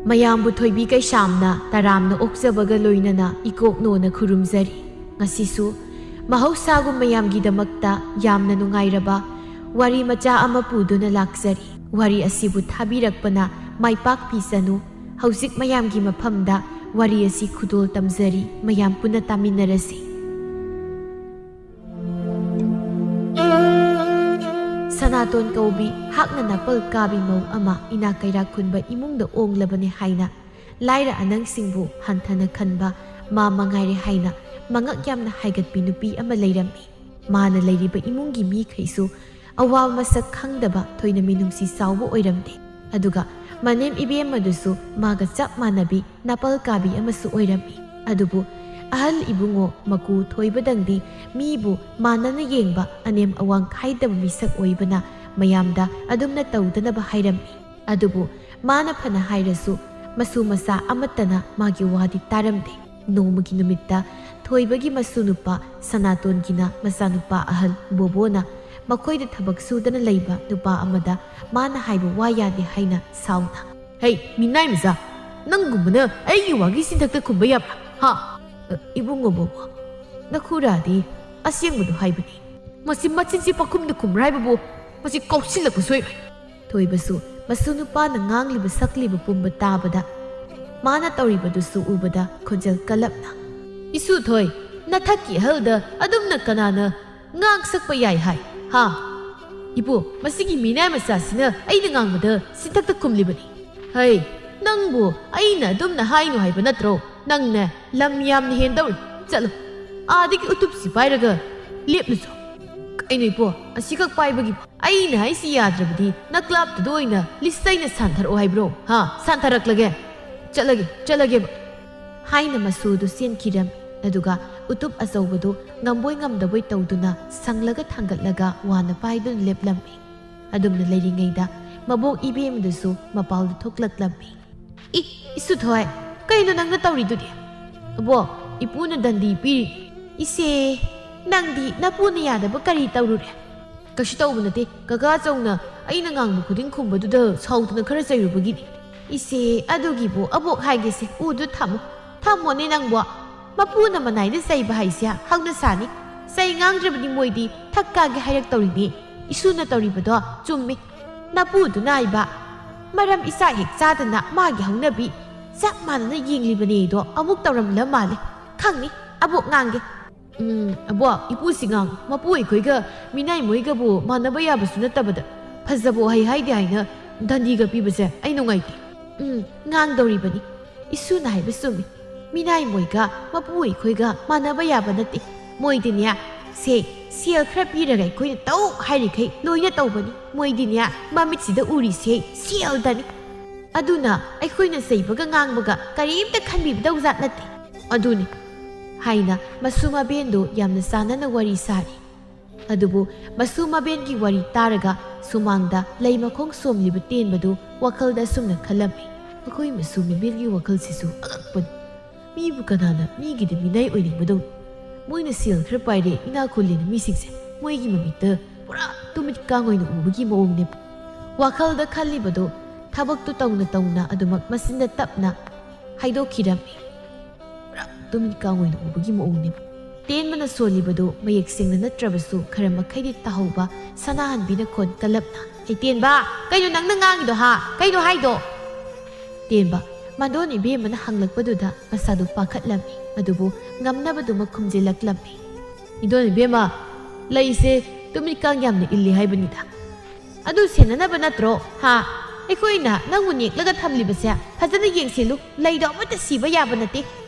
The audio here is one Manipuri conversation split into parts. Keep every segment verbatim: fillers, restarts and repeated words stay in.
ꯃꯌꯥꯝꯕꯨ ꯊꯣꯏꯕꯤ ꯀꯩꯁꯥꯝꯅ ꯇꯔꯥꯝꯅ ꯑꯣꯛꯆꯕꯒ ꯂꯣꯏꯅꯅ ꯏꯀꯣꯛꯅꯣꯅ ꯈꯨꯔꯨꯝꯖꯔꯤ꯫ ꯉꯁꯤꯁꯨ ꯃꯍꯧꯁꯥꯒꯨꯝ ꯃꯌꯥꯝꯒꯤꯗꯃꯛꯇ ꯌꯥꯝꯅ ꯅꯨꯡꯉꯥꯏꯔꯕ ꯋꯥꯔꯤ ꯃꯆꯥ ꯑꯃ ꯄꯨꯗꯨꯅ ꯂꯥꯛꯆꯔꯤ꯫ ꯋꯥꯔꯤ ꯑꯁꯤꯕꯨ ꯊꯥꯕꯤꯔꯛꯄꯅ ꯃꯥꯏ ꯄꯥꯛꯄꯤꯁꯅꯨ꯫ ꯍꯧꯖꯤꯛ ꯃꯌꯥꯝꯒꯤ ꯃꯐꯝꯗ ꯋꯥꯔꯤ ꯑꯁꯤ ꯈꯨꯗꯣꯜ ꯇꯝꯖꯔꯤ꯫ ꯃꯌꯥꯝ ꯄꯨꯟꯅ ꯇꯥꯃꯤꯟꯅꯔꯁꯤ꯫ ꯁꯅꯥꯇꯣꯟ ꯀꯧꯕꯤ ꯍꯥꯛꯅ ꯅꯥꯄꯜ ꯀꯥꯕꯤ ꯃꯧ ꯑꯃ ꯏꯅꯥꯛ ꯀꯩꯔꯥꯛ ꯈꯨꯟꯕ ꯏꯃꯨꯡꯗ ꯑꯣꯡꯂꯕꯅꯤ ꯍꯥꯏꯅ ꯂꯥꯏꯔ ꯑꯅꯪꯁꯤꯡꯕꯨ ꯍꯟꯊꯅ ꯈꯟꯕ ꯃꯥ ꯃꯉꯥꯏꯔꯦ ꯍꯥꯏꯅ ꯃꯉꯛ ꯌꯥꯝꯅ ꯍꯥꯏꯒꯠꯄꯤ ꯅꯨꯄꯤ ꯑꯃ ꯂꯩꯔꯝꯃꯤ꯫ ꯃꯥꯅ ꯂꯩꯔꯤꯕ ꯏꯃꯨꯡꯒꯤ ꯃꯤꯈꯩꯁꯨ ꯑꯋꯥ ꯃꯁꯛ ꯈꯪꯗꯕ ꯊꯣꯏꯅ ꯃꯤꯅꯨꯡꯁꯤ ꯆꯥꯎꯕ ꯑꯣꯏꯔꯝꯗꯦ꯫ ꯑꯗꯨꯒ ꯃꯅꯦꯝ ꯏꯕꯦꯝꯃꯗꯨꯁꯨ ꯃꯥꯒ ꯆꯞ ꯃꯥꯟꯅꯕꯤ ꯅꯥꯄꯜ ꯀꯥꯕꯤ ꯑꯃꯁꯨ ꯑꯣꯏꯔꯝꯃꯤ꯫ ꯑꯗꯨꯕꯨ ꯑꯍꯜ ꯏꯕꯨꯡꯉꯣ ꯃꯀꯨ ꯊꯣꯏꯕꯗꯪꯗꯤ ꯃꯤꯕꯨ ꯃꯥꯟꯅꯅ ꯌꯦꯡꯕ ꯑꯅꯦꯝ ꯑꯋꯥꯡ ꯈꯥꯏꯗꯕ ꯃꯤꯁꯛ ꯑꯣꯏꯕꯅ ꯃꯌꯥꯝꯗ ꯑꯗꯨꯝꯅ ꯇꯧꯗꯅꯕ ꯍꯥꯏꯔꯝꯃꯤ꯫ ꯑꯗꯨꯕꯨ ꯃꯥꯅ ꯐꯅ ꯍꯥꯏꯔꯁꯨ ꯃꯁꯨ ꯃꯆꯥ ꯑꯃꯠꯇꯅ ꯃꯥꯒꯤ ꯋꯥꯗꯤ ꯇꯥꯔꯝꯗꯦ꯫ ꯅꯣꯡꯃꯒꯤ ꯅꯨꯃꯤꯠꯇ ꯊꯣꯏꯕꯒꯤ ꯃꯁꯨ ꯅꯨꯄꯥ ꯁꯅꯥꯇꯣꯟꯒꯤꯅ ꯃꯆꯥꯅꯨꯄꯥ ꯑꯍꯜ ꯕꯣꯕꯣꯅ ꯃꯈꯣꯏꯗ ꯊꯕꯛ ꯁꯨꯗꯅ ꯂꯩꯕ ꯅꯨꯄꯥ ꯑꯃꯗ ꯃꯥꯅ ꯍꯥꯏꯕ ꯋꯥ ꯌꯥꯗꯦ ꯍꯥꯏꯅ ꯁꯥꯎꯅ, "ꯍꯩ, ꯃꯤꯅꯥꯏ ꯃꯆꯥ, ꯅꯪꯒꯨꯝꯕꯅ ꯑꯩꯒꯤ ꯋꯥꯒꯤ ꯁꯤꯟꯊꯛꯇ ꯈꯨꯝꯕ ꯌꯥꯕ꯭ꯔꯥ? ꯍꯥ? ꯑ, ꯏꯕꯨꯡꯉꯣ ꯕꯣꯕꯣ, ꯅꯈꯨꯔꯥꯗꯤ ꯑꯁꯦꯡꯕꯗꯨ ꯍꯥꯏꯕꯅꯤ꯫ ꯃꯁꯤ ꯃꯆꯤꯟꯁꯤ ꯄꯥꯈꯨꯝꯗ ꯈꯨꯝꯕ꯭ꯔꯥ ꯍꯥꯏꯕꯕꯨ, ꯃꯁꯤ ꯀꯥꯎꯁꯤꯜꯂꯛꯄ ꯁꯣꯏꯔꯣꯏ꯫" ꯊꯣꯏꯕꯁꯨ ꯃꯁꯨ ꯅꯨꯄꯥꯅ ꯉꯥꯡꯂꯤꯕ ꯁꯛꯂꯤꯕ ꯄꯨꯝꯕ ꯇꯥꯕꯗ, ꯃꯥꯅ ꯇꯧꯔꯤꯕꯗꯨꯁꯨ ꯎꯕꯗ ꯈꯣꯟꯖꯦꯜ ꯀꯜꯂꯞꯅ, "ꯏꯁꯨ ꯊꯣꯏ, ꯅꯊꯛꯀꯤ ꯑꯍꯜꯗ ꯑꯗꯨꯝꯅ ꯀꯅꯥꯅ ꯉꯥꯡ ꯁꯛꯄ ꯌꯥꯏ ꯍꯥꯏ, ꯍꯥ? ꯏꯕꯨ, ꯃꯁꯤꯒꯤ ꯃꯤꯅꯥꯏ ꯃꯆꯥꯁꯤꯅ ꯑꯩꯅ ꯉꯥꯡꯕꯗ ꯁꯤꯟꯊꯛꯇ ꯈꯨꯝꯂꯤꯕꯅꯤ꯫ ꯍꯩ, ꯅꯪꯕꯨ ꯑꯩꯅ ꯑꯗꯨꯝꯅ ꯍꯥꯏꯅꯨ ꯍꯥꯏꯕ ꯅꯠꯇ꯭ꯔꯣ? ꯅꯪꯅꯦ ꯂꯝ ꯌꯥꯝꯅ ꯍꯦꯟꯗꯧꯔꯤ꯫ ꯆꯠꯂꯨ, ꯑꯥꯗꯒꯤ ꯎꯇꯨꯞꯁꯤ ꯄꯥꯏꯔꯒ ꯂꯦꯞꯂꯨꯆꯣ꯫" "ꯀꯩꯅꯣ ꯏꯄꯣ, ꯑꯁꯤꯈꯛ ꯄꯥꯏꯕꯒꯤ ꯑꯩꯅ ꯍꯥꯏꯁꯤ ꯌꯥꯗ꯭ꯔꯕꯗꯤ ꯅꯀ꯭ꯂꯥꯞꯇꯨꯗ ꯑꯣꯏꯅ ꯂꯤꯁ ꯑꯩꯅ ꯁꯥꯟꯊꯔꯛꯑꯣ ꯍꯥꯏꯕ꯭ꯔꯣ? ꯍꯥ? ꯁꯥꯟꯊꯔꯛꯂꯒꯦ꯫ ꯆꯠꯂꯒꯦ, ꯆꯠꯂꯒꯦꯕ꯫" ꯍꯥꯏꯅ ꯃꯁꯨꯗꯨ ꯆꯦꯟꯈꯤꯔꯝꯃꯤ꯫ ꯑꯗꯨꯒ ꯎꯇꯨꯞ ꯑꯆꯧꯕꯗꯨ ꯉꯝꯕꯣꯏ ꯉꯝꯗꯕꯣꯏ ꯇꯧꯗꯨꯅ ꯁꯪꯂꯒ ꯊꯥꯡꯒꯠꯂꯒ ꯋꯥꯅ ꯄꯥꯏꯗꯨꯅ ꯂꯦꯞꯂꯝꯃꯤ꯫ ꯑꯗꯨꯝꯅ ꯂꯩꯔꯤꯉꯩꯗ ꯃꯕꯣꯛ ꯏꯕꯦꯝꯃꯗꯨꯁꯨ ꯃꯄꯥꯜꯗ ꯊꯣꯛꯂꯛꯂꯝꯃꯤ꯫ "ꯏ, ꯏꯁꯨꯊꯣꯏ, ꯀꯩꯅꯣ ꯅꯪꯅ ꯇꯧꯔꯤꯗꯨꯗꯤ?" "ꯑꯕꯣꯛ, ꯏꯄꯨꯅ ꯗꯟꯗꯤ ꯄꯤꯔꯤ꯫" "ꯏꯆꯦ, ꯅꯪꯗꯤ ꯅꯄꯨꯅ ꯌꯥꯗꯕ ꯀꯔꯤ ꯇꯧꯔꯨꯔꯦ?" "ꯀꯩꯁꯨ ꯇꯧꯕ ꯅꯠꯇꯦ꯫ ꯀꯀꯥ ꯆꯧꯅ ꯑꯩꯅ ꯉꯥꯡꯕ ꯈꯨꯗꯤꯡ ꯈꯨꯝꯕꯗꯨꯗ ꯁꯥꯎꯗꯅ ꯈꯔ ꯆꯩꯔꯨꯕꯒꯤꯅꯤ꯫" "ꯏꯆꯦ, ꯑꯗꯨꯒꯤꯕꯨ ꯑꯕꯣꯛ ꯍꯥꯏꯒꯦꯁꯦ, ꯎꯗꯨ ꯊꯝꯃꯨ꯫" "ꯊꯝꯃꯣꯅꯦ ꯅꯪꯕꯣ꯫ ꯃꯄꯨꯅ ꯃꯅꯥꯏꯗ ꯆꯩꯕ ꯍꯥꯏꯁꯦ ꯍꯧꯅ ꯁꯥꯅꯤ꯫ ꯆꯩ ꯉꯥꯡꯗ꯭ꯔꯕꯗꯤ ꯃꯣꯏꯗꯤ ꯊꯛ ꯀꯥꯒꯦ ꯍꯥꯏꯔꯛꯇꯧꯔꯤꯅꯤ꯫ ꯏꯁꯨꯅ ꯇꯧꯔꯤꯕꯗꯣ ꯆꯨꯝꯃꯤ꯫ ꯅꯄꯨꯗꯨꯅ ꯍꯥꯏꯕ, ꯃꯔꯝ ꯏꯆꯥ ꯍꯦꯛ ꯆꯥꯗꯅ ꯃꯥꯒꯤ ꯍꯧꯅꯕꯤ ꯆꯞ ꯃꯥꯟꯅꯅ ꯌꯦꯡꯂꯤꯕꯅꯦꯗꯣ ꯑꯃꯨꯛ ꯇꯧꯔꯝꯂ ꯃꯥꯜꯂꯦ꯫ ꯈꯪꯅꯤ, ꯑꯕꯣꯛ ꯉꯥꯡꯒꯦ꯫" "ꯎꯝ, ꯑꯕꯣꯛ, ꯏꯄꯨꯁꯤ ꯉꯥꯡ꯫ ꯃꯄꯨ ꯑꯩꯈꯣꯏꯒ ꯃꯤꯅꯥꯏ ꯃꯣꯏꯒꯕꯨ ꯃꯥꯟꯅꯕ ꯌꯥꯕꯁꯨ ꯅꯠꯇꯕꯗ ꯐꯖꯕ ꯋꯥꯍꯩ ꯍꯥꯏꯗꯦ ꯍꯥꯏꯅ ꯗꯟꯗꯤꯒ ꯄꯤꯕꯁꯦ ꯑꯩ ꯅꯨꯡꯉꯥꯏꯇꯦ꯫" "ꯎꯝ, ꯉꯥꯡꯗꯧꯔꯤꯕꯅꯤ꯫ ꯏꯁꯨꯅ ꯍꯥꯏꯕ ꯆꯨꯝꯃꯤ꯫ ꯃꯤꯅꯥꯏ ꯃꯣꯏꯒ ꯃꯄꯨ ꯑꯩꯈꯣꯏꯒ ꯃꯥꯟꯅꯕ ꯌꯥꯕ ꯅꯠꯇꯦ꯫ ꯃꯣꯏꯗꯤꯅꯦ, ꯁꯦ, ꯁꯦꯜ ꯈꯔ ꯄꯤꯔꯒ ꯑꯩꯈꯣꯏꯅ ꯇꯧ ꯍꯥꯏꯔꯤꯈꯩ ꯂꯣꯏꯅ ꯇꯧꯕꯅꯤ꯫ ꯃꯣꯏꯗꯤꯅꯦ, ꯃꯃꯤꯠꯁꯤꯗ ꯎꯔꯤꯁꯦ ꯁꯦꯜꯗꯅꯤ꯫ ꯑꯗꯨꯅ ꯑꯩꯈꯣꯏꯅ ꯆꯩꯕꯒ ꯉꯥꯡꯕꯒ ꯀꯔꯤꯝꯇ ꯈꯟꯕꯤꯕꯗꯧꯖꯥꯠ ꯅꯠꯇꯦ꯫" "ꯑꯗꯨꯅꯤ," ꯍꯥꯏꯅ ꯃꯁꯨ ꯃꯕꯦꯟꯗꯨ ꯌꯥꯝꯅ ꯆꯥꯟꯅꯅ ꯋꯥꯔꯤ ꯁꯥꯔꯤ꯫ ꯑꯗꯨꯕꯨ ꯃꯁꯨ ꯃꯕꯦꯟꯒꯤ ꯋꯥꯔꯤ ꯇꯥꯔꯒ ꯁꯨꯃꯥꯡꯗ ꯂꯩ ꯃꯈꯣꯡ ꯁꯣꯝꯂꯤꯕ ꯇꯦꯟꯕꯗꯨ ꯋꯥꯈꯜꯗ ꯑꯁꯨꯝꯅ ꯈꯜꯂꯝꯃꯤ, "ꯑꯩꯈꯣꯏ ꯃꯁꯨ ꯃꯕꯦꯟꯒꯤ ꯋꯥꯈꯜꯁꯤꯁꯨ ꯑꯉꯛꯄꯅꯤ꯫ ꯃꯤꯕꯨ ꯀꯅꯥꯅ ꯃꯤꯒꯤꯗꯤ ꯃꯤꯅꯥꯏ ꯑꯣꯏꯅꯤꯡꯕꯗꯧꯅꯤ? ꯃꯣꯏꯅ ꯁꯦꯜ ꯈꯔ ꯄꯥꯏꯔꯦ, ꯏꯅꯥꯛ ꯈꯨꯜꯂꯦꯅ ꯃꯤꯁꯤꯡꯁꯦ ꯃꯣꯏꯒꯤ ꯃꯃꯤꯠꯇ ꯄꯨꯔꯥ ꯇꯨꯃꯤꯠ ꯀꯥꯡ ꯑꯣꯏꯅ ꯎꯕꯒꯤ ꯃꯑꯣꯡꯅꯦꯕ꯫" ꯋꯥꯈꯜꯗ ꯈꯜꯂꯤꯕꯗꯨ ꯊꯕꯛꯇꯨ ꯇꯧꯅ ꯇꯧꯅ ꯑꯗꯨꯃꯛ ꯃꯆꯤꯟꯗ ꯇꯞꯅ ꯍꯥꯏꯗꯣꯛꯈꯤꯔꯝꯃꯤ꯫ ꯄꯨꯔꯥ ꯇꯨꯃꯤꯠ ꯀꯥꯡ ꯑꯣꯏꯅ ꯎꯕꯒꯤ ꯃꯑꯣꯡꯅꯦꯕ꯫ ꯇꯦꯟꯕꯅ ꯁꯣꯜꯂꯤꯕꯗꯨ ꯃꯌꯦꯛ ꯁꯦꯡꯅ ꯅꯠꯇ꯭ꯔꯕꯁꯨ ꯈꯔ ꯃꯈꯩꯗꯤ ꯇꯥꯍꯧꯕ ꯁꯅꯥꯍꯟꯕꯤꯅ ꯈꯣꯟ ꯀꯜꯂꯞꯅ, "ꯑꯩ ꯇꯦꯟꯕ, ꯀꯩꯅꯣ ꯅꯪꯅ ꯉꯥꯡꯉꯤꯗꯣ ꯍꯥ? ꯀꯩꯅꯣ ꯍꯥꯏꯗꯣ?" ꯇꯦꯟꯕ, ꯃꯗꯣꯟ ꯏꯕꯦꯝꯃꯅ ꯍꯪꯂꯛꯄꯗꯨꯗ ꯃꯁꯥꯗꯨ ꯄꯥꯈꯠꯂꯝꯃꯤ, ꯑꯗꯨꯕꯨ ꯉꯝꯅꯕꯗꯨꯃꯛ ꯈꯨꯝꯖꯤꯜꯂꯛꯂꯝꯃꯤ꯫ "ꯏꯗꯣꯟ ꯏꯕꯦꯝꯃ, ꯂꯩꯁꯦ ꯇꯨꯃꯤꯠ ꯀꯥꯡ ꯌꯥꯝꯅ ꯏꯜꯂꯤ ꯍꯥꯏꯕꯅꯤꯗ꯫ ꯑꯗꯨ ꯁꯦꯟꯅꯅꯕ ꯅꯠꯇ꯭ꯔꯣ? ꯍꯥ? ꯑꯩꯈꯣꯏꯅ ꯅꯪꯕꯨ ꯅꯦꯛꯂꯒ ꯊꯝꯂꯤꯕꯁꯦ ꯐꯖꯅ ꯌꯦꯡꯁꯤꯜꯂꯨ꯫ ꯂꯩꯗꯣ ꯑꯃꯠꯇ ꯁꯤꯕ ꯌꯥꯕ ꯅꯠꯇꯦ꯫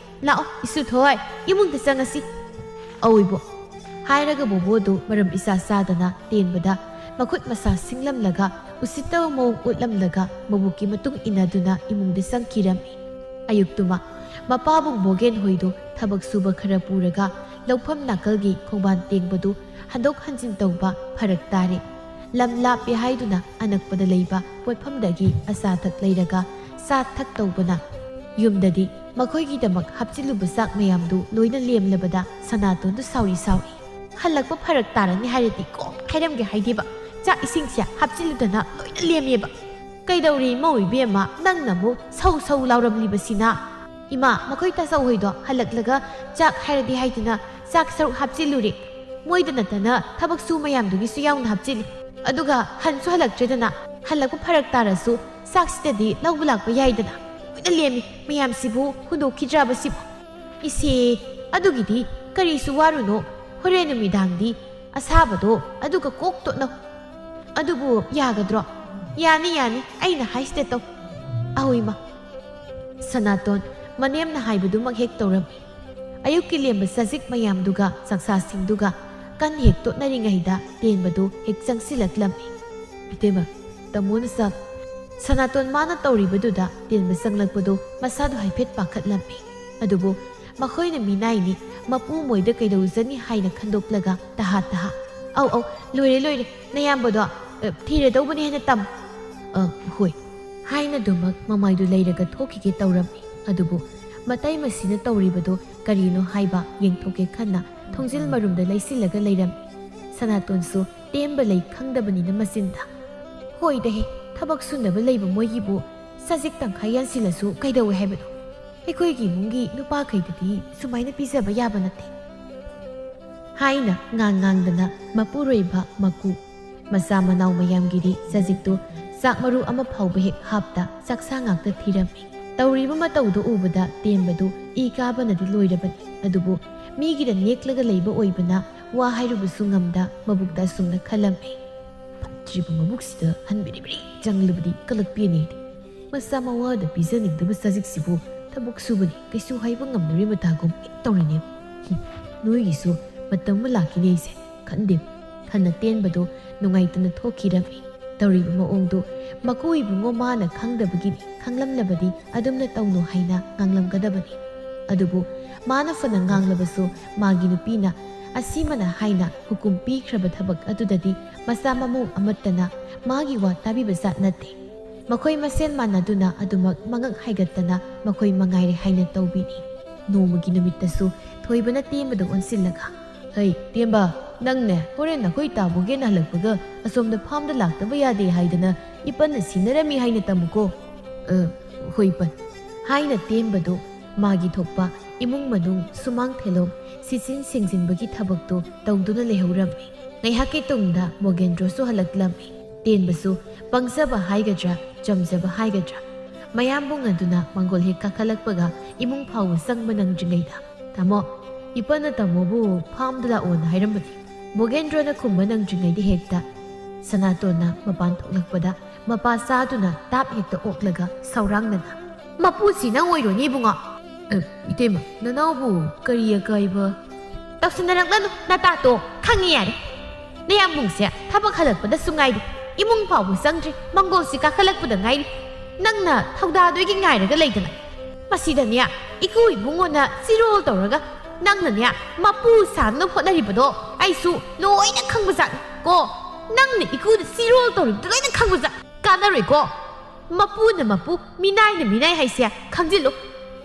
ꯂꯥꯛꯑꯣ, ꯏꯁꯨ ꯊꯣꯏ, ꯏꯃꯨꯡꯗ ꯆꯪꯉꯁꯤ꯫" "ꯑꯑꯣꯏꯕꯣ꯫" ꯍꯥꯏꯔꯒ ꯕꯣꯕꯣꯗꯨ ꯃꯔꯝ ꯏꯆꯥ ꯆꯥꯗꯅ ꯇꯦꯟꯕꯗ ꯃꯈꯨꯠ ꯃꯁꯥ ꯁꯤꯡꯂꯝꯂꯒ ꯎꯁꯤꯠꯇꯕ ꯃꯑꯣꯡ ꯎꯠꯂꯝꯂꯒ ꯃꯕꯨꯛꯀꯤ ꯃꯇꯨꯡ ꯏꯟꯅꯗꯨꯅ ꯏꯃꯨꯡꯗ ꯆꯪꯈꯤꯔꯝꯃꯤ꯫ ꯑꯌꯨꯛꯇꯨꯃ ꯃꯄꯥꯕꯨꯡ ꯕꯣꯒꯦꯟ ꯍꯣꯏꯗꯨ ꯊꯕꯛ ꯁꯨꯕ ꯈꯔ ꯄꯨꯔꯒ ꯂꯧꯐꯝ ꯅꯥꯀꯜꯒꯤ ꯈꯣꯡꯕꯥꯟ ꯇꯦꯡꯕꯗꯨ ꯍꯟꯗꯣꯛ ꯍꯟꯖꯤꯟ ꯇꯧꯕ ꯐꯔꯛ ꯇꯥꯔꯦ꯫ ꯂꯝ ꯂꯥꯞꯄꯦ ꯍꯥꯏꯗꯨꯅ ꯑꯅꯛꯄꯗ ꯂꯩꯕ ꯄꯣꯠꯐꯝꯗꯒꯤ ꯑꯆꯥ ꯑꯊꯛ ꯂꯩꯔꯒ ꯆꯥ ꯊꯛ ꯇꯧꯕꯅ ꯌꯨꯝꯗꯗꯤ ꯃꯈꯣꯏꯒꯤꯗꯃꯛ ꯍꯥꯞꯆꯤꯜꯂꯨꯕ ꯆꯥꯛ ꯃꯌꯥꯝꯗꯨ ꯂꯣꯏꯅ ꯂꯦꯝꯂꯕꯗ ꯁꯅꯥꯇꯣꯟꯗꯨ ꯁꯥꯎꯔꯤ ꯁꯥꯎꯔꯤ꯫ "ꯍꯜꯂꯛꯄ ꯐꯔꯛ ꯇꯥꯔꯅꯤ ꯍꯥꯏꯔꯗꯤ ꯀꯣꯛ ꯍꯥꯏꯔꯝꯒꯦ ꯍꯥꯏꯗꯦꯕ꯫ ꯆꯥꯛ ꯏꯁꯤꯡꯁꯦ ꯍꯥꯞꯆꯤꯜꯂꯨꯗꯅ ꯂꯣꯏꯅ ꯂꯦꯝꯃꯦꯕ꯫ ꯀꯩꯗꯧꯔꯦ ꯏꯃꯧ ꯏꯕꯦꯝꯃ, ꯅꯪꯅ ꯑꯃꯨꯛ ꯁꯧ ꯁꯧ ꯂꯥꯎꯔꯝꯂꯤꯕꯁꯤꯅ?" "ꯏꯃꯥ, ꯃꯈꯣꯏ ꯇꯥꯆꯧ ꯍꯣꯏꯗꯣ ꯍꯜꯂꯛꯂꯒ ꯆꯥꯛ ꯍꯥꯏꯔꯗꯤ ꯍꯥꯏꯗꯅ ꯆꯥꯛ ꯁꯔꯨꯛ ꯍꯥꯞꯆꯤꯜꯂꯨꯔꯦ꯫ ꯃꯣꯏꯗ ꯅꯠꯇꯅ ꯊꯕꯛ ꯁꯨ ꯃꯌꯥꯝꯗꯨꯒꯤꯁꯨ ꯌꯥꯎꯅ ꯍꯥꯞꯆꯤꯜꯂꯤ꯫ ꯑꯗꯨꯒ ꯍꯟꯁꯨ ꯍꯜꯂꯛꯇ꯭ꯔꯦꯗꯅ꯫ ꯍꯜꯂꯛꯄ ꯐꯔꯛ ꯇꯥꯔꯁꯨ ꯆꯥꯛꯁꯤꯗꯗꯤ ꯂꯧꯕ ꯂꯥꯛꯄ ꯌꯥꯏꯗꯅ꯫ ꯂꯣꯏꯅ ꯂꯦꯝꯃꯤ꯫ ꯃꯌꯥꯝꯁꯤꯕꯨ ꯍꯨꯟꯗꯣꯛꯈꯤꯗ꯭ꯔꯕ ꯁꯤꯕꯨ?" "ꯏꯆꯦ, ꯑꯗꯨꯒꯤꯗꯤ ꯀꯔꯤꯁꯨ ꯋꯥꯔꯨꯅꯣ꯫ ꯍꯣꯔꯦꯟ ꯅꯨꯃꯤꯗꯥꯡꯗꯤ ꯑꯁꯥꯕꯗꯣ ꯑꯗꯨꯒ ꯀꯣꯛ ꯇꯣꯠꯅꯧ꯫ ꯑꯗꯨꯕꯨ ꯌꯥꯒꯗ꯭ꯔꯣ?" "ꯌꯥꯅꯤ, ꯌꯥꯅꯤ, ꯑꯩꯅ ꯍꯥꯏꯁꯤꯗ ꯇꯧ꯫" ꯑꯍꯣꯏꯃ꯫ ꯁꯅꯥꯇꯣꯟ ꯃꯅꯦꯝꯅ ꯍꯥꯏꯕꯗꯨꯃꯛ ꯍꯦꯛ ꯇꯧꯔꯝꯃꯤ꯫ ꯑꯌꯨꯛꯀꯤ ꯂꯦꯝꯕ ꯆꯖꯤꯛ ꯃꯌꯥꯝꯗꯨꯒ ꯆꯥꯛꯆꯥꯁꯤꯡꯗꯨꯒ ꯀꯟ ꯍꯦꯛ ꯇꯣꯠꯅꯔꯤꯉꯩꯗ ꯇꯦꯟꯕꯗꯨ ꯍꯦꯛ ꯆꯪꯁꯤꯜꯂꯛꯂꯝꯃꯤ꯫ "ꯏꯇꯩꯃ, ꯇꯥꯃꯣꯅ ꯆꯥꯛ꯫" ꯁꯅꯥꯇꯣꯟ ꯃꯥꯅ ꯇꯧꯔꯤꯕꯗꯨꯗ ꯇꯦꯟꯕ ꯆꯪꯂꯛꯄꯗꯨ ꯃꯁꯥꯗꯨ ꯍꯥꯏꯐꯦꯠ ꯄꯥꯈꯠꯂꯝꯃꯤ꯫ ꯑꯗꯨꯕꯨ ꯃꯈꯣꯏꯅ ꯃꯤꯅꯥꯏꯅꯤ, ꯃꯄꯨ ꯃꯣꯏꯗ ꯀꯩꯗꯧꯖꯅꯤ ꯍꯥꯏꯅ ꯈꯟꯗꯣꯛꯂꯒ ꯇꯍꯥ ꯇꯍꯥ, "ꯑꯧ, ꯑꯧ, ꯂꯣꯏꯔꯦ, ꯂꯣꯏꯔꯦ, ꯅꯌꯥꯝꯕꯗꯣ, ꯑ, ꯊꯤꯔꯗꯧꯕꯅꯤ ꯍꯥꯏꯅ ꯇꯝ꯫" "ꯑ, ꯍꯣꯏ," ꯍꯥꯏꯅꯗꯨꯃꯛ ꯃꯃꯥꯏꯗꯨ ꯂꯩꯔꯒ ꯊꯣꯛꯈꯤꯒꯦ ꯇꯧꯔꯝꯃꯤ꯫ ꯑꯗꯨꯕꯨ ꯃꯇꯩ ꯃꯁꯤꯅ ꯇꯧꯔꯤꯕꯗꯨ ꯀꯔꯤꯅꯣ ꯍꯥꯏꯕ ꯌꯦꯡꯊꯣꯛꯀꯦ ꯈꯟꯅ ꯊꯣꯡꯖꯤꯜ ꯃꯔꯨꯝꯗ ꯂꯩꯁꯤꯜꯂꯒ ꯂꯩꯔꯝꯃꯤ꯫ ꯁꯅꯥꯇꯣꯟꯁꯨ ꯇꯦꯝꯕ ꯂꯩ ꯈꯪꯗꯕꯅꯤꯅ ꯃꯆꯤꯟꯗ, "ꯍꯣꯏꯗꯍꯦ, ꯊꯕꯛ ꯁꯨꯅꯕ ꯂꯩꯕ ꯃꯣꯏꯒꯤꯕꯨ ꯆꯖꯤꯛ ꯇꯪꯈꯥꯏ ꯌꯥꯟꯁꯤꯜꯂꯁꯨ ꯀꯩꯗꯧꯋꯦ ꯍꯥꯏꯕꯅꯣ? ꯑꯩꯈꯣꯏꯒꯤ ꯏꯃꯨꯡꯒꯤ ꯅꯨꯄꯥꯈꯩꯗꯗꯤ ꯁꯨꯃꯥꯏꯅ ꯄꯤꯖꯕ ꯌꯥꯕ ꯅꯠꯇꯦ," ꯍꯥꯏꯅ ꯉꯥꯡ ꯉꯥꯡꯗꯅ ꯃꯄꯨꯔꯣꯏꯕ ꯃꯀꯨ ꯃꯆꯥ ꯃꯅꯥꯎ ꯃꯌꯥꯝꯒꯤꯗꯤ ꯆꯖꯤꯛꯇꯨ ꯆꯥꯛ ꯃꯔꯨ ꯑꯃ ꯐꯥꯎꯕ ꯍꯦꯛ ꯍꯥꯞꯇ ꯆꯥꯛꯁꯥ ꯉꯥꯛꯇ ꯊꯤꯔꯝꯃꯤ꯫ ꯇꯧꯔꯤꯕ ꯃꯇꯧꯗꯨ ꯎꯕꯗ ꯇꯦꯝꯕꯗꯨ ꯏ ꯀꯥꯕꯅꯗꯤ ꯂꯣꯏꯔꯕꯅꯤ꯫ ꯑꯗꯨꯕꯨ ꯃꯤꯒꯤꯗ ꯅꯦꯛꯂꯒ ꯂꯩꯕ ꯑꯣꯏꯕꯅ ꯋꯥ ꯍꯥꯏꯔꯨꯕꯁꯨ ꯉꯝꯗ ꯃꯕꯨꯛꯇ ꯑꯁꯨꯝꯅ ꯈꯜꯂꯝꯃꯤ, "ꯐꯠꯇ꯭ꯔꯤꯕ ꯃꯕꯨꯛꯁꯤꯗ ꯍꯟꯕꯤꯔꯤ ꯕꯤꯔꯤ ꯆꯪꯂꯕꯗꯤ ꯀꯂꯛꯄꯤꯅꯤ꯫ ꯃꯆꯥ ꯃꯋꯥꯗ ꯄꯤꯖꯅꯤꯡꯗꯕ ꯆꯖꯤꯛꯁꯤꯕꯨ ꯊꯕꯛ ꯁꯨꯕꯅꯤ ꯀꯩꯁꯨ ꯍꯥꯏꯕ ꯉꯝꯗ꯭ꯔꯤ ꯃꯇꯥꯒꯨꯝ ꯍꯦꯛ ꯇꯧꯔꯤꯅꯦ꯫ ꯍꯨꯝ, ꯅꯣꯏꯒꯤꯁꯨ ꯃꯇꯝ ꯑꯃ ꯂꯥꯛꯈꯤꯅꯤ ꯑꯩꯁꯦ ꯈꯟꯗꯦ꯫" ꯈꯟꯅ ꯇꯦꯟꯕꯗꯨ ꯅꯨꯡꯉꯥꯏꯇꯅ ꯊꯣꯛꯈꯤꯔꯝꯃꯤ꯫ ꯇꯧꯔꯤꯕ ꯃꯑꯣꯡꯗꯨ ꯃꯀꯨ ꯏꯕꯨꯡꯉꯣ ꯃꯥꯅ ꯈꯪꯗꯕꯒꯤꯅꯤ, ꯈꯪꯂꯝꯂꯕꯗꯤ ꯑꯗꯨꯝꯅ ꯇꯧꯅꯨ ꯍꯥꯏꯅ ꯉꯥꯡꯂꯝꯒꯗꯕꯅꯤ꯫ ꯑꯗꯨꯕꯨ ꯃꯥꯅ ꯐꯅ ꯉꯥꯡꯂꯕꯁꯨ ꯃꯥꯒꯤ ꯅꯨꯄꯤꯅ ꯑꯁꯤꯃꯅ ꯍꯥꯏꯅ ꯍꯨꯀꯨꯝ ꯄꯤꯈ꯭ꯔꯕ ꯊꯕꯛ ꯑꯗꯨꯗꯗꯤ ꯃꯆꯥ ꯃꯃꯧ ꯑꯃꯠꯇꯅ ꯃꯥꯒꯤ ꯋꯥ ꯇꯥꯕꯤꯕ ꯖꯥꯠ ꯅꯠꯇꯦ꯫ ꯃꯈꯣꯏ ꯃꯁꯦꯟ ꯃꯥꯟꯅꯗꯨꯅ ꯑꯗꯨꯃꯛ ꯃꯉꯛ ꯍꯥꯏꯒꯠꯇꯅ ꯃꯈꯣꯏ ꯃꯉꯥꯏꯔꯦ ꯍꯥꯏꯅ ꯇꯧꯕꯤꯅꯤ꯫ ꯅꯣꯡꯃꯒꯤ ꯅꯨꯃꯤꯠꯇꯁꯨ ꯊꯣꯏꯕꯅ ꯇꯦꯝꯕꯗ ꯑꯣꯟꯁꯤꯜꯂꯒ, "ꯍꯩ, ꯇꯦꯝꯕ, ꯅꯪꯅꯦ ꯍꯣꯔꯦꯟ ꯅꯈꯣꯏ ꯇꯥꯕꯨꯒꯦꯅ ꯍꯜꯂꯛꯄꯒ ꯑꯁꯣꯝꯗ ꯐꯥꯝꯗ ꯂꯥꯛꯇꯕ ꯌꯥꯗꯦ ꯍꯥꯏꯗꯅ ꯏꯄꯟꯅ ꯁꯤꯟꯅꯔꯝꯃꯤ ꯍꯥꯏꯅ ꯇꯝꯃꯨꯀꯣ꯫" "ꯑ, ꯍꯣꯏ ꯏꯄꯟ" ꯍꯥꯏꯅ ꯇꯦꯝꯕꯗꯨ ꯃꯥꯒꯤ ꯊꯣꯛꯄ ꯏꯃꯨꯡ ꯃꯅꯨꯡ ꯁꯨꯃꯥꯡ ꯊꯦꯂꯣꯡ ꯁꯤꯠꯆꯤꯟ ꯁꯦꯡꯖꯤꯟꯕꯒꯤ ꯊꯕꯛꯇꯨ ꯇꯧꯗꯨꯅ ꯂꯩꯍꯧꯔꯝꯃꯤ꯫ ꯉꯥꯏꯍꯥꯛꯀꯤ ꯇꯨꯡꯗ ꯃꯣꯒꯦꯟꯗ꯭ꯔꯣꯁꯨ ꯍꯜꯂꯛꯂꯝꯃꯤ꯫ ꯇꯦꯟꯕꯁꯨ ꯄꯪꯖꯕ ꯍꯥꯏꯒꯗ꯭ꯔꯥ, ꯆꯝꯖꯕ ꯍꯥꯏꯒꯗ꯭ꯔꯥ, ꯃꯌꯥꯝꯕꯨ ꯉꯟꯗꯨꯅ ꯃꯪꯒꯣꯜ ꯍꯦꯛ ꯀꯥꯈꯠꯂꯛꯄꯒ ꯏꯃꯨꯡ ꯐꯥꯎꯕ ꯆꯪꯕ ꯅꯪꯗ꯭ꯔꯤꯉꯩꯗ, "ꯇꯥꯃꯣ, ꯏꯄꯟꯅ ꯇꯥꯃꯣꯕꯨ ꯐꯥꯝꯗ ꯂꯥꯛꯑꯣꯅ ꯍꯥꯏꯔꯝꯕꯅꯤ꯫" ꯃꯣꯒꯦꯟꯗ꯭ꯔꯣꯅ ꯈꯨꯝꯕ ꯅꯪꯗ꯭ꯔꯤꯉꯩꯗ ꯍꯦꯛꯇ ꯁꯅꯥꯇꯣꯟꯅ ꯃꯄꯥꯟ ꯊꯣꯛꯂꯛꯄꯗ ꯃꯄꯥ ꯆꯥꯗꯨꯅ ꯇꯥꯞ ꯍꯦꯛꯇ ꯑꯣꯛꯂꯒ ꯁꯧꯔꯥꯡꯅꯅ, "ꯃꯄꯨꯁꯤ ꯅꯪ ꯑꯣꯏꯔꯣꯅꯦ ꯏꯕꯨꯡꯉꯣ?" "ꯑ, ꯏꯇꯩꯃ, ꯅꯅꯥꯎꯕꯨ ꯀꯔꯤ ꯑꯀꯥꯏꯕ?" "ꯇꯧꯁꯤꯟꯅꯔꯛꯂꯅꯨ, ꯅꯇꯥꯇꯣ ꯈꯪꯉꯤ ꯌꯥꯔꯦ꯫ ꯅꯌꯥꯝꯕꯨꯡꯁꯦ ꯊꯕꯛ ꯍꯜꯂꯛꯄꯗꯁꯨ ꯉꯥꯏꯔꯤ, ꯏꯃꯨꯡ ꯐꯥꯎꯕ ꯆꯪꯗ꯭ꯔꯤ, ꯃꯪꯒꯣꯜꯁꯤ ꯀꯥꯈꯠꯂꯛꯄꯗ ꯉꯥꯏꯔꯤ꯫ ꯅꯪꯅ ꯊꯧꯗꯥꯗꯣꯏꯒꯤ ꯉꯥꯏꯔꯒ ꯂꯩꯗꯅ꯫ ꯃꯁꯤꯗꯅꯦ, ꯏꯀꯨ ꯏꯕꯨꯡꯉꯣꯅ ꯆꯤꯔꯣꯜ ꯇꯧꯔꯒ ꯅꯪꯅꯅꯦ ꯃꯄꯨ ꯁꯥꯅꯕ ꯍꯣꯠꯅꯔꯤꯕꯗꯣ ꯑꯩꯁꯨ ꯂꯣꯏꯅ ꯈꯪꯕꯖꯥꯠꯅꯤ ꯀꯣ꯫ ꯅꯪꯅ ꯏꯀꯨꯗ ꯆꯤꯔꯣꯜ ꯇꯧꯔꯤꯕꯗꯣ ꯂꯣꯏꯅ ꯈꯪꯕꯖꯥꯠ꯫ ꯀꯥꯟꯅꯔꯣꯏꯀꯣ꯫ ꯃꯄꯨꯅ ꯃꯄꯨ, ꯃꯤꯅꯥꯏꯅ ꯃꯤꯅꯥꯏ ꯍꯥꯏꯁꯦ ꯈꯪꯖꯤꯜꯂꯨ꯫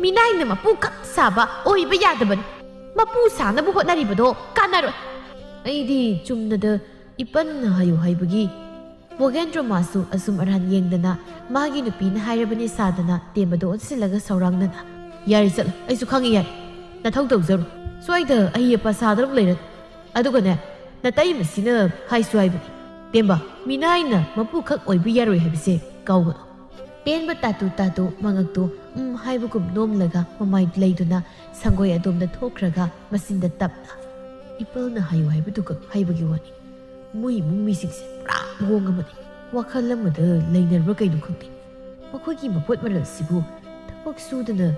ꯃꯤꯅꯥꯏꯅ ꯃꯄꯨ ꯈꯛ ꯁꯥꯕ ꯑꯣꯏꯕ ꯌꯥꯗꯕꯅꯤ꯫ ꯃꯄꯨ ꯁꯥꯅꯕ ꯍꯣꯠꯅꯔꯤꯕꯗꯣ ꯀꯥꯟꯅꯔꯣꯏ꯫" "ꯑꯩꯗꯤ ꯆꯨꯝꯅꯗ ꯏꯄꯟꯅ ꯍꯥꯏꯌꯨ ꯍꯥꯏꯕꯒꯤ꯫" ꯃꯣꯒꯦꯟꯗ꯭ꯔꯣ ꯃꯥꯁꯨ ꯑꯁꯨꯝ ꯑꯔꯥꯟ ꯌꯦꯡꯗꯅ ꯃꯥꯒꯤ ꯅꯨꯄꯤꯅ ꯍꯥꯏꯔꯕꯅꯤ ꯁꯥꯗꯅ ꯇꯦꯝꯕꯗ ꯑꯣꯟꯁꯤꯜꯂꯒ ꯁꯧꯔꯥꯡꯅꯅ, "ꯌꯥꯔꯦ ꯆꯠꯂꯣ, ꯑꯩꯁꯨ ꯈꯪꯉꯤ ꯌꯥꯔꯦ꯫ ꯅꯊꯧ ꯇꯧꯖꯔꯣ꯫ ꯁ꯭ꯋꯥꯏꯗ ꯑꯍꯩ ꯑꯄꯥ ꯁꯥꯗꯅ ꯂꯩꯔꯅꯨ꯫ ꯑꯗꯨꯒꯅꯦ, ꯅꯇꯩꯃꯁꯤꯅ ꯍꯥꯏꯁꯨ ꯍꯥꯏꯕꯅꯤ, ꯇꯦꯝꯕ, ꯃꯤꯅꯥꯏꯅ ꯃꯄꯨꯈꯛ ꯑꯣꯏꯕ ꯌꯥꯔꯣꯏ ꯍꯥꯏꯕꯁꯦ ꯀꯥꯎꯒꯅꯨ꯫" ꯇꯦꯟꯕ ꯇꯥꯇꯨ ꯇꯥꯇꯨ ꯃꯉꯛꯇꯨ ꯎꯝ ꯍꯥꯏꯕꯒꯨꯝ ꯅꯣꯝꯂꯒ ꯃꯃꯥꯏ ꯂꯩꯗꯨꯅ ꯁꯪꯒꯣꯏ ꯑꯗꯣꯝꯗ ꯊꯣꯛꯈ꯭ꯔꯒ ꯃꯆꯤꯟꯗ ꯇꯞꯅ, "ꯏꯄꯜꯅ ꯍꯥꯏꯌꯨ ꯍꯥꯏꯕꯗꯨꯈꯛ ꯍꯥꯏꯕꯒꯤ ꯋꯥꯅꯤ꯫ ꯃꯣꯏ ꯏꯃꯨꯡ ꯃꯤꯁꯤꯡꯁꯦ ꯄꯨꯔꯥ ꯃꯑꯣꯡ ꯑꯃꯅꯤ꯫ ꯋꯥꯈꯜ ꯑꯃꯗ ꯂꯩꯅꯔꯕ꯭ꯔꯥ ꯀꯩꯅꯣ ꯈꯪꯗꯦ꯫ ꯃꯈꯣꯏꯒꯤ ꯃꯄꯣꯠ ꯃꯔꯜꯁꯤꯕꯨ ꯊꯕꯛ ꯁꯨꯗꯅ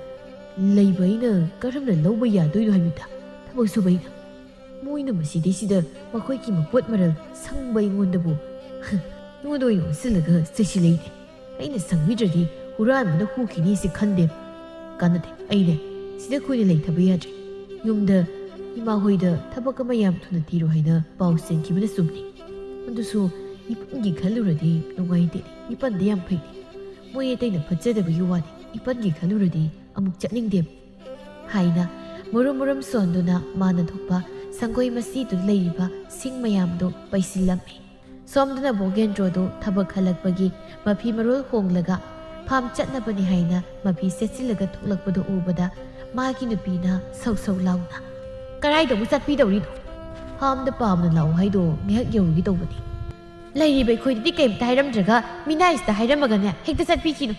ꯂꯩꯕ ꯑꯩꯅ ꯀꯔꯝꯅ ꯂꯧꯕ ꯌꯥꯗꯣꯏꯅꯣ ꯍꯥꯏꯕꯅꯤꯗ, ꯊꯕꯛ ꯁꯨꯕ ꯑꯩꯅ꯫ ꯃꯣꯏꯅ ꯃꯁꯤꯗꯩꯁꯤꯗ ꯃꯈꯣꯏꯒꯤ ꯃꯄꯣꯠ ꯃꯔꯜ ꯁꯪꯕ ꯑꯩꯉꯣꯟꯗꯕꯨ, ꯑꯩꯉꯣꯟꯗ ꯑꯣꯏꯅ ꯑꯣꯟꯁꯤꯜꯂꯒ ꯆꯩꯁꯤꯜꯂꯛꯏꯅꯦ꯫ ꯑꯩꯅ ꯁꯪꯕꯤꯗ꯭ꯔꯗꯤ ꯍꯨꯔꯥꯟꯕꯅ ꯍꯨꯈꯤꯅꯤꯁꯦ ꯈꯟꯗꯦ꯫ ꯀꯥꯟꯅꯗꯦ, ꯑꯩꯅꯦ ꯁꯤꯗ ꯀꯨꯏꯅ ꯂꯩꯊꯕ ꯌꯥꯗ꯭ꯔꯦ꯫ ꯌꯨꯝꯗ ꯏꯃꯥ ꯍꯣꯏꯗ ꯊꯕꯛ ꯑꯃ ꯌꯥꯝ ꯊꯨꯅ ꯊꯤꯔꯣ ꯍꯥꯏꯅ ꯄꯥꯎ ꯆꯦꯟꯈꯤꯕꯅ ꯆꯨꯝꯅꯤ꯫ ꯑꯗꯨꯁꯨ ꯏꯄꯨꯡꯒꯤ ꯈꯜꯂꯨꯔꯗꯤ ꯅꯨꯡꯉꯥꯏꯇꯦꯅꯦ꯫ ꯏꯄꯟꯗꯤ ꯌꯥꯝ ꯐꯩꯅꯦ꯫ ꯃꯣꯏ ꯑꯇꯩꯅ ꯐꯠꯖꯗꯕꯒꯤ ꯋꯥꯅꯤ, ꯏꯄꯟꯒꯤ ꯈꯜꯂꯨꯔꯗꯤ ꯑꯃꯨꯛ ꯆꯠꯅꯤꯡꯗꯦꯕ," ꯍꯥꯏꯅ ꯃꯨꯔꯨꯝ ꯃꯨꯔꯨꯝ ꯁꯣꯟꯗꯨꯅ ꯃꯥꯅ ꯊꯣꯛꯄ ꯁꯪꯒꯣꯏ ꯃꯁꯤꯗꯨ ꯂꯩꯔꯤꯕ ꯁꯤꯡ ꯃꯌꯥꯝꯗꯨ ꯄꯩꯁꯤꯜꯂꯝꯃꯤ꯫ ꯁꯣꯝꯗꯅ ꯕꯣꯒꯦꯟꯗ꯭ꯔꯣꯗꯨ ꯊꯕꯛ ꯍꯜꯂꯛꯄꯒꯤ ꯃꯐꯤ ꯃꯔꯣꯜ ꯍꯣꯡꯂꯒ ꯐꯥꯝ ꯆꯠꯅꯕꯅꯤ ꯍꯥꯏꯅ ꯃꯐꯤ ꯁꯦꯠꯆꯤꯜꯂꯒ ꯊꯣꯛꯂꯛꯄꯗꯨ ꯎꯕꯗ ꯃꯥꯒꯤ ꯅꯨꯄꯤꯅ ꯁꯧ ꯁꯧ ꯂꯥꯎꯅ, "ꯀꯔꯥꯏꯗ ꯑꯃꯨꯛ ꯆꯠꯄꯤꯗꯧꯔꯤꯅꯣ? ꯐꯥꯝꯗ ꯄꯥꯝꯅ ꯂꯥꯛꯑꯣ ꯍꯥꯏꯗꯣ ꯉꯥꯏꯍꯥꯛ ꯌꯧꯔꯨꯒꯦ ꯇꯧꯕꯅꯤ꯫ ꯂꯩꯔꯤꯕ ꯑꯩꯈꯣꯏꯗꯗꯤ ꯀꯩꯝꯇ ꯍꯥꯏꯔꯝꯗ꯭ꯔꯒ ꯃꯤꯅꯥꯏꯁꯤꯗ ꯍꯥꯏꯔꯝꯃꯒꯅꯦ ꯍꯦꯛꯇ ꯆꯠꯄꯤꯈꯤꯅꯨ꯫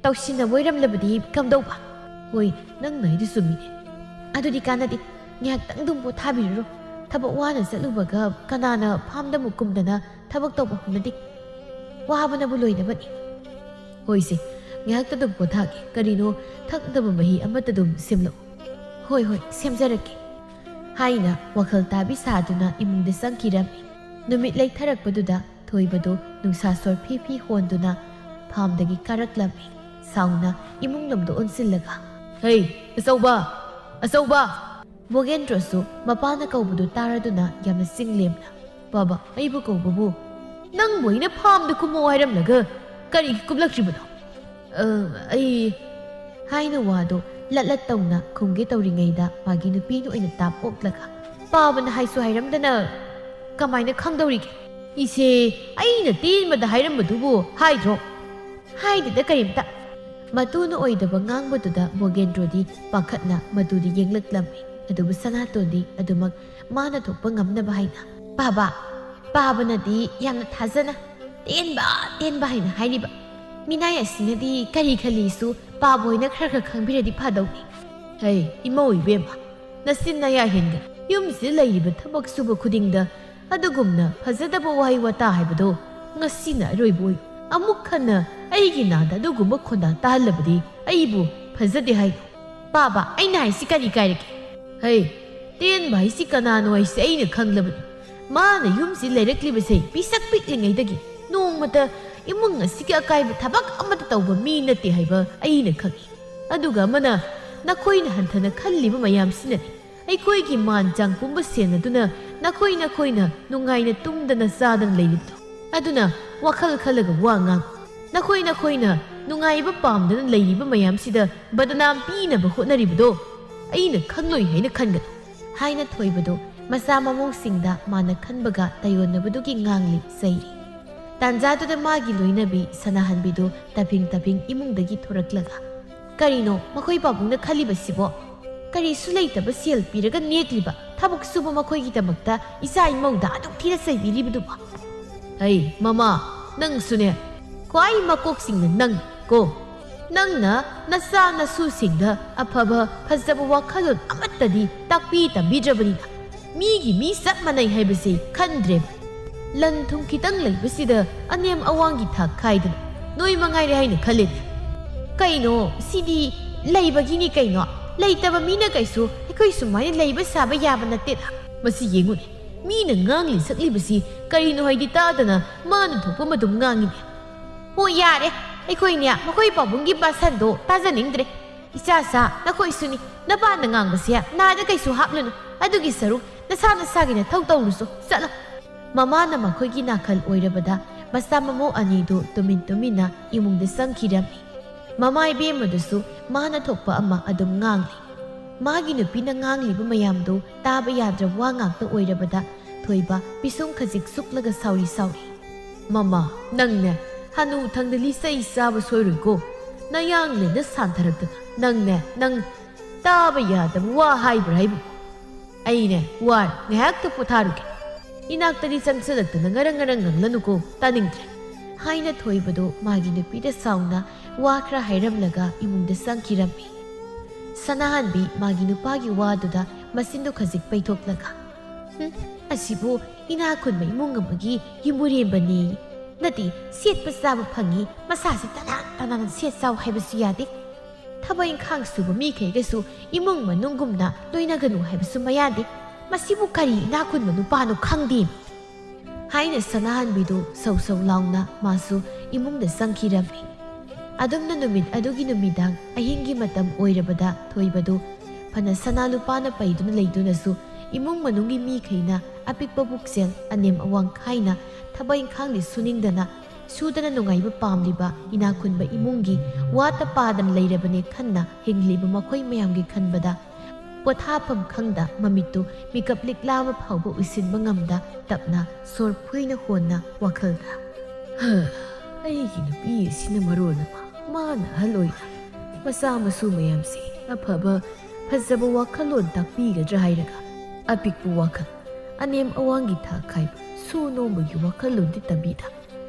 ꯇꯧꯁꯤꯟꯅꯕ ꯑꯣꯏꯔꯝꯂꯕꯗꯤ ꯀꯝꯗꯧꯕ?" "ꯍꯣꯏ, ꯅꯪꯅ ꯍꯥꯏꯗꯨ ꯆꯨꯝꯃꯤꯅꯦ꯫ ꯑꯗꯨꯗꯤ ꯀꯥꯟꯅꯗꯦ꯫ ꯉꯥꯏꯍꯥꯛꯇꯪꯗꯨꯝ ꯄꯣꯊꯥꯕꯤꯔꯨꯔꯣ꯫ ꯊꯕꯛ ꯋꯥꯅ ꯆꯠꯂꯨꯕꯒ ꯀꯅꯥꯅ ꯐꯥꯝꯗ ꯑꯃꯨꯛ ꯀꯨꯝꯗꯅ ꯊꯕꯛ ꯇꯧꯕ ꯍꯧꯅꯗꯦ꯫ ꯋꯥꯕꯅꯕꯨ ꯂꯣꯏꯔꯕꯅꯤ꯫" "ꯍꯣꯏꯁꯦ, ꯉꯥꯏꯍꯥꯛꯇ ꯑꯗꯨꯝ ꯄꯣꯊꯥꯒꯦ꯫ ꯀꯔꯤꯅꯣ, ꯊꯛꯅꯕ ꯃꯍꯤ ꯑꯃꯠꯇ ꯑꯗꯨꯝ ꯁꯦꯝꯂꯛꯎ꯫" "ꯍꯣꯏ, ꯍꯣꯏ, ꯁꯦꯝꯖꯔꯛꯀꯦ," ꯍꯥꯏꯅ ꯋꯥꯈꯜ ꯇꯥꯕꯤ ꯁꯥꯗꯨꯅ ꯏꯃꯨꯡꯗ ꯆꯪꯈꯤꯔꯝꯃꯤ꯫ ꯅꯨꯃꯤꯠ ꯂꯩꯊꯔꯛꯄꯗꯨꯗ ꯊꯣꯏꯕꯗꯨ ꯅꯨꯡꯁꯥ ꯁꯣꯔ ꯐꯤ ꯐꯤ ꯍꯣꯟꯗꯨꯅ ꯐꯥꯝꯗꯒꯤ ꯀꯥꯔꯛꯂꯝꯃꯤ꯫ ꯁꯥꯎꯅ ꯏꯃꯨꯡ ꯂꯣꯝꯗ ꯑꯣꯟꯁꯤꯜꯂꯒ, "ꯍꯩ, ꯑꯆꯧꯕ! ꯑꯆꯧꯕ!" ꯕꯣꯒꯦꯟꯗ꯭ꯔꯣꯁꯨ ꯃꯄꯥꯅ ꯀꯧꯕꯗꯨ ꯇꯥꯔꯗꯨꯅ ꯌꯥꯝꯅ ꯆꯤꯡꯂꯦꯝꯅ, "ꯕꯥꯕꯥ, ꯑꯩꯕꯨ ꯀꯧꯕꯕꯨ? ꯅꯪꯕꯨ ꯑꯩꯅ ꯐꯥꯝꯗ ꯀꯨꯝꯃꯣ ꯍꯥꯏꯔꯝꯂꯒ ꯀꯔꯤꯒꯤ ꯀꯨꯝꯂꯛꯇ꯭ꯔꯤꯕꯅꯣ?" "ꯑ, ꯑꯩ," ꯍꯥꯏꯅ ꯋꯥꯗꯨ ꯂꯠ ꯂꯠ ꯇꯧꯅ ꯈꯨꯝꯒꯦ ꯇꯧꯔꯤꯉꯩꯗ ꯃꯥꯒꯤ ꯅꯨꯄꯤꯅ ꯑꯣꯏꯅ ꯇꯥꯞ ꯑꯣꯛꯂꯒ, "ꯄꯥꯕꯅ ꯍꯥꯏꯁꯨ ꯍꯥꯏꯔꯝꯗꯅ ꯀꯃꯥꯏꯅ ꯈꯪꯗꯧꯔꯤꯒꯦ?" "ꯏꯆꯦ, ꯑꯩꯅ ꯇꯦꯟꯕꯗ ꯍꯥꯏꯔꯝꯕꯗꯨꯕꯨ ꯍꯥꯏꯗ꯭ꯔꯣ?" "ꯍꯥꯏꯗꯦꯗ ꯀꯔꯤꯝꯇ꯫" ꯃꯇꯨꯅ ꯑꯣꯏꯗꯕ ꯉꯥꯡꯕꯗꯨꯗ ꯕꯣꯒꯦꯟꯗ꯭ꯔꯣꯗꯤ ꯄꯥꯈꯠꯅ ꯃꯇꯨꯗꯤ ꯌꯦꯡꯂꯛꯂꯝꯃꯤ꯫ ꯑꯗꯨꯕꯨ ꯁꯅꯥꯇꯣꯟꯗꯤ ꯑꯗꯨꯃꯛ ꯃꯥꯅ ꯊꯣꯛꯄ ꯉꯝꯅꯕ ꯍꯥꯏꯅ, "ꯄꯥꯕ, ꯄꯥꯕꯅꯗꯤ ꯌꯥꯝꯅ ꯊꯥꯖꯅ ꯇꯦꯟꯕ, ꯇꯦꯟꯕ ꯍꯥꯏꯅ ꯍꯥꯏꯔꯤꯕ꯫ ꯃꯤꯅꯥꯏ ꯑꯁꯤꯅꯗꯤ ꯀꯔꯤ ꯈꯜꯂꯤꯁꯨ ꯄꯥꯕ ꯍꯣꯏꯅ ꯈꯔ ꯈꯔ ꯈꯪꯕꯤꯔꯗꯤ ꯐꯗꯧꯅꯤ꯫" "ꯍꯩ, ꯏꯃꯧ ꯏꯕꯦꯝꯃ, ꯅꯆꯤꯟ ꯅꯌꯥ ꯍꯦꯟꯒꯅꯨ꯫ ꯌꯨꯝꯁꯤꯗ ꯂꯩꯔꯤꯕ ꯊꯕꯛ ꯁꯨꯕ ꯈꯨꯗꯤꯡꯗ ꯑꯗꯨꯒꯨꯝꯅ ꯐꯖꯗꯕ ꯋꯥꯍꯩ ꯋꯥꯇꯥ ꯍꯥꯏꯕꯗꯣ ꯉꯁꯤꯅ ꯑꯔꯣꯏꯕ ꯑꯣꯏ꯫ ꯑꯃꯨꯛ ꯍꯟꯅ ꯑꯩꯒꯤ ꯅꯥꯗ ꯑꯗꯨꯒꯨꯝꯕ ꯈꯣꯟꯗꯥ ꯇꯥꯍꯜꯂꯕꯗꯤ ꯑꯩꯕꯨ ꯐꯖꯗꯦ ꯍꯥꯏꯅꯨ꯫" "ꯄꯥꯕ, ꯑꯩꯅ ꯍꯥꯏꯁꯤ ꯀꯔꯤ ꯀꯥꯏꯔꯒꯦ?" "ꯍꯩ, ꯇꯦꯟꯕ ꯍꯥꯏꯁꯤ ꯀꯅꯥꯅꯣ ꯍꯥꯏꯁꯤ ꯑꯩꯅ ꯈꯪꯂꯕꯅꯤ꯫ ꯃꯥꯅ ꯌꯨꯝꯁꯤ ꯂꯩꯔꯛꯂꯤꯕꯁꯦ ꯄꯤꯁꯛ ꯄꯤꯛꯂꯤꯉꯩꯗꯒꯤ ꯅꯣꯡꯃꯇ ꯏꯃꯨꯡ ꯑꯁꯤꯒꯤ ꯑꯀꯥꯏꯕ ꯊꯕꯛ ꯑꯃꯠꯇ ꯇꯧꯕ ꯃꯤ ꯅꯠꯇꯦ ꯍꯥꯏꯕ ꯑꯩꯅ ꯈꯪꯏ꯫ ꯑꯗꯨꯒ ꯑꯃꯅ ꯅꯈꯣꯏꯅ ꯍꯟꯊꯅ ꯈꯜꯂꯤꯕ ꯃꯌꯥꯝꯁꯤꯅꯅꯤ ꯑꯩꯈꯣꯏꯒꯤ ꯃꯥꯟ ꯆꯥꯡ ꯄꯨꯝꯕ ꯁꯦꯟꯅꯗꯨꯅ ꯅꯈꯣꯏ ꯅꯈꯣꯏꯅ ꯅꯨꯡꯉꯥꯏꯅ ꯇꯨꯝꯗꯅ ꯆꯥꯗꯅ ꯂꯩꯔꯤꯕꯗꯣ꯫ ꯑꯗꯨꯅ ꯋꯥꯈꯜ ꯈꯜꯂꯒ ꯋꯥ ꯉꯥꯡ꯫ ꯅꯈꯣꯏ ꯅꯈꯣꯏꯅ ꯅꯨꯡꯉꯥꯏꯕ ꯄꯥꯝꯗꯅ ꯂꯩꯔꯤꯕ ꯃꯌꯥꯝꯁꯤꯗ ꯕꯗꯅꯥꯝ ꯄꯤꯅꯕ ꯍꯣꯠꯅꯔꯤꯕꯗꯣ ꯑꯩꯅ ꯈꯪꯂꯣꯏ ꯍꯥꯏꯅ ꯈꯟꯒꯅꯨ ꯍꯥꯏꯅ ꯊꯣꯏꯕꯗꯨ ꯃꯆꯥ ꯃꯃꯧꯁꯤꯡꯗ ꯃꯥꯅ ꯈꯟꯕꯒ ꯇꯥꯏꯌꯣꯟꯅꯕꯗꯨꯒꯤ ꯉꯥꯡꯂꯤ ꯆꯩꯔꯤ꯫ ꯇꯥꯟꯖꯥꯗꯨꯗ ꯃꯥꯒꯤ ꯂꯣꯏꯅꯕꯤ ꯁꯅꯥꯍꯟꯕꯤꯗꯨ ꯇꯞꯐꯤꯡ ꯇꯞꯐꯤꯡ ꯏꯃꯨꯡꯗꯒꯤ ꯊꯣꯔꯛꯂꯒ, "ꯀꯔꯤꯅꯣ ꯃꯈꯣꯏ ꯄꯥꯕꯨꯡꯅ ꯈꯜꯂꯤꯕꯁꯤꯕꯣ? ꯀꯔꯤꯁꯨ ꯂꯩꯇꯕ ꯁꯦꯜ ꯄꯤꯔꯒ ꯅꯦꯛꯂꯤꯕ ꯊꯕꯛ ꯁꯨꯕ ꯃꯈꯣꯏꯒꯤꯗꯃꯛꯇ ꯏꯆꯥ ꯏꯃꯧꯗ ꯑꯗꯨꯛ ꯊꯤꯅ ꯆꯩꯕꯤꯔꯤꯕꯗꯨꯕꯣ?" "ꯍꯩ ꯃꯃꯥ, ꯅꯪꯁꯨꯅꯦ꯫ ꯈ꯭ꯋꯥꯏ ꯃꯀꯣꯛꯁꯤꯡꯅ ꯅꯪ ꯀꯣ꯫ ꯅꯪꯅ ꯅꯆꯥ ꯅꯁꯨꯁꯤꯡꯗ ꯑꯐꯕ ꯐꯖꯕ ꯋꯥꯈꯜꯂꯣꯟ ꯑꯃꯠꯇꯗꯤ ꯇꯥꯛꯄꯤ ꯇꯝꯕꯤꯗ꯭ꯔꯕꯅꯤꯅ ꯃꯤꯒꯤ ꯃꯤ ꯆꯞ ꯃꯥꯟꯅꯩ ꯍꯥꯏꯕꯁꯤ ꯈꯟꯗ꯭ꯔꯦꯕ꯫ ꯂꯟ ꯊꯨꯝ ꯈꯤꯇꯪ ꯂꯩꯕꯁꯤꯗ ꯑꯅꯦꯝ ꯑꯋꯥꯡꯒꯤ ꯊꯥꯛ ꯈꯥꯏꯗꯅ ꯅꯣꯏ ꯃꯉꯥꯏꯔꯦ ꯍꯥꯏꯅ ꯈꯜꯂꯦꯅꯦ꯫ ꯀꯩꯅꯣ ꯁꯤꯗꯤ? ꯂꯩꯕꯒꯤꯅꯤ ꯀꯩꯅꯣ꯫ ꯂꯩꯇꯕ ꯃꯤꯅ ꯀꯩꯁꯨ ꯑꯩꯈꯣꯏ ꯁꯨꯃꯥꯏꯅ ꯂꯩꯕ ꯁꯥꯕ ꯌꯥꯕ ꯅꯠꯇꯦꯗ꯫ ꯃꯁꯤ ꯌꯦꯡꯉꯨꯅꯦ, ꯃꯤꯅ ꯉꯥꯡꯂꯤ ꯁꯛꯂꯤꯕꯁꯤ ꯀꯔꯤꯅꯣ ꯍꯥꯏꯗꯤ ꯇꯥꯗꯅ ꯃꯥꯅ ꯊꯣꯛꯄ ꯑꯗꯨꯝ ꯉꯥꯡꯉꯤꯅꯦ꯫ ꯍꯣ ꯌꯥꯔꯦ, ꯑꯩꯈꯣꯏꯅꯦ ꯃꯈꯣꯏ ꯄꯥꯕꯨꯡꯒꯤ ꯕꯥꯁꯟꯗꯣ ꯇꯥꯖꯅꯤꯡꯗ꯭ꯔꯦ꯫ ꯏꯆꯥꯁꯥ, ꯅꯈꯣꯏꯁꯨꯅꯤ, ꯅꯄꯥꯅ ꯉꯥꯡꯕꯁꯦ ꯅꯥꯗ ꯀꯩꯁꯨ ꯍꯥꯞꯂꯨꯅꯨ꯫ ꯑꯗꯨꯒꯤ ꯁꯔꯨꯛ ꯅꯁꯥ ꯅꯁꯥꯒꯤ ꯅꯊꯧ ꯇꯧꯔꯨꯁꯨ, ꯆꯠꯂꯣ꯫ ꯃꯃꯥꯅ ꯃꯈꯣꯏꯒꯤ ꯅꯥꯀꯜ ꯑꯣꯏꯔꯕꯗ ꯃꯆꯥ ꯃꯃꯧ ꯑꯅꯤꯗꯨ ꯇꯨꯃꯤꯟ ꯇꯨꯃꯤꯟꯅ ꯏꯃꯨꯡꯗ ꯆꯪꯈꯤꯔꯝꯃꯤ꯫ ꯃꯃꯥ ꯏꯕꯦꯝꯃꯗꯨꯁꯨ ꯃꯥꯅ ꯊꯣꯛꯄ ꯑꯃ ꯑꯗꯨꯝ ꯉꯥꯡꯂꯤ꯫ ꯃꯥꯒꯤ ꯅꯨꯄꯤꯅ ꯉꯥꯡꯂꯤꯕ ꯃꯌꯥꯝꯗꯨ ꯇꯥꯕ ꯌꯥꯗ꯭ꯔꯕ ꯋꯥ ꯉꯥꯛꯇ ꯑꯣꯏꯔꯕꯗ ꯊꯣꯏꯕ ꯄꯤꯁꯨꯝ ꯈꯖꯤꯛ ꯁꯨꯛꯂꯒ ꯁꯥꯎꯔꯤ ꯁꯥꯎꯔꯤ꯫ "ꯃꯃꯥ, ꯅꯪꯅꯦ ꯍꯅꯨ ꯊꯪꯗ ꯂꯤꯆꯩ ꯆꯥꯕ ꯁꯣꯏꯔꯣꯏꯀꯣ꯫ ꯅꯌꯥꯡꯂꯦꯟꯗ ꯁꯥꯟꯊꯔꯛꯇꯅ ꯅꯪꯅꯦ, ꯅꯪ ꯇꯥꯕ ꯌꯥꯗꯕ ꯋꯥ ꯍꯥꯏꯕ꯭ꯔꯥ ꯍꯥꯏꯕ? ꯑꯩꯅꯦ ꯋꯥꯔꯦ, ꯉꯥꯏꯍꯥꯛꯇ ꯄꯣꯊꯥꯔꯨꯒꯦ꯫ ꯏꯅꯥꯛꯇꯗꯤ ꯆꯪꯁꯤꯜꯂꯛꯇꯅ ꯉꯔꯪ ꯉꯔꯪ ꯉꯪꯂꯅꯨꯀꯣ, ꯇꯥꯅꯤꯡꯗ꯭ꯔꯦ" ꯍꯥꯏꯅ ꯊꯣꯏꯕꯗꯨ ꯃꯥꯒꯤ ꯅꯨꯄꯤꯗ ꯁꯥꯎꯅ ꯋꯥ ꯈꯔ ꯍꯥꯏꯔꯝꯂꯒ ꯏꯃꯨꯡꯗ ꯆꯪꯈꯤꯔꯝꯃꯤ꯫ ꯁꯅꯥꯍꯟꯕꯤ ꯃꯥꯒꯤ ꯅꯨꯄꯥꯒꯤ ꯋꯥꯗꯨꯗ ꯃꯆꯤꯟꯗꯨ ꯈꯖꯤꯛ ꯄꯩꯊꯣꯛꯂꯒ, "ꯍꯨꯝ, ꯑꯁꯤꯕꯨ ꯏꯅꯥꯛ ꯈꯨꯟꯕ ꯏꯃꯨꯡ ꯑꯃꯒꯤ ꯌꯨꯝꯕꯨꯔꯦꯝꯕꯅꯤ꯫ ꯅꯠꯇꯦ, ꯁꯦꯠꯄ ꯆꯥꯕ ꯐꯪꯉꯤ, ꯃꯁꯥꯁꯤ ꯇꯅꯥꯟ ꯇꯅꯥꯟꯅ ꯁꯦꯠ ꯆꯥꯎ ꯍꯥꯏꯕꯁꯨ ꯌꯥꯗꯦ꯫ ꯊꯕꯛ ꯏꯪꯈꯥꯡ ꯁꯨꯕ ꯃꯤꯈꯩꯒꯁꯨ ꯏꯃꯨꯡ ꯃꯅꯨꯡꯒꯨꯝꯅ ꯂꯣꯏꯅꯒꯅꯨ ꯍꯥꯏꯕꯁꯨ ꯃꯌꯥꯗꯦ꯫ ꯃꯁꯤꯕꯨ ꯀꯔꯤ ꯏꯅꯥꯛ ꯈꯨꯟꯕ ꯅꯨꯄꯥꯅꯣ ꯈꯪꯗꯦ" ꯍꯥꯏꯅ ꯁꯅꯥꯍꯟꯕꯤꯗꯨ ꯁꯧ ꯁꯧ ꯂꯥꯎꯅ ꯃꯥꯁꯨ ꯏꯃꯨꯡꯗ ꯆꯪꯈꯤꯔꯝꯃꯤ꯫ ꯑꯗꯨꯝꯅ ꯅꯨꯃꯤꯠ ꯑꯗꯨꯒꯤ ꯅꯨꯃꯤꯗꯥꯡ ꯑꯍꯤꯡꯒꯤ ꯃꯇꯝ ꯑꯣꯏꯔꯕꯗ ꯊꯣꯏꯕꯗꯨ ꯐꯅ ꯁꯅꯥ ꯂꯨꯄꯥꯅ ꯄꯩꯗꯨꯅ ꯂꯩꯗꯨꯅꯁꯨ ꯏꯃꯨꯡ ꯃꯅꯨꯡꯒꯤ ꯃꯤꯈꯩꯅ ꯑꯄꯤꯛꯄ ꯄꯨꯛꯆꯦꯜ, ꯑꯅꯦꯝ ꯑꯋꯥꯡ ꯈꯥꯏꯅ ꯊꯕꯛ ꯏꯪꯈꯥꯡꯗꯤ ꯁꯨꯅꯤꯡꯗꯅ, ꯁꯨꯗꯅ ꯅꯨꯡꯉꯥꯏꯕ ꯄꯥꯝꯂꯤꯕ ꯏꯅꯥꯛ ꯈꯨꯟꯕ ꯏꯃꯨꯡꯒꯤ ꯋꯥꯠꯇ ꯄꯥꯗꯅ ꯂꯩꯔꯕꯅꯦ ꯈꯟꯅ ꯍꯤꯡꯂꯤꯕ ꯃꯈꯣꯏ ꯃꯌꯥꯝꯒꯤ ꯈꯟꯕꯗ ꯄꯣꯊꯥꯐꯝ ꯈꯪꯗ ꯃꯃꯤꯠꯇꯨ ꯃꯤꯀꯞ ꯂꯤꯛꯂꯥ ꯑꯃ ꯐꯥꯎꯕ ꯎꯏꯁꯤꯟꯕ ꯉꯝꯗ ꯇꯞꯅ ꯁꯣꯔ ꯐꯨꯏꯅ ꯍꯣꯟꯅ ꯋꯥꯈꯜꯗ, "ꯍ, ꯑꯩꯒꯤ ꯅꯨꯄꯤ ꯑꯁꯤꯅ ꯃꯔꯣꯜ ꯑꯃ ꯃꯥꯅ ꯑꯍꯜ ꯑꯣꯏꯅ ꯃꯆꯥ ꯃꯁꯨ ꯃꯌꯥꯝꯁꯤ ꯑꯐꯕ ꯐꯖꯕ ꯋꯥꯈꯜꯂꯣꯟ ꯇꯥꯛꯄꯤꯒꯗ꯭ꯔꯥ ꯍꯥꯏꯔꯒ ꯑꯄꯤꯛꯄ ꯋꯥꯈꯜ, ꯑꯅꯦꯝ ꯑꯋꯥꯡꯒꯤ ꯊꯥꯛ ꯈꯥꯏꯕ, ꯁꯨ ꯅꯣꯝꯕꯒꯤ ꯋꯥꯈꯜꯂꯣꯟꯗꯤ ꯇꯝꯕꯤꯗ,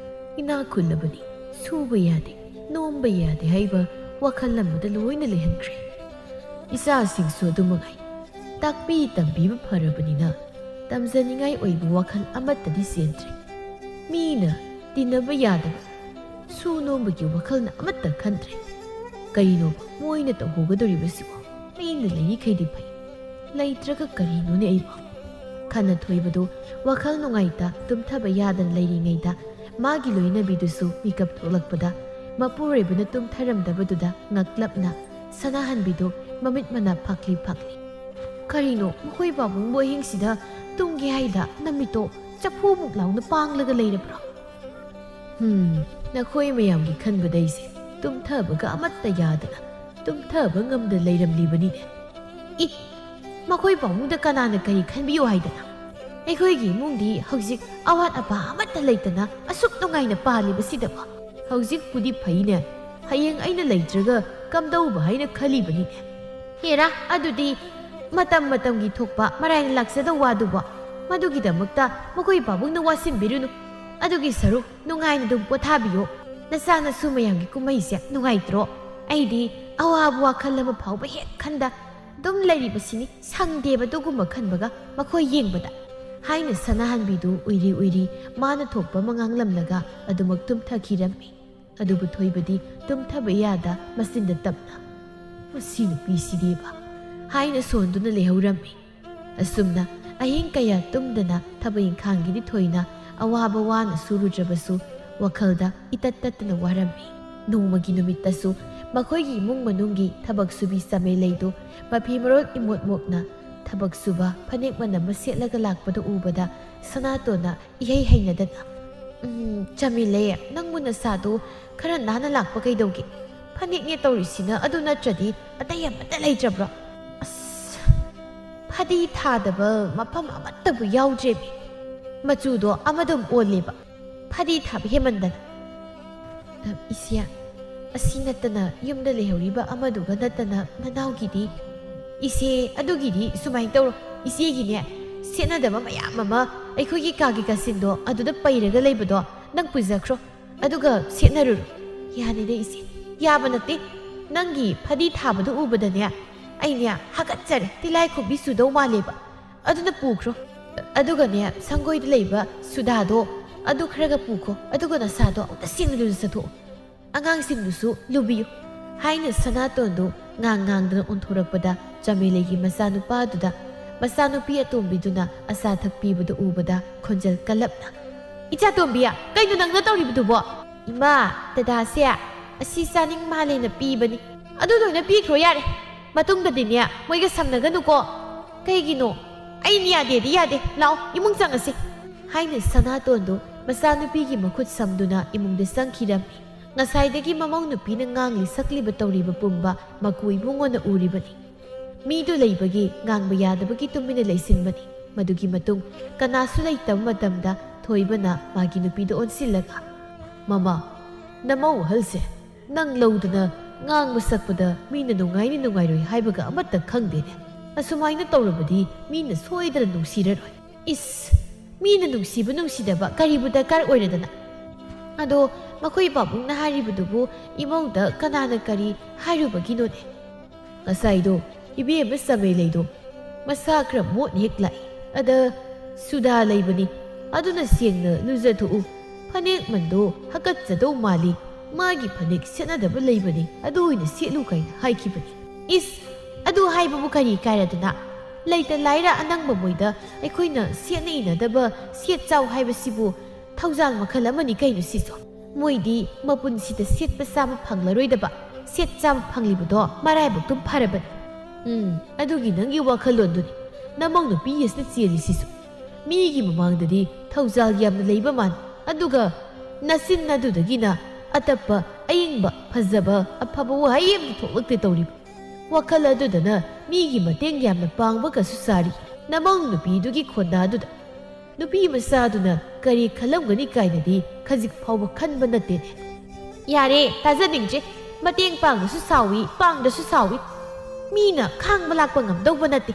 ꯏꯅꯥꯛ ꯈꯨꯜꯂꯕꯅꯤ, ꯁꯨꯕ ꯌꯥꯗꯦ, ꯅꯣꯝꯕ ꯌꯥꯗꯦ ꯍꯥꯏꯕ ꯋꯥꯈꯜ ꯑꯃꯗ ꯂꯣꯏꯅ ꯂꯩꯍꯟꯈ꯭ꯔꯦ꯫ ꯏꯆꯥꯁꯤꯡꯁꯨ ꯑꯗꯨꯃꯉꯥꯏ꯫ ꯇꯥꯛꯄꯤ ꯇꯝꯕꯤꯕ ꯐꯔꯕꯅꯤꯅ ꯇꯝꯖꯅꯤꯡꯉꯥꯏ ꯑꯣꯏꯕ ꯋꯥꯈꯜ ꯑꯃꯠꯇꯗꯤ ꯆꯦꯟꯗ꯭ꯔꯦ꯫ ꯃꯤꯅ ꯇꯤꯟꯅꯕ ꯌꯥꯗꯕ, ꯁꯨ ꯅꯣꯝꯕꯒꯤ ꯋꯥꯈꯜꯅ ꯑꯃꯠꯇ ꯈꯟꯗ꯭ꯔꯦ꯫ ꯀꯔꯤꯅꯣ ꯃꯣꯏꯅ ꯇꯧꯍꯧꯒꯗꯧꯔꯤꯕꯁꯤꯕꯣ? ꯑꯩꯅ ꯂꯩꯔꯤꯈꯩꯗꯤ ꯐꯩ, ꯂꯩꯇ꯭ꯔꯒ ꯀꯔꯤꯅꯣꯅꯦ ꯑꯩꯕꯣ?" ꯈꯟꯅ ꯊꯣꯏꯕꯗꯨ ꯋꯥꯈꯜ ꯅꯨꯡꯉꯥꯏꯇ ꯇꯨꯝꯊꯕ ꯌꯥꯗꯅ ꯂꯩꯔꯤꯉꯩꯗ ꯃꯥꯒꯤ ꯂꯣꯏꯅꯕꯤꯗꯨꯁꯨ ꯃꯤꯀꯞ ꯊꯣꯛꯂꯛꯄꯗ ꯃꯄꯨꯔꯣꯏꯕꯅ ꯇꯨꯝꯊꯔꯝꯗꯕꯗꯨꯗ ꯉꯛꯂꯞꯅ ꯁꯅꯥꯍꯟꯕꯤꯗꯨ ꯃꯃꯤꯠ ꯃꯅꯥ ꯐꯥꯛꯂꯤ ꯐꯥꯛꯂꯤ꯫ "ꯀꯔꯤꯅꯣ ꯃꯈꯣꯏ ꯄꯥꯕꯨꯡꯕꯨ ꯑꯍꯤꯡꯁꯤꯗ ꯇꯨꯝꯒꯦ ꯍꯥꯏꯗ ꯅꯃꯤꯠꯇꯣ ꯆꯐꯨꯃꯨꯛ ꯂꯥꯎꯅ ꯄꯥꯡꯂꯒ ꯂꯩꯔꯕ꯭ꯔꯣ?" "ꯍꯨꯝ, ꯅꯈꯣꯏ ꯃꯌꯥꯝꯒꯤ ꯈꯟꯕꯗ ꯑꯩꯁꯦ ꯇꯨꯝꯊꯕꯒ ꯑꯃꯠꯇ ꯌꯥꯗꯅ ꯇꯨꯝꯊꯕ ꯉꯝꯗ ꯂꯩꯔꯝꯂꯤꯕꯅꯤꯅꯦ꯫ ꯏ, ꯃꯈꯣꯏ ꯄꯥꯕꯨꯡꯗ ꯀꯅꯥꯅ ꯀꯔꯤ ꯈꯟꯕꯤꯌꯨ ꯍꯥꯏꯗꯅ? ꯑꯩꯈꯣꯏꯒꯤ ꯏꯃꯨꯡꯗꯤ ꯍꯧꯖꯤꯛ ꯑꯋꯥꯠ ꯑꯄꯥ ꯑꯃꯠꯇ ꯂꯩꯇꯅ ꯑꯁꯨꯛ ꯅꯨꯡꯉꯥꯏꯅ ꯄꯥꯜꯂꯤꯕꯁꯤꯗꯕꯨ꯫ ꯍꯧꯖꯤꯛꯄꯨꯗꯤ ꯐꯩꯅꯦ, ꯍꯌꯦꯡ ꯑꯩꯅ ꯂꯩꯇ꯭ꯔꯒ ꯀꯝꯗꯧꯕ ꯍꯥꯏꯅ ꯈꯜꯂꯤꯕꯅꯤꯅꯦ꯫ ꯍꯦꯔꯥ, ꯑꯗꯨꯗꯤ ꯃꯇꯝ ꯃꯇꯝꯒꯤ ꯊꯣꯛꯄ ꯃꯔꯥꯏꯅ ꯂꯥꯛꯆꯗꯧ ꯋꯥꯗꯨꯕꯨ꯫ ꯃꯗꯨꯒꯤꯗꯃꯛꯇ ꯃꯈꯣꯏ ꯄꯥꯕꯨꯡꯅ ꯋꯥꯁꯤꯟꯕꯤꯔꯨꯅꯨ꯫ ꯑꯗꯨꯒꯤ ꯁꯔꯨꯛ ꯅꯨꯡꯉꯥꯏꯅ ꯑꯗꯨꯝ ꯄꯣꯊꯥꯕꯤꯌꯣ꯫ ꯅꯆꯥ ꯅꯁꯨ ꯃꯌꯥꯝꯒꯤ ꯀꯨꯝꯍꯩꯁꯦ ꯅꯨꯡꯉꯥꯏꯇ꯭ꯔꯣ? ꯑꯩꯗꯤ ꯑꯋꯥꯕ ꯋꯥꯈꯜ ꯑꯃ ꯐꯥꯎꯕ ꯍꯦꯛ ꯈꯟꯗ ꯑꯗꯨꯝ ꯂꯩꯔꯤꯕꯁꯤꯅꯤ꯫ ꯁꯪꯗꯦꯕ ꯑꯗꯨꯒꯨꯝꯕ ꯈꯟꯕꯒ ꯃꯈꯣꯏ ꯌꯦꯡꯕꯗ," ꯍꯥꯏꯅ ꯁꯅꯥꯍꯟꯕꯤꯗꯨ ꯎꯏꯔꯤ ꯎꯏꯔꯤ ꯃꯥꯅ ꯊꯣꯛꯄ ꯑꯃ ꯉꯥꯡꯂꯝꯂꯒ ꯑꯗꯨꯃꯛ ꯇꯨꯝꯊꯈꯤꯔꯝꯃꯤ꯫ ꯑꯗꯨꯕꯨ ꯊꯣꯏꯕꯗꯤ ꯇꯨꯝꯊꯕ ꯌꯥꯗ ꯃꯆꯤꯟꯗ ꯇꯞꯅ, "ꯃꯁꯤ ꯅꯨꯄꯤꯁꯤꯗꯤꯕ" ꯍꯥꯏꯅ ꯁꯣꯟꯗꯨꯅ ꯂꯩꯍꯧꯔꯝꯃꯤ꯫ ꯑꯁꯨꯝꯅ ꯑꯍꯤꯡ ꯀꯌꯥ ꯇꯨꯝꯗꯅ ꯊꯕꯛ ꯏꯪꯈꯥꯡꯒꯤꯗꯤ ꯊꯣꯏꯅ ꯑꯋꯥꯕ ꯋꯥꯅ ꯁꯨꯔꯨꯗ꯭ꯔꯕꯁꯨ ꯋꯥꯈꯜꯗ ꯏꯇꯠ ꯇꯠꯇꯅ ꯋꯥꯔꯝꯃꯤ꯫ ꯅꯣꯡꯃꯒꯤ ꯅꯨꯃꯤꯠꯇꯁꯨ ꯃꯈꯣꯏꯒꯤ ꯏꯃꯨꯡ ꯃꯅꯨꯡꯒꯤ ꯊꯕꯛ ꯁꯨꯕꯤ ꯆꯥꯃꯦꯂꯩꯗꯨ ꯃꯐꯤ ꯃꯔꯣꯜ ꯏꯃꯣꯠ ꯃꯣꯠꯅ ꯊꯕꯛ ꯁꯨꯕ ꯐꯅꯦꯛ ꯃꯅꯝ ꯑꯃ ꯁꯦꯠꯂꯒ ꯂꯥꯛꯄꯗꯨ ꯎꯕꯗ ꯁꯅꯥꯇꯣꯟꯅ ꯏꯍꯩ ꯍꯩꯅꯗꯅ, "ꯎꯝ, ꯆꯃꯤꯂꯦ, ꯅꯪꯕꯨ ꯅꯁꯥꯗꯨ ꯈꯔ ꯅꯥꯟꯅ ꯂꯥꯛꯄ ꯀꯩꯗꯧꯒꯦ? ꯐꯅꯦꯛꯅꯦ ꯇꯧꯔꯤꯁꯤꯅ ꯑꯗꯨ ꯅꯠꯇ꯭ꯔꯗꯤ ꯑꯇꯩ ꯑꯃꯠꯇ ꯂꯩꯇ꯭ꯔꯕ꯭ꯔꯣ? ꯑꯁ, ꯐꯗꯤ ꯊꯥꯗꯕ ꯃꯐꯝ ꯑꯃꯠꯇꯕꯨ ꯌꯥꯎꯗ꯭ꯔꯦꯃꯤ꯫ ꯃꯆꯨꯗꯣ ꯑꯃꯗꯨꯝ ꯑꯣꯜꯂꯦꯕ, ꯐꯗꯤ ꯊꯥꯕ ꯍꯦꯟꯃꯟꯗꯅ꯫" "ꯑ, ꯏꯆꯦ, ꯑꯁꯤ ꯅꯠꯇꯅ ꯌꯨꯝꯗ ꯂꯩꯍꯧꯔꯤꯕ ꯑꯃꯗꯨꯒ ꯅꯠꯇꯅ ꯅꯅꯥꯎꯒꯤꯗꯤ?" "ꯏꯆꯦ, ꯑꯗꯨꯒꯤꯗꯤ ꯁꯨꯃꯥꯏꯅ ꯇꯧꯔꯣ꯫ ꯏꯆꯦꯒꯤꯅꯦ, ꯁꯦꯠꯅꯗꯕ ꯃꯌꯥꯝ ꯑꯃ ꯑꯩꯈꯣꯏꯒꯤ ꯀꯥꯒꯤ ꯀꯥꯆꯤꯟꯗꯣ ꯑꯗꯨꯗ ꯄꯩꯔꯒ ꯂꯩꯕꯗꯣ ꯅꯪ ꯄꯨꯖꯈ꯭ꯔꯣ꯫ ꯑꯗꯨꯒ ꯁꯦꯠꯅꯔꯨꯔꯣ꯫" "ꯌꯥꯅꯤꯗ ꯏꯆꯦ, ꯌꯥꯕ ꯅꯠꯇꯦ꯫ ꯅꯪꯒꯤ ꯐꯗꯤ ꯊꯥꯕꯗꯨ ꯎꯕꯗꯅꯦ ꯑꯩꯅꯦ ꯍꯥꯒꯠꯆꯔꯦ, ꯇꯤꯜꯂꯥꯏꯈꯨꯝꯕꯤ ꯆꯨꯗꯧ ꯃꯥꯜꯂꯦꯕ꯫ ꯑꯗꯨꯅ ꯄꯨꯈ꯭ꯔꯣ꯫ ꯑꯗꯨꯒꯅꯦ, ꯁꯪꯒꯣꯏꯗ ꯂꯩꯕ ꯁꯨꯗꯥꯗꯣ ꯑꯗꯨ ꯈꯔꯒ ꯄꯨꯈꯣ, ꯑꯗꯨꯒ ꯅꯁꯥꯗꯣ ꯑꯝꯇ ꯁꯦꯡꯅ ꯂꯨꯖꯊꯣꯛꯑꯣ꯫ ꯑꯉꯥꯡꯁꯤꯡꯗꯨꯁꯨ ꯂꯨꯕꯤꯌꯨ," ꯍꯥꯏꯅ ꯁꯅꯥꯇꯣꯟꯗꯨ ꯉꯥꯡ ꯉꯥꯡꯗꯅ ꯑꯣꯟꯊꯣꯔꯛꯄꯗ, ꯆꯃꯦꯂꯩꯒꯤ ꯃꯆꯥꯅꯨꯄꯥꯗꯨꯗ ꯃꯆꯥꯅꯨꯄꯤ ꯑꯇꯣꯝꯕꯤꯗꯨꯅ ꯑꯆꯥ ꯊꯛ ꯄꯤꯕꯗꯨ ꯎꯕꯗ ꯈꯣꯟꯖꯦꯜ ꯀꯜꯂꯞꯅ, "ꯏꯆꯥꯇꯣꯝꯕꯤ, ꯀꯩꯅꯣ ꯅꯪꯅ ꯇꯧꯔꯤꯕꯗꯨꯕꯣ?" "ꯏꯃꯥ, ꯗꯗꯥꯁꯦ ꯑꯁꯤ ꯆꯥꯅꯤꯡ ꯃꯥꯜꯂꯦꯅ ꯄꯤꯕꯅꯤ꯫ ꯑꯗꯨ ꯂꯣꯏꯅ ꯄꯤꯈ꯭ꯔꯣ ꯌꯥꯔꯦ꯫ ꯃꯇꯨꯡꯗꯗꯤꯅꯦ ꯃꯣꯏꯒ ꯁꯝꯅꯒꯅꯨꯀꯣ꯫" "ꯀꯩꯒꯤꯅꯣ?" "ꯑꯩꯅ ꯌꯥꯗꯦꯗꯤ ꯌꯥꯗꯦ꯫ ꯂꯥꯛꯑꯣ, ꯏꯃꯨꯡ ꯆꯪꯉꯁꯤ," ꯍꯥꯏꯅ ꯁꯅꯥꯇꯣꯟꯗꯨ ꯃꯆꯥꯅꯨꯄꯤꯒꯤ ꯃꯈꯨꯠ ꯁꯝꯗꯨꯅ ꯏꯃꯨꯡꯗ ꯆꯪꯈꯤꯔꯝꯃꯤ꯫ ꯉꯁꯥꯏꯗꯒꯤ ꯃꯃꯧ ꯅꯨꯄꯤꯅ ꯉꯥꯡꯂꯤ ꯁꯛꯂꯤꯕ ꯇꯧꯔꯤꯕ ꯄꯨꯝꯕ ꯃꯀꯨ ꯏꯕꯨꯡꯉꯣꯅ ꯎꯔꯤꯕꯅꯤ꯫ ꯃꯤꯗꯨ ꯂꯩꯕꯒꯤ ꯉꯥꯡꯕ ꯌꯥꯗꯕꯒꯤ ꯇꯨꯃꯤꯟꯅ ꯂꯩꯁꯤꯟꯕꯅꯤ꯫ ꯃꯗꯨꯒꯤ ꯃꯇꯨꯡ ꯀꯅꯥꯁꯨ ꯂꯩꯇꯕ ꯃꯇꯝꯗ ꯊꯣꯏꯕꯅ ꯃꯥꯒꯤ ꯅꯨꯄꯤꯗ ꯑꯣꯟꯁꯤꯜꯂꯒ, "ꯃꯃꯥ, ꯅꯃꯧ ꯑꯍꯜꯁꯦ ꯅꯪ ꯂꯧꯗꯅ ꯉꯥꯡꯕ ꯁꯛꯄꯗ ꯃꯤꯅ ꯅꯨꯡꯉꯥꯏꯅꯤ ꯅꯨꯡꯉꯥꯏꯔꯣꯏ ꯍꯥꯏꯕꯒ ꯑꯃꯠꯇ ꯈꯪꯗꯦꯅꯦ꯫ ꯑꯁꯨꯃꯥꯏꯅ ꯇꯧꯔꯕꯗꯤ ꯃꯤꯅ ꯁꯣꯏꯗꯅ ꯅꯨꯡꯁꯤꯔꯔꯣꯏ꯫" "ꯏꯁ, ꯃꯤꯅ ꯅꯨꯡꯁꯤꯕ ꯅꯨꯡꯁꯤꯗꯕ ꯀꯔꯤꯕꯨ ꯗꯔꯀꯥꯔ ꯑꯣꯏꯔꯗꯅ? ꯑꯗꯣ ꯃꯈꯣꯏ ꯄꯥꯕꯨꯡꯅ ꯍꯥꯏꯔꯤꯕꯗꯨꯕꯨ ꯏꯃꯧꯗ ꯀꯅꯥꯅ ꯀꯔꯤ ꯍꯥꯏꯔꯨꯕꯒꯤꯅꯣꯅꯦ?" "ꯉꯁꯥꯏꯗꯣ ꯏꯕꯦꯝꯃ ꯆꯃꯦꯂꯩꯗꯣ ꯃꯁꯥ ꯈꯔ ꯃꯣꯠꯅ ꯍꯦꯛ ꯂꯥꯛꯏ꯫ ꯑꯗ ꯁꯨꯗꯥ ꯂꯩꯕꯅꯤ, ꯑꯗꯨꯅ ꯁꯦꯡꯅ ꯂꯨꯖꯊꯣꯛꯎ꯫ ꯐꯅꯦꯛ ꯃꯟꯗꯣ ꯍꯥꯀꯠꯆꯗꯧ ꯃꯥꯜꯂꯤ, ꯃꯥꯒꯤ ꯐꯅꯦꯛ ꯁꯦꯠꯅꯗꯕ ꯂꯩꯕꯅꯤ, ꯑꯗꯨ ꯑꯣꯏꯅ ꯁꯦꯠꯂꯨ" ꯀꯥꯏꯅ ꯍꯥꯏꯈꯤꯕꯅꯤ꯫ ꯏꯁ, ꯑꯗꯨ ꯍꯥꯏꯕꯕꯨ ꯀꯔꯤ ꯀꯥꯏꯔꯗꯅ? ꯂꯩꯇ ꯂꯥꯏꯔ ꯑꯅꯪꯕ ꯃꯣꯏꯗ ꯑꯩꯈꯣꯏꯅ ꯁꯦꯠꯅ ꯏꯅꯗꯕ ꯁꯦꯠ ꯆꯥꯎ ꯍꯥꯏꯕꯁꯤꯕꯨ ꯊꯧꯖꯥꯜ ꯃꯈꯜ ꯑꯃꯅꯤ ꯀꯩꯅꯣ ꯁꯤꯁꯨ꯫ ꯃꯣꯏꯗꯤ ꯃꯄꯨꯟꯁꯤꯗ ꯁꯦꯠꯄ ꯆꯥꯕ ꯐꯪꯂꯔꯣꯏꯗꯕ ꯁꯦꯠ ꯆꯥꯕ ꯐꯪꯂꯤꯕꯗꯣ ꯃꯔꯥꯏꯕꯛꯇꯨꯝ ꯐꯔꯕꯅꯤ꯫ ꯎꯝ, ꯑꯗꯨꯒꯤ ꯅꯪꯒꯤ ꯋꯥꯈꯜꯂꯣꯟꯗꯨꯅꯤ ꯅꯃꯧ ꯅꯨꯄꯤ ꯑꯁꯤꯅ ꯆꯦꯜꯂꯤꯁꯤꯁꯨ꯫ ꯃꯤꯒꯤ ꯃꯃꯥꯡꯗꯗꯤ ꯊꯧꯖꯥꯜ ꯌꯥꯝꯅ ꯂꯩꯕ ꯃꯥꯟ, ꯑꯗꯨꯒ ꯅꯆꯤꯟ ꯑꯗꯨꯗꯒꯤꯅ ꯑꯇꯞꯄ ꯑꯏꯪꯕ, ꯐꯖꯕ, ꯑꯐꯕ ꯋꯥꯍꯩ ꯑꯃ ꯊꯣꯛꯂꯛꯇꯦ ꯇꯧꯔꯤꯕ꯫ ꯋꯥꯈꯜ ꯑꯗꯨꯗꯅ ꯃꯤꯒꯤ ꯃꯇꯦꯡ ꯌꯥꯝꯅ ꯄꯥꯡꯕꯒꯁꯨ ꯁꯥꯔꯤ꯫ ꯅꯃꯧ ꯅꯨꯄꯤꯗꯨꯒꯤ ꯈꯣꯟꯗꯥꯗꯨꯗ ꯅꯨꯄꯤ ꯃꯆꯥꯗꯨꯅ ꯀꯔꯤ ꯈꯜꯂꯝꯒꯅꯤ ꯀꯥꯏꯅꯗꯤ ꯈꯖꯤꯛ ꯐꯥꯎꯕ ꯈꯟꯕ ꯅꯠꯇꯦꯅꯦ꯫ "ꯌꯥꯔꯦ, ꯇꯥꯖꯅꯤꯡꯗ꯭ꯔꯦ꯫ ꯃꯇꯦꯡ ꯄꯥꯡꯉꯁꯨ ꯁꯥꯎꯏ, ꯄꯥꯡꯗꯁꯨ ꯁꯥꯎꯏ꯫ ꯃꯤꯅ ꯈꯥꯡꯕ ꯂꯥꯛꯄ ꯉꯝꯗꯧꯕ ꯅꯠꯇꯦ"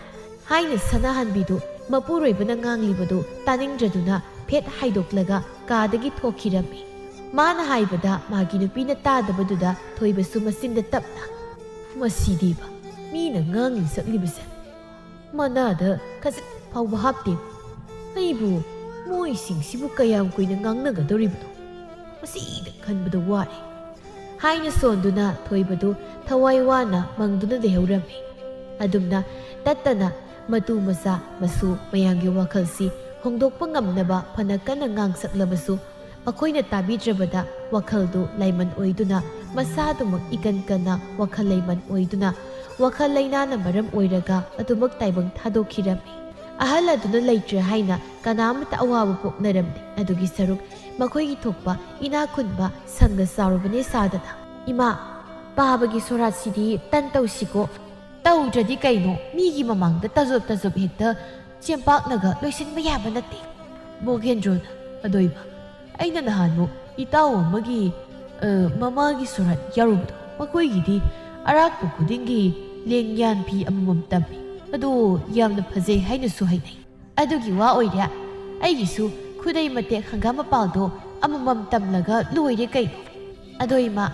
ꯍꯥꯏꯅ ꯁꯅꯥꯍꯟꯕꯤꯗꯨ ꯃꯄꯨꯔꯣꯏꯕꯅ ꯉꯥꯡꯂꯤꯕꯗꯨ ꯇꯥꯅꯤꯡꯗ꯭ꯔꯗꯨꯅ ꯐꯦꯠ ꯍꯥꯏꯗꯣꯛꯂꯒ ꯀꯥꯗꯒꯤ ꯊꯣꯛꯈꯤꯔꯝꯃꯤ꯫ ꯃꯥꯅ ꯍꯥꯏꯕꯗ ꯃꯥꯒꯤ ꯅꯨꯄꯤꯅ ꯇꯥꯗꯕꯗꯨꯗ ꯊꯣꯏꯕꯁꯨ ꯃꯆꯤꯟꯗ ꯇꯞꯅ, "ꯃꯁꯤꯗꯤꯕ, ꯃꯤꯅ ꯉꯥꯡꯂꯤ ꯁꯛꯂꯤꯕꯁꯦ ꯃꯅꯥꯗ ꯈꯖꯤꯛ ꯐꯥꯎꯕ ꯍꯥꯞꯇꯦ꯫ ꯑꯩꯕꯨ ꯃꯣꯏꯁꯤꯡꯁꯤꯕꯨ ꯀꯌꯥꯝ ꯀꯨꯏꯅ ꯉꯥꯡꯅꯒꯗꯧꯔꯤꯕꯅꯣ? ꯃꯁꯤꯗ ꯈꯟꯕꯗ ꯋꯥꯔꯦ" ꯍꯥꯏꯅ ꯁꯣꯟꯗꯨꯅ ꯊꯣꯏꯕꯗꯨ ꯊꯋꯥꯏ ꯋꯥꯅ ꯃꯪꯗꯨꯅ ꯂꯩꯍꯧꯔꯝꯃꯤ꯫ ꯑꯗꯨꯝꯅ ꯇꯠꯇꯅ ꯃꯇꯨ ꯃꯆꯥ ꯃꯁꯨ ꯃꯌꯥꯝꯒꯤ ꯋꯥꯈꯜꯁꯤ ꯍꯣꯡꯗꯣꯛꯄ ꯉꯝꯅꯕ ꯐꯅ ꯀꯟꯅ ꯉꯥꯡꯁꯛꯂꯕꯁꯨ, ꯃꯈꯣꯏꯅ ꯇꯥꯕꯤꯗ꯭ꯔꯕꯗ ꯋꯥꯈꯜꯗꯨ ꯂꯥꯏꯃꯟ ꯑꯣꯏꯗꯨꯅ, ꯃꯁꯥꯗꯨꯃꯛ ꯏꯀꯟ ꯀꯟꯅ ꯋꯥꯈꯜ ꯂꯩꯃꯟ ꯑꯣꯏꯗꯨꯅ, ꯋꯥꯈꯜ ꯂꯩꯅꯥꯅ ꯃꯔꯝ ꯑꯣꯏꯔꯒ ꯑꯗꯨꯃꯛ ꯇꯥꯏꯕꯪ ꯊꯥꯗꯣꯛꯈꯤꯔꯝꯃꯤ꯫ ꯑꯍꯜ ꯑꯗꯨꯅ ꯂꯩꯇ꯭ꯔꯦ ꯍꯥꯏꯅ ꯀꯅꯥ ꯑꯃꯠꯇ ꯑꯋꯥꯕ ꯄꯣꯛꯅꯔꯝꯗꯦ꯫ ꯑꯗꯨꯒꯤ ꯁꯔꯨꯛ ꯃꯈꯣꯏꯒꯤ ꯊꯣꯛꯄ ꯏꯅꯥꯛ ꯈꯨꯟꯕ ꯁꯪꯒ ꯆꯥꯎꯔꯕꯅꯦ ꯁꯥꯗꯅ꯫ "ꯏꯃꯥ, ꯄꯥꯕꯒꯤ ꯁꯣꯔꯥꯠꯁꯤꯗꯤ ꯇꯟ ꯇꯧꯁꯤꯀꯣ꯫ ꯇꯧꯗ꯭ꯔꯗꯤ ꯀꯩꯅꯣ, ꯃꯤꯒꯤ ꯃꯃꯥꯡꯗ ꯇꯖꯣꯞ ꯇꯖꯣꯞ ꯍꯦꯛꯇ ꯆꯦꯝꯄꯥꯛꯅꯒ ꯂꯣꯏꯁꯤꯟꯕ ꯌꯥꯕ ꯅꯠꯇꯦ"꯫ ꯃꯣꯒꯦꯟꯗ꯭ꯔꯣꯅ, "ꯑꯗꯣ ꯏꯃꯥ, ꯑꯩꯅ ꯅꯍꯥꯟꯃꯨꯛ ꯏꯇꯥꯎ ꯑꯃꯒꯤ, ꯑ, ꯃꯃꯥꯒꯤ ꯁꯣꯔꯥꯠ ꯌꯥꯎꯔꯨꯕꯗꯣ, ꯃꯈꯣꯏꯒꯤꯗꯤ ꯑꯔꯥꯛꯄ ꯈꯨꯗꯤꯡꯒꯤ ꯂꯦꯡꯌꯥꯟ ꯐꯤ ꯑꯃꯃꯝ ꯇꯝꯃꯤ꯫ ꯑꯗꯣ ꯌꯥꯝꯅ ꯐꯖꯩ ꯍꯥꯏꯅꯁꯨ ꯍꯥꯏꯅꯩ"꯫ "ꯑꯗꯨꯒꯤ ꯋꯥ ꯑꯣꯏꯔꯦ꯫ ꯑꯩꯒꯤꯁꯨ ꯈꯨꯗꯩ ꯃꯇꯦꯛ ꯍꯪꯒꯥꯝ ꯃꯄꯥꯜꯗꯣ ꯑꯃꯃꯝ ꯇꯝꯂꯒ ꯂꯣꯏꯔꯦ ꯀꯩꯅꯣ꯫ ꯑꯗꯣ ꯏꯃꯥ,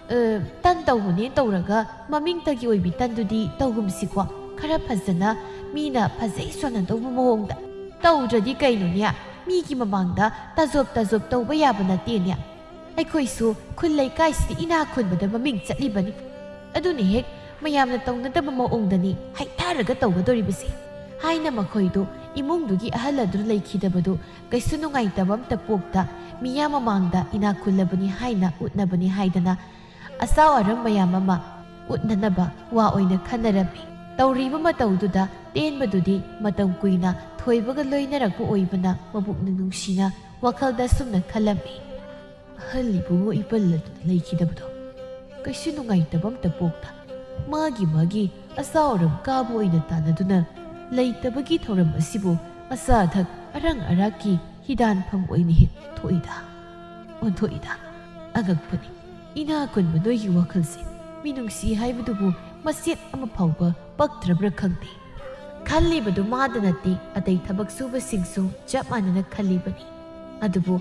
ꯑ, ꯇꯟ ꯇꯧꯕꯅꯦ ꯇꯧꯔꯒ ꯃꯃꯤꯡꯇꯒꯤ ꯑꯣꯏꯕꯤ ꯇꯟꯗꯨꯗꯤ ꯇꯧꯒꯨꯝꯁꯤꯀꯣ꯫ ꯈꯔ ꯐꯖꯅ, ꯃꯤꯅ ꯐꯖꯩ ꯁꯣꯟꯅꯗꯧꯕ ꯃꯑꯣꯡꯗ꯫ ꯇꯧꯗ꯭ꯔꯗꯤ ꯀꯩꯅꯣꯅꯦ? ꯃꯤꯒꯤ ꯃꯃꯥꯡꯗ ꯇꯖꯣꯞ ꯇꯖꯣꯞ ꯇꯧꯕ ꯌꯥꯕ ꯅꯠꯇꯦꯅꯦ꯫ ꯑꯩꯈꯣꯏꯁꯨ ꯈꯨꯜ ꯂꯩꯀꯥꯏꯁꯤꯗ ꯏꯅꯥꯛ ꯈꯨꯟꯕꯗ ꯃꯃꯤꯡ ꯆꯠꯂꯤꯕꯅꯤ꯫ ꯑꯗꯨꯅ ꯍꯦꯛ ꯃꯌꯥꯝꯅ ꯇꯧꯅꯗꯕ ꯃꯑꯣꯡꯗꯅꯤ ꯍꯩꯊꯥꯔꯒ ꯇꯧꯒꯗꯧꯔꯤꯕꯁꯦ" ꯍꯥꯏꯅ ꯃꯈꯣꯏꯗꯨ ꯏꯃꯨꯡꯗꯨꯒꯤ ꯑꯍꯜ ꯑꯗꯨ ꯂꯩꯈꯤꯗꯕꯗꯨ ꯀꯩꯁꯨ ꯅꯨꯡꯉꯥꯏꯇꯕ ꯑꯝꯇ ꯄꯣꯛꯇ, ꯃꯤꯌꯥꯝ ꯃꯃꯥꯡꯗ ꯏꯅꯥꯛ ꯈꯨꯜꯂꯕꯅꯤ ꯍꯥꯏꯅ ꯎꯠꯅꯕꯅꯤ ꯍꯥꯏꯗꯅ ꯑꯆꯥꯎ ꯑꯔꯝ ꯃꯌꯥꯝ ꯑꯃ ꯎꯠꯅꯅꯕ ꯋꯥ ꯑꯣꯏꯅ ꯈꯟꯅꯔꯝꯃꯤ꯫ ꯇꯧꯔꯤꯕ ꯃꯇꯧꯗꯨꯗ ꯇꯦꯟꯕꯗꯨꯗꯤ ꯃꯇꯝ ꯀꯨꯏꯅ ꯊꯣꯏꯕꯒ ꯂꯣꯏꯅꯔꯛꯄ ꯑꯣꯏꯕꯅ ꯃꯕꯨꯛꯅꯤꯡ ꯅꯨꯡꯁꯤꯅ ꯋꯥꯈꯜꯗ ꯑꯁꯨꯝꯅ ꯈꯜꯂꯝꯃꯤ꯫ "ꯑꯍꯜ ꯏꯕꯨꯡꯉꯣ ꯏꯄꯜ ꯑꯗꯨꯅ ꯂꯩꯈꯤꯗꯕꯗꯣ ꯀꯩꯁꯨ ꯅꯨꯡꯉꯥꯏꯇꯕ ꯑꯝꯇ ꯄꯣꯛꯇ ꯃꯥꯒꯤ ꯃꯥꯒꯤ ꯑꯆꯥ ꯑꯔꯝ ꯀꯥꯕ ꯑꯣꯏꯅ ꯇꯥꯟꯅꯗꯨꯅ ꯂꯩꯇꯕꯒꯤ ꯊꯧꯔꯝ ꯑꯁꯤꯕꯨ ꯑꯆꯥ ꯑꯊꯛ ꯑꯔꯪ ꯑꯔꯥꯛꯀꯤ ꯍꯤꯗꯥꯟꯐꯝ ꯑꯣꯏꯅ ꯍꯦꯛ ꯊꯣꯛꯏꯗ, ꯑꯣꯟꯊꯣꯛꯏꯗ꯫ ꯑꯉꯛꯄꯅꯤ, ꯏꯅꯥ ꯈꯨꯟꯕ ꯅꯣꯏꯒꯤ ꯋꯥꯈꯜꯁꯦ꯫ ꯃꯤꯅꯨꯡꯁꯤ ꯍꯥꯏꯕꯗꯨꯕꯨ ꯃꯆꯦꯠ ꯑꯃ ꯐꯥꯎꯕ ꯄꯛꯇ꯭ꯔꯕ꯭ꯔꯥ ꯈꯪꯗꯦ꯫" ꯈꯜꯂꯤꯕꯗꯨ ꯃꯥꯗ ꯅꯠꯇꯦ, ꯑꯇꯩ ꯊꯕꯛ ꯁꯨꯕꯁꯤꯡꯁꯨ ꯆꯞ ꯃꯥꯟꯅꯅ ꯈꯜꯂꯤꯕꯅꯤ꯫ ꯑꯗꯨꯕꯨ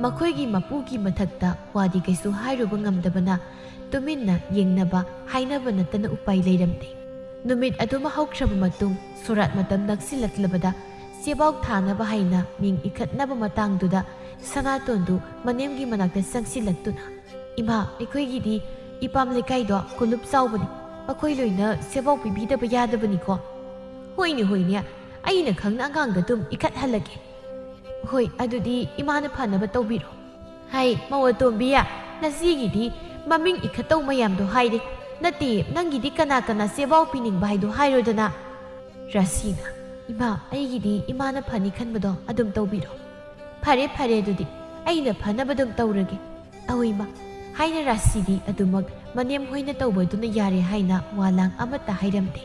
ꯃꯈꯣꯏꯒꯤ ꯃꯄꯨꯒꯤ ꯃꯊꯛꯇ ꯋꯥꯗꯤ ꯀꯩꯁꯨ ꯍꯥꯏꯔꯨꯕ ꯉꯝꯗꯕꯅ ꯇꯨꯃꯤꯟꯅ ꯌꯦꯡꯅꯕ ꯍꯥꯏꯅꯕ ꯅꯠꯇꯅ ꯎꯄꯥꯏ ꯂꯩꯔꯝꯗꯦ꯫ ꯅꯨꯃꯤꯠ ꯑꯗꯨꯃ ꯍꯧꯈ꯭ꯔꯕ ꯃꯇꯨꯡ ꯁꯣꯔꯥꯠ ꯃꯇꯝ ꯅꯛꯁꯤꯜꯂꯛꯂꯕꯗ ꯆꯦꯕꯥꯎ ꯊꯥꯅꯕ ꯍꯥꯏꯅ ꯃꯤꯡ ꯏꯈꯠꯅꯕ ꯃꯇꯥꯡꯗꯨꯗ ꯁꯅꯥꯇꯣꯟꯗꯨ ꯃꯅꯦꯝꯒꯤ ꯃꯅꯥꯛꯇ ꯆꯪꯁꯤꯜꯂꯛꯇꯨꯅ, "ꯏꯃꯥ, ꯑꯩꯈꯣꯏꯒꯤꯗꯤ ꯏꯄꯥꯝ ꯂꯩꯀꯥꯏꯗꯣ ꯀꯣꯂꯨꯞ ꯆꯥꯎꯕꯅꯤ, ꯃꯈꯣꯏ ꯂꯣꯏꯅ ꯁꯦꯕꯥꯎ ꯄꯤꯕꯤꯗꯕ ꯌꯥꯗꯕꯅꯤꯀꯣ꯫" "ꯍꯣꯏꯅꯦ, ꯍꯣꯏꯅꯦ, ꯑꯩꯅ ꯈꯪꯅ ꯑꯉꯥꯡꯗ ꯑꯗꯨꯝ ꯏꯈꯠꯍꯜꯂꯒꯦ꯫" "ꯍꯣꯏ, ꯑꯗꯨꯗꯤ ꯏꯃꯥꯅ ꯐꯅꯕ ꯇꯧꯕꯤꯔꯣ꯫" "ꯍꯩ, ꯃꯧ ꯑꯇꯣꯝꯕꯤ, ꯅꯆꯦꯒꯤꯗꯤ ꯃꯃꯤꯡ ꯏꯈꯠꯇꯧ ꯃꯌꯥꯝꯗꯣ ꯍꯥꯏꯔꯦ꯫ ꯅꯠꯇꯦ, ꯅꯪꯒꯤꯗꯤ ꯀꯅꯥ ꯀꯅꯥ ꯁꯦꯕꯥꯎ ꯄꯤꯅꯤꯡꯕ ꯍꯥꯏꯗꯣ ꯍꯥꯏꯔꯣꯗꯅ꯫" ꯔꯥꯁꯤꯅ, "ꯏꯃꯥ, ꯑꯩꯒꯤꯗꯤ ꯏꯃꯥꯅ ꯐꯅꯤ ꯈꯟꯕꯗꯣ ꯑꯗꯨꯝ ꯇꯧꯕꯤꯔꯣ꯫" "ꯐꯔꯦ, ꯐꯔꯦ, ꯑꯗꯨꯗꯤ ꯑꯩꯅ ꯐꯅꯕ ꯑꯗꯨꯝ ꯇꯧꯔꯒꯦ꯫" "ꯑꯍꯣꯏ, ꯏꯃꯥ꯫" ꯍꯥꯏꯅ ꯔꯥꯁꯤꯗꯤ ꯑꯗꯨꯃꯛ ꯃꯅꯦꯝ ꯍꯣꯏꯅ ꯇꯧꯕꯗꯨꯅ ꯌꯥꯔꯦ ꯍꯥꯏꯅ ꯋꯥ ꯂꯥꯡ ꯑꯃꯠꯇ ꯍꯥꯏꯔꯝꯗꯦ꯫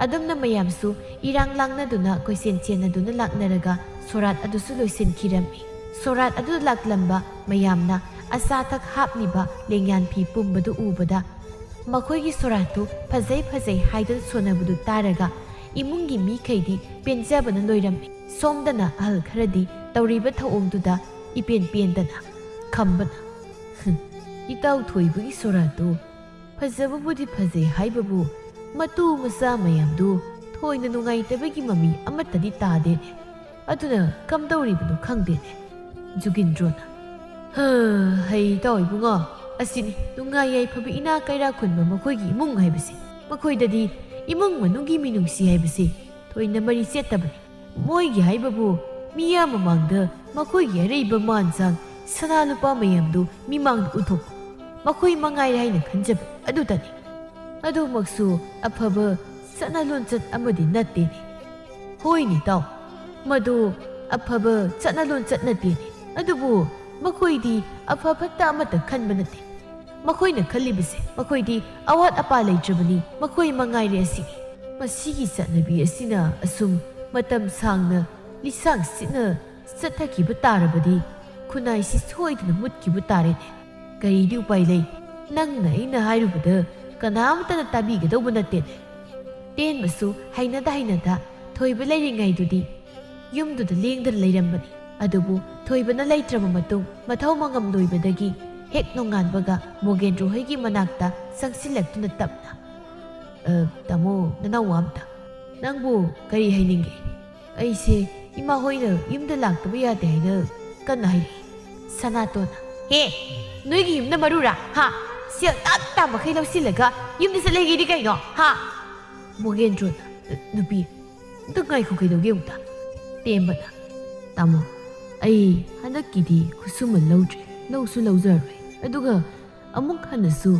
ꯑꯗꯨꯝꯅ ꯃꯌꯥꯝꯁꯨ ꯏꯔꯥꯡ ꯂꯥꯡꯅꯗꯨꯅ ꯀꯣꯏꯆꯦꯟ ꯆꯦꯟꯅꯗꯨꯅ ꯂꯥꯛꯅꯔꯒ ꯁꯣꯔꯥꯠ ꯑꯗꯨꯁꯨ ꯂꯣꯏꯁꯤꯟꯈꯤꯔꯝꯃꯤ꯫ ꯁꯣꯔꯥꯠ ꯑꯗꯨ ꯂꯥꯛꯂꯝꯕ ꯃꯌꯥꯝꯅ ꯑꯆꯥ ꯑꯊꯛ ꯍꯥꯞꯂꯤꯕ ꯂꯦꯡꯌꯥꯟ ꯐꯤ ꯄꯨꯝꯕꯗꯨ ꯎꯕꯗ ꯃꯈꯣꯏꯒꯤ ꯁꯣꯔꯥꯠꯇꯨ ꯐꯖꯩ ꯐꯖꯩ ꯍꯥꯏꯗꯨꯅ ꯁꯣꯟꯅꯕꯗꯨ ꯇꯥꯔꯒ ꯏꯃꯨꯡꯒꯤ ꯃꯤꯈꯩꯗꯤ ꯄꯦꯟꯖꯕꯅ ꯂꯣꯏꯔꯝꯃꯤ꯫ ꯁꯣꯝꯗꯅ ꯑꯍꯜ ꯈꯔꯗꯤ ꯇꯧꯔꯤꯕ ꯊꯧꯑꯣꯡꯗꯨꯗ ꯏꯄꯦꯟ ꯄꯦꯟꯗꯅ ꯈꯝꯕꯅ, "ꯍꯨꯝ, ꯏꯇꯥꯎ ꯊꯣꯏꯕꯒꯤ ꯁꯣꯔꯥꯠꯇꯨ ꯐꯖꯕꯕꯨꯗꯤ ꯐꯖꯩ ꯍꯥꯏꯕꯕꯨ ꯃꯇꯨ ꯃꯆꯥ ꯃꯌꯥꯝꯗꯨ ꯊꯣꯏꯅ ꯅꯨꯡꯉꯥꯏꯇꯕꯒꯤ ꯃꯃꯤ ꯑꯃꯠꯇꯗꯤ ꯇꯥꯗꯦꯅꯦ꯫ ꯑꯗꯨꯅ ꯀꯝꯗꯧꯔꯤꯕꯅꯣ ꯈꯪꯗꯦꯅꯦ꯫" ꯖꯨꯒꯤꯟꯗ꯭ꯔꯣꯅ, "ꯍ, ꯍꯩ ꯏꯇꯥꯎ ꯏꯕꯨꯡꯉꯣ, ꯑꯁꯤꯅꯤ ꯅꯨꯡꯉꯥꯏ ꯌꯥꯏꯐꯕ ꯏꯅꯥ ꯀꯩꯔꯥ ꯈꯨꯟꯕ ꯃꯈꯣꯏꯒꯤ ꯏꯃꯨꯡ ꯍꯥꯏꯕꯁꯦ꯫ ꯃꯈꯣꯏꯗꯗꯤ ꯏꯃꯨꯡ ꯃꯅꯨꯡꯒꯤ ꯃꯤꯅꯨꯡꯁꯤ ꯍꯥꯏꯕꯁꯦ ꯊꯣꯏꯅ ꯃꯔꯤ ꯆꯦꯠꯇꯕꯅꯤ꯫ ꯃꯣꯏꯒꯤ ꯍꯥꯏꯕꯕꯨ ꯃꯤꯌꯥꯝ ꯃꯃꯥꯡꯗ ꯃꯈꯣꯏꯒꯤ ꯑꯔꯩꯕ ꯃꯥꯟ ꯆꯥꯡ ꯁꯅꯥ ꯂꯨꯄꯥ ꯃꯌꯥꯝꯗꯨ ꯃꯤꯃꯥꯡꯗ ꯎꯠꯊꯣꯛꯄ, ꯃꯈꯣꯏ ꯃꯉꯥꯏꯔꯦ ꯍꯥꯏꯅ ꯈꯟꯖꯕ ꯑꯗꯨꯇꯅꯤ꯫ ꯑꯗꯨꯃꯛꯁꯨ ꯑꯐꯕ ꯆꯠꯅ ꯂꯣꯟꯆꯠ ꯑꯃꯗꯤ ꯅꯠꯇꯦꯅꯦ꯫ ꯍꯣꯏꯅꯦ ꯇꯥꯎ, ꯃꯗꯨ ꯑꯐꯕ ꯆꯠꯅ ꯂꯣꯟꯆꯠ ꯅꯠꯇꯦꯅꯦ꯫ ꯑꯗꯨꯕꯨ ꯃꯈꯣꯏꯗꯤ ꯑꯐ ꯐꯠꯇ ꯑꯃꯠꯇ ꯈꯟꯕ ꯅꯠꯇꯦ꯫ ꯃꯈꯣꯏꯅ ꯈꯜꯂꯤꯕꯁꯦ, ꯃꯈꯣꯏꯗꯤ ꯑꯋꯥꯠ ꯑꯄꯥ ꯂꯩꯇ꯭ꯔꯕꯅꯤ, ꯃꯈꯣꯏ ꯃꯉꯥꯏꯔꯦ ꯑꯁꯤꯅꯤ꯫ ꯃꯁꯤꯒꯤ ꯆꯠꯅꯕꯤ ꯑꯁꯤꯅ ꯑꯁꯨꯝ ꯃꯇꯝ ꯁꯥꯡꯅ ꯂꯤꯁꯥꯡ ꯁꯤꯠꯅ ꯆꯠꯊꯈꯤꯕ ꯇꯥꯔꯕꯗꯤ ꯈꯨꯟꯅꯥꯏꯁꯤ ꯁꯣꯏꯗꯅ ꯃꯨꯠꯈꯤꯕ ꯇꯥꯔꯦꯅꯦ꯫ ꯀꯔꯤꯗꯤ ꯎꯄꯥꯏ ꯂꯩ? ꯅꯪꯅ ꯑꯩꯅ ꯍꯥꯏꯔꯨꯕꯗ ꯀꯅꯥꯝꯇꯅ ꯇꯥꯕꯤꯒꯗꯧꯕ ꯅꯠꯇꯦꯅꯦ꯫ ꯇꯦꯟꯕꯁꯨ ꯍꯩꯅꯗ ꯍꯩꯅꯗ ꯊꯣꯏꯕ ꯂꯩꯔꯤꯉꯩꯗꯨꯗꯤ ꯌꯨꯝꯗꯨꯗ ꯂꯦꯡꯗꯅ ꯂꯩꯔꯝꯕꯅꯤ꯫ ꯑꯗꯨꯕꯨ ꯊꯣꯏꯕꯅ ꯂꯩꯇ꯭ꯔꯕ ꯃꯇꯨꯡ, ꯃꯊꯧ ꯃꯉꯝ ꯂꯣꯏꯕꯗꯒꯤ ꯍꯦꯛ ꯅꯣꯡꯉꯥꯟꯕꯒ ꯃꯣꯒꯦꯟꯗ꯭ꯔꯣ ꯍꯣꯏꯒꯤ ꯃꯅꯥꯛꯇ ꯆꯪꯁꯤꯜꯂꯛꯇꯨꯅ ꯇꯞꯅ, "ꯑ, ꯇꯥꯃꯣ, ꯅꯅꯥꯎ ꯋꯥ ꯑꯝꯇ꯫ ꯅꯪꯕꯨ ꯀꯔꯤ ꯍꯥꯏꯅꯤꯡꯒꯦ?" "ꯑꯩꯁꯦ ꯏꯃꯥ ꯍꯣꯏꯅ ꯌꯨꯝꯗ ꯂꯥꯛꯇꯕ ꯌꯥꯗꯦ ꯍꯥꯏꯅ ꯀꯟꯅ ꯍꯥꯏꯔꯛꯏ꯫" ꯁꯅꯥꯇꯣꯟꯅ, "ꯍꯦ, ꯅꯣꯏꯒꯤ ꯌꯨꯝꯅ ꯃꯔꯨꯔꯥ? ꯍꯥ? ꯁꯦꯜ ꯇꯥꯞ ꯇꯥꯞ ꯃꯈꯩ ꯂꯧꯁꯤꯜꯂꯒ ꯌꯨꯝꯗ ꯆꯠꯂꯒꯦꯗꯤ ꯀꯩꯅꯣ? ꯍꯥ?" ꯃꯣꯒꯦꯟꯗ꯭ꯔꯣꯅ, "ꯅꯨꯄꯤ, ꯑꯝꯇ ꯉꯥꯏꯈꯣ, ꯀꯩꯗꯧꯒꯦ ꯑꯃꯨꯛꯇ?" ꯇꯦꯝꯕꯅ, "ꯇꯥꯃꯣ, ꯑꯩ ꯍꯟꯗꯛꯀꯤꯗꯤ ꯈꯨꯠꯁꯨꯃꯟ ꯂꯧꯗ꯭ꯔꯦ, ꯂꯧꯁꯨ ꯂꯧꯖꯔꯔꯣꯏ꯫ ꯑꯗꯨꯒ ꯑꯃꯨꯛ ꯍꯟꯅꯁꯨ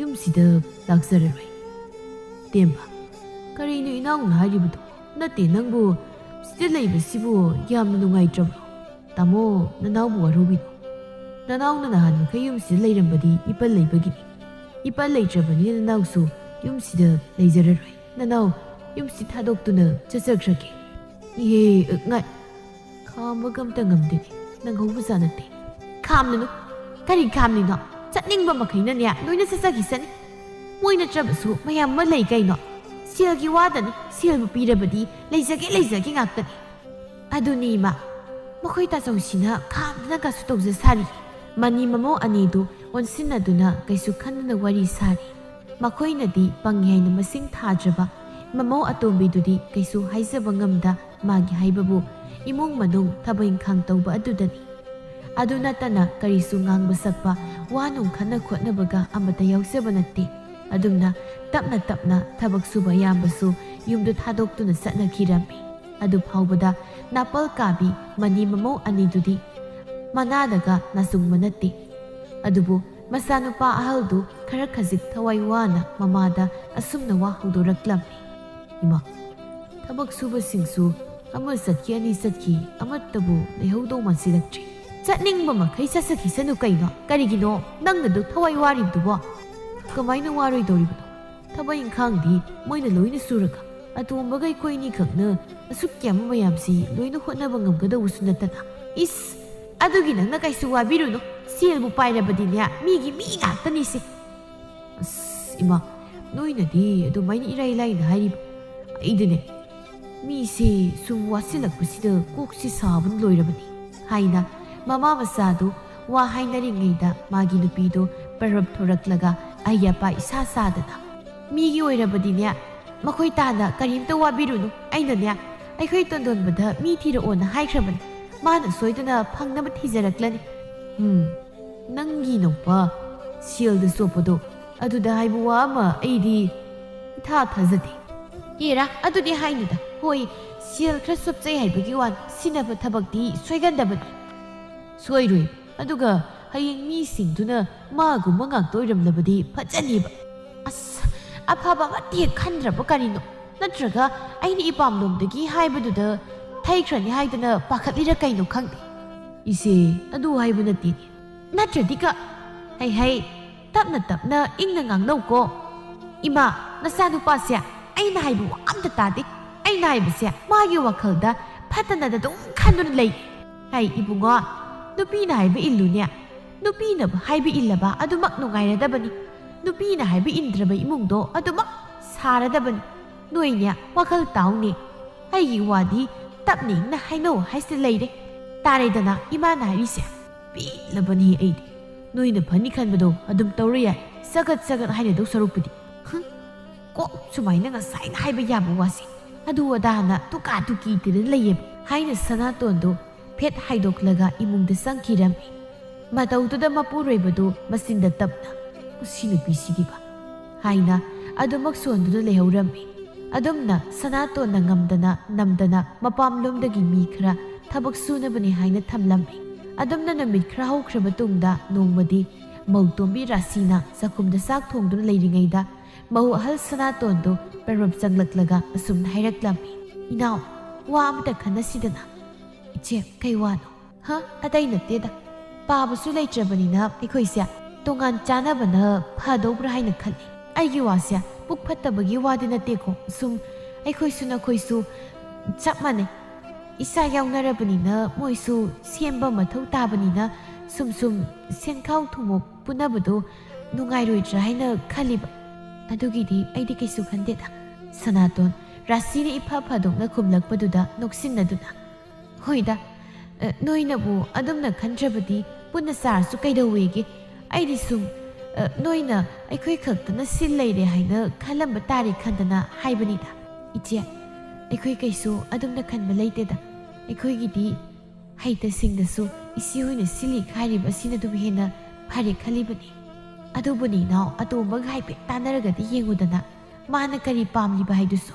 ꯌꯨꯝꯁꯤꯗ ꯂꯥꯛꯆꯔꯔꯣꯏ꯫" ꯇꯦꯝꯕ, "ꯀꯔꯤꯅꯣ ꯏꯅꯥꯎꯅ ꯍꯥꯏꯔꯤꯕꯗꯣ? ꯅꯠꯇꯦ, ꯅꯪꯕꯨ ꯁꯤꯗ ꯂꯩꯕꯁꯤꯕꯨ ꯌꯥꯝꯅ ꯅꯨꯡꯉꯥꯏꯇ꯭ꯔꯕ꯭ꯔꯣ? ꯇꯥꯃꯣ, ꯅꯅꯥꯎꯕꯨ ꯋꯥꯔꯧꯕꯤꯅꯣ꯫ ꯅꯅꯥꯎꯅ ꯅꯍꯥꯟ ꯃꯈꯩ ꯌꯨꯝꯁꯤꯗ ꯂꯩꯔꯝꯕꯗꯤ ꯏꯄꯜ ꯂꯩꯕꯒꯤꯅꯤ꯫ ꯏꯄꯜ ꯂꯩꯇ꯭ꯔꯕꯅꯤꯅ ꯅꯅꯥꯎꯁꯨ ꯌꯨꯝꯁꯤꯗ ꯂꯩꯖꯔꯔꯣꯏ꯫ ꯅꯅꯥꯎ ꯌꯨꯝꯁꯤ ꯊꯥꯗꯣꯛꯇꯨꯅ ꯆꯠꯆꯈ꯭ꯔꯒꯦ꯫" "ꯏꯍꯦ, ꯉꯥꯏ-, ꯈꯥꯝꯕꯒ ꯑꯝꯇ ꯉꯝꯗꯦꯅꯦ, ꯅꯪꯍꯧꯕꯖꯥꯠ ꯅꯠꯇꯦ꯫" "ꯈꯥꯝꯂꯨꯅꯨ꯫ ꯀꯔꯤ ꯈꯥꯝꯂꯤꯅꯣ? ꯆꯠꯅꯤꯡꯕ ꯃꯈꯩꯅꯅꯦ, ꯂꯣꯏꯅ ꯆꯠꯆꯈꯤꯁꯅꯤ꯫ ꯃꯣꯏ ꯅꯠꯇ꯭ꯔꯕꯁꯨ ꯃꯌꯥꯝ ꯑꯃ ꯂꯩ ꯀꯩꯅꯣ꯫ ꯁꯦꯜꯒꯤ ꯋꯥꯗꯅꯤ, ꯁꯦꯜꯕꯨ ꯄꯤꯔꯕꯗꯤ ꯂꯩꯖꯒꯦ, ꯂꯩꯖꯒꯦ ꯉꯥꯛꯇꯅꯤ꯫" "ꯑꯗꯨꯅꯤ ꯏꯃꯥ, ꯃꯈꯣꯏ ꯇꯥꯆꯧꯁꯤꯅ ꯈꯥꯝꯗꯅꯒꯁꯨ ꯇꯧꯖ ꯁꯥꯔꯤ꯫" ꯃꯅꯤ ꯃꯃꯧ ꯑꯅꯤꯗꯨ ꯑꯣꯟꯁꯤꯟꯅꯗꯨꯅ ꯀꯩꯁꯨ ꯈꯟꯗꯅ ꯋꯥꯔꯤ ꯁꯥꯔꯤ꯫ ꯃꯈꯣꯏꯅꯗꯤ ꯄꯪꯉꯦ ꯍꯥꯏꯅ ꯃꯁꯤꯡ ꯊꯥꯗ꯭ꯔꯕ ꯃꯃꯧ ꯑꯇꯣꯝꯕꯤꯗꯨꯗꯤ ꯀꯩꯁꯨ ꯍꯥꯏꯖꯕ ꯉꯝꯗ, ꯃꯥꯒꯤ ꯍꯥꯏꯕꯕꯨ ꯏꯃꯨꯡ ꯃꯅꯨꯡ ꯊꯕꯛ ꯏꯪꯈꯥꯡ ꯇꯧꯕ ꯑꯗꯨꯗꯅꯤ꯫ ꯑꯗꯨ ꯅꯠꯇꯅ ꯀꯔꯤꯁꯨ ꯉꯥꯡꯕ ꯁꯛꯄ, ꯋꯥ ꯅꯨꯡ ꯈꯟꯅ ꯈꯣꯠꯅꯕꯒ ꯑꯃꯠꯇ ꯌꯥꯎꯖꯕ ꯅꯠꯇꯦ꯫ ꯑꯗꯨꯝꯅ ꯇꯞꯅ ꯇꯞꯅ ꯊꯕꯛ ꯁꯨꯕ ꯑꯌꯥꯝꯕꯁꯨ ꯌꯨꯝꯗꯨ ꯊꯥꯗꯣꯛꯇꯨꯅ ꯆꯠꯅꯈꯤꯔꯝꯃꯤ꯫ ꯑꯗꯨ ꯐꯥꯎꯕꯗ ꯅꯥꯄꯜ ꯀꯥꯕꯤ ꯃꯅꯤ ꯃꯃꯧ ꯑꯅꯤꯗꯨꯗꯤ ꯃꯅꯥꯗꯒ ꯅꯥꯆꯨꯡꯕ ꯅꯠꯇꯦ꯫ ꯑꯗꯨꯕꯨ ꯃꯆꯥꯅꯨꯄꯥ ꯑꯍꯜꯗꯨ ꯈꯔ ꯈꯖꯤꯛ ꯊꯋꯥꯏ ꯋꯥꯅ ꯃꯃꯥꯗ ꯑꯁꯨꯝꯅ ꯋꯥ ꯍꯧꯗꯣꯔꯛꯂꯝꯃꯤ꯫ ꯏꯃꯥ, ꯊꯕꯛ ꯁꯨꯕꯁꯤꯡꯁꯨ ꯑꯃ ꯆꯠꯈꯤ, ꯑꯅꯤ ꯆꯠꯈꯤ, ꯑꯃꯠꯇꯕꯨ ꯂꯩꯍꯧꯗꯧ ꯃꯥꯟꯁꯤꯜꯂꯛꯇ꯭ꯔꯦ꯫ ꯆꯠꯅꯤꯡꯕ ꯃꯈꯩ ꯆꯠꯆꯈꯤꯁꯅꯨ ꯀꯩꯅꯣ꯫ ꯀꯔꯤꯒꯤꯅꯣ ꯅꯪꯅ ꯑꯗꯨ ꯊꯋꯥꯏ ꯋꯥꯔꯤꯕꯗꯨꯕꯣ? ꯀꯃꯥꯏꯅ ꯋꯥꯔꯣꯏꯗꯧꯔꯤꯕꯅꯣ? ꯊꯕꯛ ꯏꯪꯈꯥꯡꯗꯤ ꯃꯣꯏꯅ ꯂꯣꯏꯅ ꯁꯨꯔꯒ, ꯑꯇꯣꯝꯕꯒ ꯑꯩꯈꯣꯏꯅꯤ ꯈꯛꯅ ꯑꯁꯨꯛ ꯌꯥꯝꯕ ꯃꯌꯥꯝꯁꯤ ꯂꯣꯏꯅ ꯍꯣꯠꯅꯕ ꯉꯝꯒꯗꯧꯕꯁꯨ ꯅꯠꯇꯅ꯫ ꯏꯁ, ꯑꯗꯨꯒꯤ ꯅꯪꯅ ꯀꯩꯁꯨ ꯋꯥꯕꯤꯔꯨꯅꯨ꯫ ꯁꯦꯜꯕꯨ ꯄꯥꯏꯔꯕꯗꯤꯅꯦ, ꯃꯤꯒꯤ ꯃꯤ ꯉꯥꯛꯇꯅꯤꯁꯦ꯫ ꯑꯁ, ꯏꯃꯥ, ꯅꯣꯏꯅꯗꯤ ꯑꯗꯨꯃꯥꯏꯅ ꯏꯔꯥꯏ ꯂꯥꯏꯅ ꯍꯥꯏꯔꯤꯕ꯫ ꯑꯩꯗꯤꯅꯦ, ꯃꯤꯁꯦ ꯁꯨꯝ ꯋꯥꯁꯤꯜꯂꯛꯄꯁꯤꯗ ꯀꯣꯛꯁꯤ ꯁꯥꯕꯅ ꯂꯣꯏꯔꯕꯅꯤ, ꯍꯥꯏꯅ ꯃꯃꯥ ꯃꯆꯥꯗꯨ ꯋꯥ ꯍꯥꯏꯅꯔꯤꯉꯩꯗ ꯃꯥꯒꯤ ꯅꯨꯄꯤꯗꯨ ꯄꯔꯞ ꯊꯣꯔꯛꯂꯒ ꯑꯩ ꯑꯄꯥ ꯏꯁꯥ ꯁꯥꯗꯅ, "ꯃꯤꯒꯤ ꯑꯣꯏꯔꯕꯗꯤꯅꯦ, ꯃꯈꯣꯏ ꯇꯥꯅ ꯀꯔꯤꯝꯇ ꯋꯥꯕꯤꯔꯨꯅꯨ꯫ ꯑꯩꯅꯅꯦ, ꯑꯩꯈꯣꯏ ꯇꯣꯟꯗꯣꯟꯕꯗ ꯃꯤ ꯊꯤꯔꯛꯑꯣꯅ ꯍꯥꯏꯈ꯭ꯔꯕꯅꯤ꯫ ꯃꯥꯅ ꯁꯣꯏꯗꯅ ꯐꯪꯅꯕ ꯊꯤꯖꯔꯛꯂꯅꯤ꯫" ꯎꯝ, ꯅꯪꯒꯤ ꯅꯨꯄꯥ ꯁꯦꯜꯗ ꯆꯣꯞꯄꯗꯣ, ꯑꯗꯨꯗ ꯍꯥꯏꯕ ꯋꯥ ꯑꯃ ꯑꯩꯗꯤ ꯏꯊꯥ ꯊꯥꯖꯗꯦ꯫ ꯍꯦꯔꯥ, ꯑꯗꯨꯗꯤ ꯍꯥꯏꯅꯨꯗ꯫ ꯍꯣꯏ, ꯁꯦꯜ ꯈꯔ ꯆꯣꯞꯆꯩ ꯍꯥꯏꯕꯒꯤ ꯋꯥꯅꯤ, ꯁꯤꯟꯅꯕ ꯊꯕꯛꯇꯤ ꯁꯣꯏꯒꯟꯗꯕꯅꯤ꯫ ꯁꯣꯏꯔꯣꯏ꯫ ꯑꯗꯨꯒ ꯍꯌꯦꯡ ꯃꯤꯁꯤꯡꯗꯨꯅ ꯃꯥꯒꯨꯝꯕ ꯉꯥꯛꯇ ꯑꯣꯏꯔꯝꯂꯕꯗꯤ ꯐꯖꯅꯤꯕ꯫ ꯑꯁ, ꯑꯐꯕ ꯑꯃꯠꯇ ꯍꯦꯛ ꯈꯟꯗ꯭ꯔꯕ ꯀꯔꯤꯅꯣ? ꯅꯠꯇ꯭ꯔꯒ ꯑꯩꯅ ꯏꯄꯥꯝꯂꯣꯝꯗꯒꯤ ꯍꯥꯏꯕꯗꯨꯗ ꯊꯩꯈ꯭ꯔꯅꯤ ꯍꯥꯏꯗꯅ ꯄꯥꯈꯠꯂꯤꯔ ꯀꯩꯅꯣ ꯈꯪꯗꯦ꯫ ꯏꯆꯦ, ꯑꯗꯨ ꯍꯥꯏꯕ ꯅꯠꯇꯦꯅꯦ꯫ ꯅꯠꯇ꯭ꯔꯗꯤ ꯀ-, ꯍꯩ ꯍꯩ, ꯇꯞꯅ ꯇꯞꯅ ꯏꯪꯅ ꯉꯥꯡꯅꯧꯀꯣ꯫ ꯏꯃꯥ, ꯅꯆꯥꯅꯨꯄꯥꯁꯦ ꯑꯩꯅ ꯍꯥꯏꯕ ꯋꯥ ꯑꯝꯇ ꯇꯥꯗꯦ꯫ ꯑꯩꯅ ꯍꯥꯏꯕꯁꯦ ꯃꯥꯒꯤ ꯋꯥꯈꯜꯗ ꯐꯠꯇꯅꯗ ꯑꯗꯨꯝ ꯈꯟꯗꯨꯅ ꯂꯩ꯫ ꯍꯩ ꯏꯕꯨꯡꯉꯣ, ꯅꯨꯄꯤꯅ ꯍꯥꯏꯕ ꯏꯜꯂꯨꯅꯦ꯫ ꯅꯨꯄꯤꯅ ꯍꯥꯏꯕ ꯏꯜꯂꯕ ꯑꯗꯨꯃꯛ ꯅꯨꯡꯉꯥꯏꯔꯗꯕꯅꯤ꯫ ꯅꯨꯄꯤꯅ ꯍꯥꯏꯕ ꯏꯟꯗ꯭ꯔꯕ ꯏꯃꯨꯡꯗꯣ ꯑꯗꯨꯃꯛ ꯁꯥꯔꯗꯕꯅꯤ꯫ ꯅꯣꯏꯅꯦ ꯋꯥꯈꯜ ꯇꯥꯎꯅꯦ꯫ ꯑꯩꯒꯤ ꯋꯥꯗꯤ ꯇꯞꯅ ꯏꯪꯅ ꯍꯥꯏꯅꯧ ꯍꯥꯏꯁꯤ ꯂꯩꯔꯦ꯫ ꯇꯥꯔꯦꯗꯅ ꯏꯃꯥꯅ ꯍꯥꯏꯔꯤꯁꯦ꯫ ꯄꯦꯜꯂꯕꯅꯤ ꯑꯩꯗꯤ꯫ ꯅꯣꯏꯅ ꯐꯅꯤ ꯈꯟꯕꯗꯣ ꯑꯗꯨꯝ ꯇꯧꯔ ꯌꯥꯏ꯫ ꯆꯒꯠ ꯆꯒꯠ ꯍꯥꯏꯅꯗꯧ ꯁꯔꯨꯛꯄꯨꯗꯤ꯫ ꯍꯨꯝ, ꯀꯣꯛ ꯁꯨꯃꯥꯏꯅ ꯉꯁꯥꯏꯅ ꯍꯥꯏꯕ ꯌꯥꯕ ꯋꯥꯁꯦ ꯑꯗꯨ ꯑꯗꯥꯅ ꯇꯨꯀꯥ ꯇꯨꯀꯤ ꯇꯤꯔ ꯂꯩꯌꯦꯕ, ꯍꯥꯏꯅ ꯁꯅꯥꯇꯣꯟꯗꯣ ꯐꯦꯠ ꯍꯥꯏꯗꯣꯛꯂꯒ ꯏꯃꯨꯡꯗ ꯆꯪꯈꯤꯔꯝꯃꯤ꯫ ꯃꯇꯧꯗꯨꯗ ꯃꯄꯨꯔꯣꯏꯕꯗꯨ ꯃꯆꯤꯟꯗ ꯇꯞꯅ, "ꯃꯁꯤ ꯅꯨꯄꯤꯁꯤꯗꯤꯕ" ꯍꯥꯏꯅ ꯑꯗꯨꯃꯛ ꯁꯣꯟꯗꯨꯅ ꯂꯩꯍꯧꯔꯝꯃꯤ꯫ ꯑꯗꯨꯝꯅ ꯁꯅꯥꯇꯣꯟꯅ ꯉꯝꯗꯅ ꯅꯝꯗꯅ ꯃꯄꯥꯝꯂꯣꯝꯗꯒꯤ ꯃꯤ ꯈꯔ ꯊꯕꯛ ꯁꯨꯅꯕꯅꯤ ꯍꯥꯏꯅ ꯊꯝꯂꯝꯃꯤ꯫ ꯑꯗꯨꯝꯅ ꯅꯨꯃꯤꯠ ꯈꯔ ꯍꯧꯈ꯭ꯔꯕ ꯇꯨꯡꯗ ꯅꯣꯡꯃꯗꯤ ꯃꯧꯇꯣꯝꯕꯤ ꯔꯥꯁꯤꯅ ꯆꯥꯛꯈꯨꯝꯗ ꯆꯥꯛ ꯊꯣꯡꯗꯨꯅ ꯂꯩꯔꯤꯉꯩꯗ ꯃꯧ ꯑꯍꯜ ꯁꯅꯥꯇꯣꯟꯗꯨ ꯄꯔꯞ ꯆꯪꯂꯛꯂꯒ ꯑꯁꯨꯝꯅ ꯍꯥꯏꯔꯛꯂꯝꯃꯤ, "ꯏꯅꯥꯎ, ꯋꯥ ꯑꯃꯇ ꯈꯟꯅꯁꯤꯗꯅ꯫" "ꯏꯆꯦ, ꯀꯩ ꯋꯥꯅꯣ?" "ꯍ? ꯑꯇꯩ ꯅꯠꯇꯦꯗ꯫ ꯄꯥꯕꯁꯨ ꯂꯩꯇ꯭ꯔꯕꯅꯤꯅ ꯑꯩꯈꯣꯏꯁꯦ ꯇꯣꯉꯥꯟ ꯆꯥꯅꯕꯅ ꯐꯗꯧꯕ꯭ꯔꯥ ꯍꯥꯏꯅ ꯈꯜꯂꯤ꯫ ꯑꯩꯒꯤ ꯋꯥꯁꯦ ꯄꯨꯛ ꯐꯠꯇꯕꯒꯤ ꯋꯥꯗꯤ ꯅꯠꯇꯦꯀꯣ꯫ ꯁꯨꯝ ꯑꯩꯈꯣꯏꯁꯨ ꯅꯈꯣꯏꯁꯨ ꯆꯞ ꯃꯥꯟꯅꯩ꯫ ꯏꯁꯥ ꯌꯥꯎꯅꯔꯕꯅꯤꯅ ꯃꯣꯏꯁꯨ ꯁꯦꯝꯕ ꯃꯊꯧ ꯇꯥꯕꯅꯤꯅ ꯁꯨꯝ ꯁꯨꯝ ꯁꯦꯟꯈꯥꯎ ꯊꯨꯝꯃꯣꯛ ꯄꯨꯅꯕꯗꯣ ꯅꯨꯡꯉꯥꯏꯔꯣꯏꯗ꯭ꯔꯥ ꯍꯥꯏꯅ ꯈꯜꯂꯤꯕ꯫ ꯑꯗꯨꯒꯤꯗꯤ ꯑꯩꯗꯤ ꯀꯩꯁꯨ ꯈꯟꯗꯦꯗ꯫" ꯁꯅꯥꯇꯣꯟ ꯔꯥꯁꯤꯅ ꯏꯐ ꯐꯗꯣꯛꯅ ꯈꯨꯝꯂꯛꯄꯗꯨꯗ ꯅꯣꯛꯁꯤꯟꯅꯗꯨꯅ, "ꯍꯣꯏꯗ, ꯑ, ꯅꯣꯏꯅꯕꯨ ꯑꯗꯨꯝꯅ ꯈꯟꯗ꯭ꯔꯕꯗꯤ ꯄꯨꯟꯅ ꯆꯥꯔꯁꯨ ꯀꯩꯗꯧꯋꯦꯒꯦ? ꯑꯩꯗꯤ ꯁꯨꯝ, ꯑ, ꯅꯣꯏꯅ ꯑꯩꯈꯣꯏ ꯈꯛꯇꯅ ꯁꯤꯜ ꯂꯩꯔꯦ ꯍꯥꯏꯅ ꯈꯜꯂꯝꯕ ꯇꯥꯔꯦ ꯈꯟꯗꯅ ꯍꯥꯏꯕꯅꯤꯗ꯫ ꯏꯆꯦ, ꯑꯩꯈꯣꯏ ꯀꯩꯁꯨ ꯑꯗꯨꯝꯅ ꯈꯟꯕ ꯂꯩꯇꯦꯗ꯫ ꯑꯩꯈꯣꯏꯒꯤꯗꯤ ꯍꯩꯇ ꯁꯤꯡꯗꯁꯨ ꯏꯆꯦ ꯍꯣꯏꯅ ꯁꯤꯜꯂꯤ ꯈꯥꯏꯔꯤꯕ ꯑꯁꯤꯅ ꯑꯗꯨꯝ ꯍꯦꯟꯅ ꯐꯔꯦ ꯈꯜꯂꯤꯕꯅꯤ꯫ ꯑꯗꯨꯕꯨꯅꯤ ꯏꯅꯥꯎ, ꯑꯇꯣꯝꯕꯒ ꯍꯥꯏꯐꯦꯠ ꯇꯥꯟꯅꯔꯒꯗꯤ ꯌꯦꯡꯉꯨꯗꯅ, ꯃꯥꯅ ꯀꯔꯤ ꯄꯥꯝꯂꯤꯕ ꯍꯥꯏꯗꯨꯁꯨ꯫"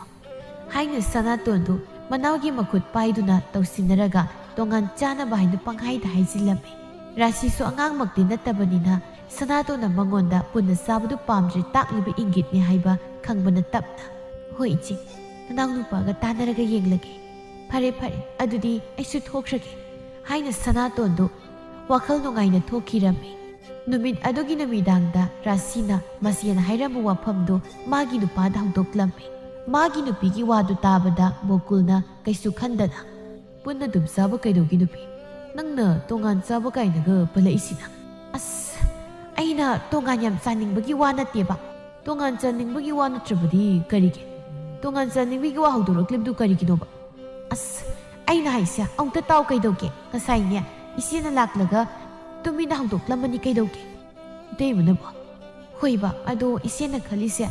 ꯍꯥꯏꯅ ꯁꯅꯥꯇꯣꯟꯗꯨ ꯃꯅꯥꯎꯒꯤ ꯃꯈꯨꯠ ꯄꯥꯏꯗꯨꯅ ꯇꯧꯁꯤꯟꯅꯔꯒ ꯇꯣꯉꯥꯟ ꯆꯥꯅꯕ ꯍꯥꯏꯅ ꯄꯪꯍꯥꯏꯗ ꯍꯥꯏꯖꯤꯜꯂꯝꯃꯤ꯫ ꯔꯥꯁꯤꯁꯨ ꯑꯉꯥꯡꯃꯛꯇꯤ ꯅꯠꯇꯕꯅꯤꯅ ꯁꯅꯥꯇꯣꯟꯅ ꯃꯉꯣꯟꯗ ꯄꯨꯟꯅ ꯆꯥꯕꯗꯨ ꯄꯥꯝꯗ꯭ꯔꯦ ꯇꯥꯛꯂꯤꯕ ꯏꯪꯒꯤꯠꯅꯤ ꯍꯥꯏꯕ ꯈꯪꯕꯅ ꯇꯞꯅ, "ꯍꯣꯏ ꯏꯆꯦ, ꯅꯅꯥꯎ ꯅꯨꯄꯥꯒ ꯇꯥꯟꯅꯔꯒ ꯌꯦꯡꯂꯒꯦ꯫ ꯐꯔꯦ ꯐꯔꯦ, ꯑꯗꯨꯗꯤ ꯑꯩꯁꯨ ꯊꯣꯛꯈ꯭ꯔꯒꯦ" ꯍꯥꯏꯅ ꯁꯅꯥꯇꯣꯟꯗꯨ ꯋꯥꯈꯜ ꯅꯨꯡꯉꯥꯏꯅ ꯊꯣꯛꯈꯤꯔꯝꯃꯤ꯫ ꯅꯨꯃꯤꯠ ꯑꯗꯨꯒꯤ ꯅꯨꯃꯤꯗꯥꯡꯗ ꯔꯥꯁꯤꯅ ꯃꯁꯦꯟ ꯍꯥꯏꯔꯝꯕ ꯋꯥꯐꯝꯗꯨ ꯃꯥꯒꯤ ꯅꯨꯄꯥꯗ ꯍꯧꯗꯣꯛꯂꯝꯃꯤ꯫ ꯃꯥꯒꯤ ꯅꯨꯄꯤꯒꯤ ꯋꯥꯗꯨ ꯇꯥꯕꯗ ꯕꯣꯀꯨꯜꯅ ꯀꯩꯁꯨ ꯈꯟꯗꯅ, "ꯄꯨꯟꯅ ꯑꯗꯨꯝ ꯆꯥꯕ ꯀꯩꯗꯧꯒꯦ ꯅꯨꯄꯤ? ꯅꯪꯅ ꯇꯣꯉꯥꯟ ꯆꯥꯕ ꯀꯥꯏꯅꯒ ꯄꯜꯂꯛꯏꯁꯤꯅ?" "ꯑꯁ, ꯑꯩꯅ ꯇꯣꯉꯥꯟ ꯌꯥꯝ ꯆꯥꯅꯤꯡꯕꯒꯤ ꯋꯥ ꯅꯠꯇꯦꯕ꯫" "ꯇꯣꯉꯥꯟ ꯆꯥꯅꯤꯡꯕꯒꯤ ꯋꯥ ꯅꯠꯇ꯭ꯔꯕꯗꯤ ꯀꯔꯤꯒꯤ? ꯇꯣꯉꯥꯟ ꯆꯥꯅꯤꯡꯕꯒꯤ ꯋꯥ ꯍꯧꯗꯣꯔꯛꯂꯤꯕꯗꯨ ꯀꯔꯤꯒꯤꯅꯣꯕ?" "ꯑꯁ, ꯑꯩꯅ ꯍꯥꯏꯁꯦ ꯑꯃꯨꯛꯇ ꯇꯥꯎ ꯀꯩꯗꯧꯒꯦ? ꯉꯁꯥꯏꯅꯦ ꯏꯆꯦꯅ ꯂꯥꯛꯂꯒ ꯇꯨꯃꯤꯟꯅ ꯍꯧꯗꯣꯛꯂꯝꯕꯅꯤ ꯀꯩꯗꯧꯒꯦ?" "ꯏꯇꯩꯃꯅꯕꯣ?" "ꯍꯣꯏꯕ, ꯑꯗꯣ ꯏꯆꯦꯅ ꯈꯜꯂꯤꯁꯦ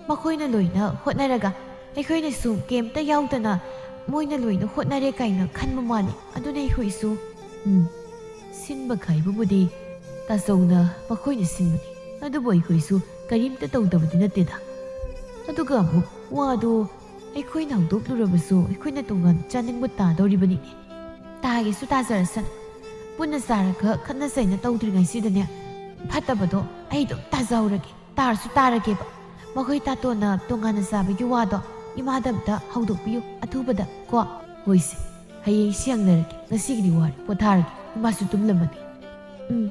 ꯃꯈꯣꯏꯅ ꯂꯣꯏꯅ ꯍꯣꯠꯅꯔꯒ ꯑꯩꯈꯣꯏꯅꯁꯨ ꯀꯩꯝꯇ ꯌꯥꯎꯗꯅ ꯃꯣꯏꯅ ꯂꯣꯏꯅ ꯍꯣꯠꯅꯔꯦ ꯀꯥꯏꯅ ꯈꯟꯕ ꯃꯥꯜꯂꯤ꯫ ꯑꯗꯨꯅ ꯑꯩꯈꯣꯏꯁꯨ, ꯎꯝ, ꯁꯤꯟꯕ ꯈꯥꯏꯕꯕꯨꯗꯤ ꯇꯥꯆꯧꯅ ꯃꯈꯣꯏꯅ ꯁꯤꯟꯕꯅꯤ, ꯑꯗꯨꯕꯨ ꯑꯩꯈꯣꯏꯁꯨ ꯀꯔꯤꯝꯇ ꯇꯧꯗꯕꯗꯤ ꯅꯠꯇꯦꯗ꯫ ꯑꯗꯨꯒ ꯑꯃꯨꯛ ꯋꯥꯗꯣ ꯑꯩꯈꯣꯏꯅ ꯍꯧꯗꯣꯛꯂꯨꯔꯕꯁꯨ ꯑꯩꯈꯣꯏꯅ ꯇꯣꯉꯥꯟ ꯆꯥꯅꯤꯡꯕ ꯇꯥꯗꯧꯔꯤꯕꯅꯤꯅꯦ꯫ ꯇꯥꯒꯦꯁꯨ ꯇꯥꯖꯔꯁꯅꯨ꯫ ꯄꯨꯟꯅ ꯆꯥꯔꯒ ꯈꯠꯅ ꯆꯩꯅ ꯇꯧꯗ꯭ꯔꯤꯉꯩꯁꯤꯗꯅꯦ, ꯐꯠꯇꯕꯗꯣ ꯑꯩ ꯑꯗꯨꯝ ꯇꯥꯖꯍꯧꯔꯒꯦ, ꯇꯥꯔꯁꯨ ꯇꯥꯔꯒꯦꯕ꯫ ꯑꯩꯈꯣꯏ ꯇꯥꯇꯣꯟꯅ ꯇꯣꯉꯥꯟꯅ ꯆꯥꯕꯒꯤ ꯋꯥꯗꯣ ꯏꯃꯥꯗ ꯑꯝꯇ ꯍꯧꯗꯣꯛꯄꯤꯌꯨ ꯑꯊꯨꯕꯗ ꯀꯣ꯫ ꯍꯣꯏꯁꯦ, ꯍꯌꯦꯡ ꯁꯤ ꯍꯪꯅꯔꯒꯦ, ꯉꯁꯤꯒꯤꯗꯤ ꯋꯥꯔꯦ, ꯄꯣꯊꯥꯔꯒꯦ, ꯏꯃꯥꯁꯨ ꯇꯨꯝꯂꯝꯃꯅꯤ꯫ ꯎꯝ,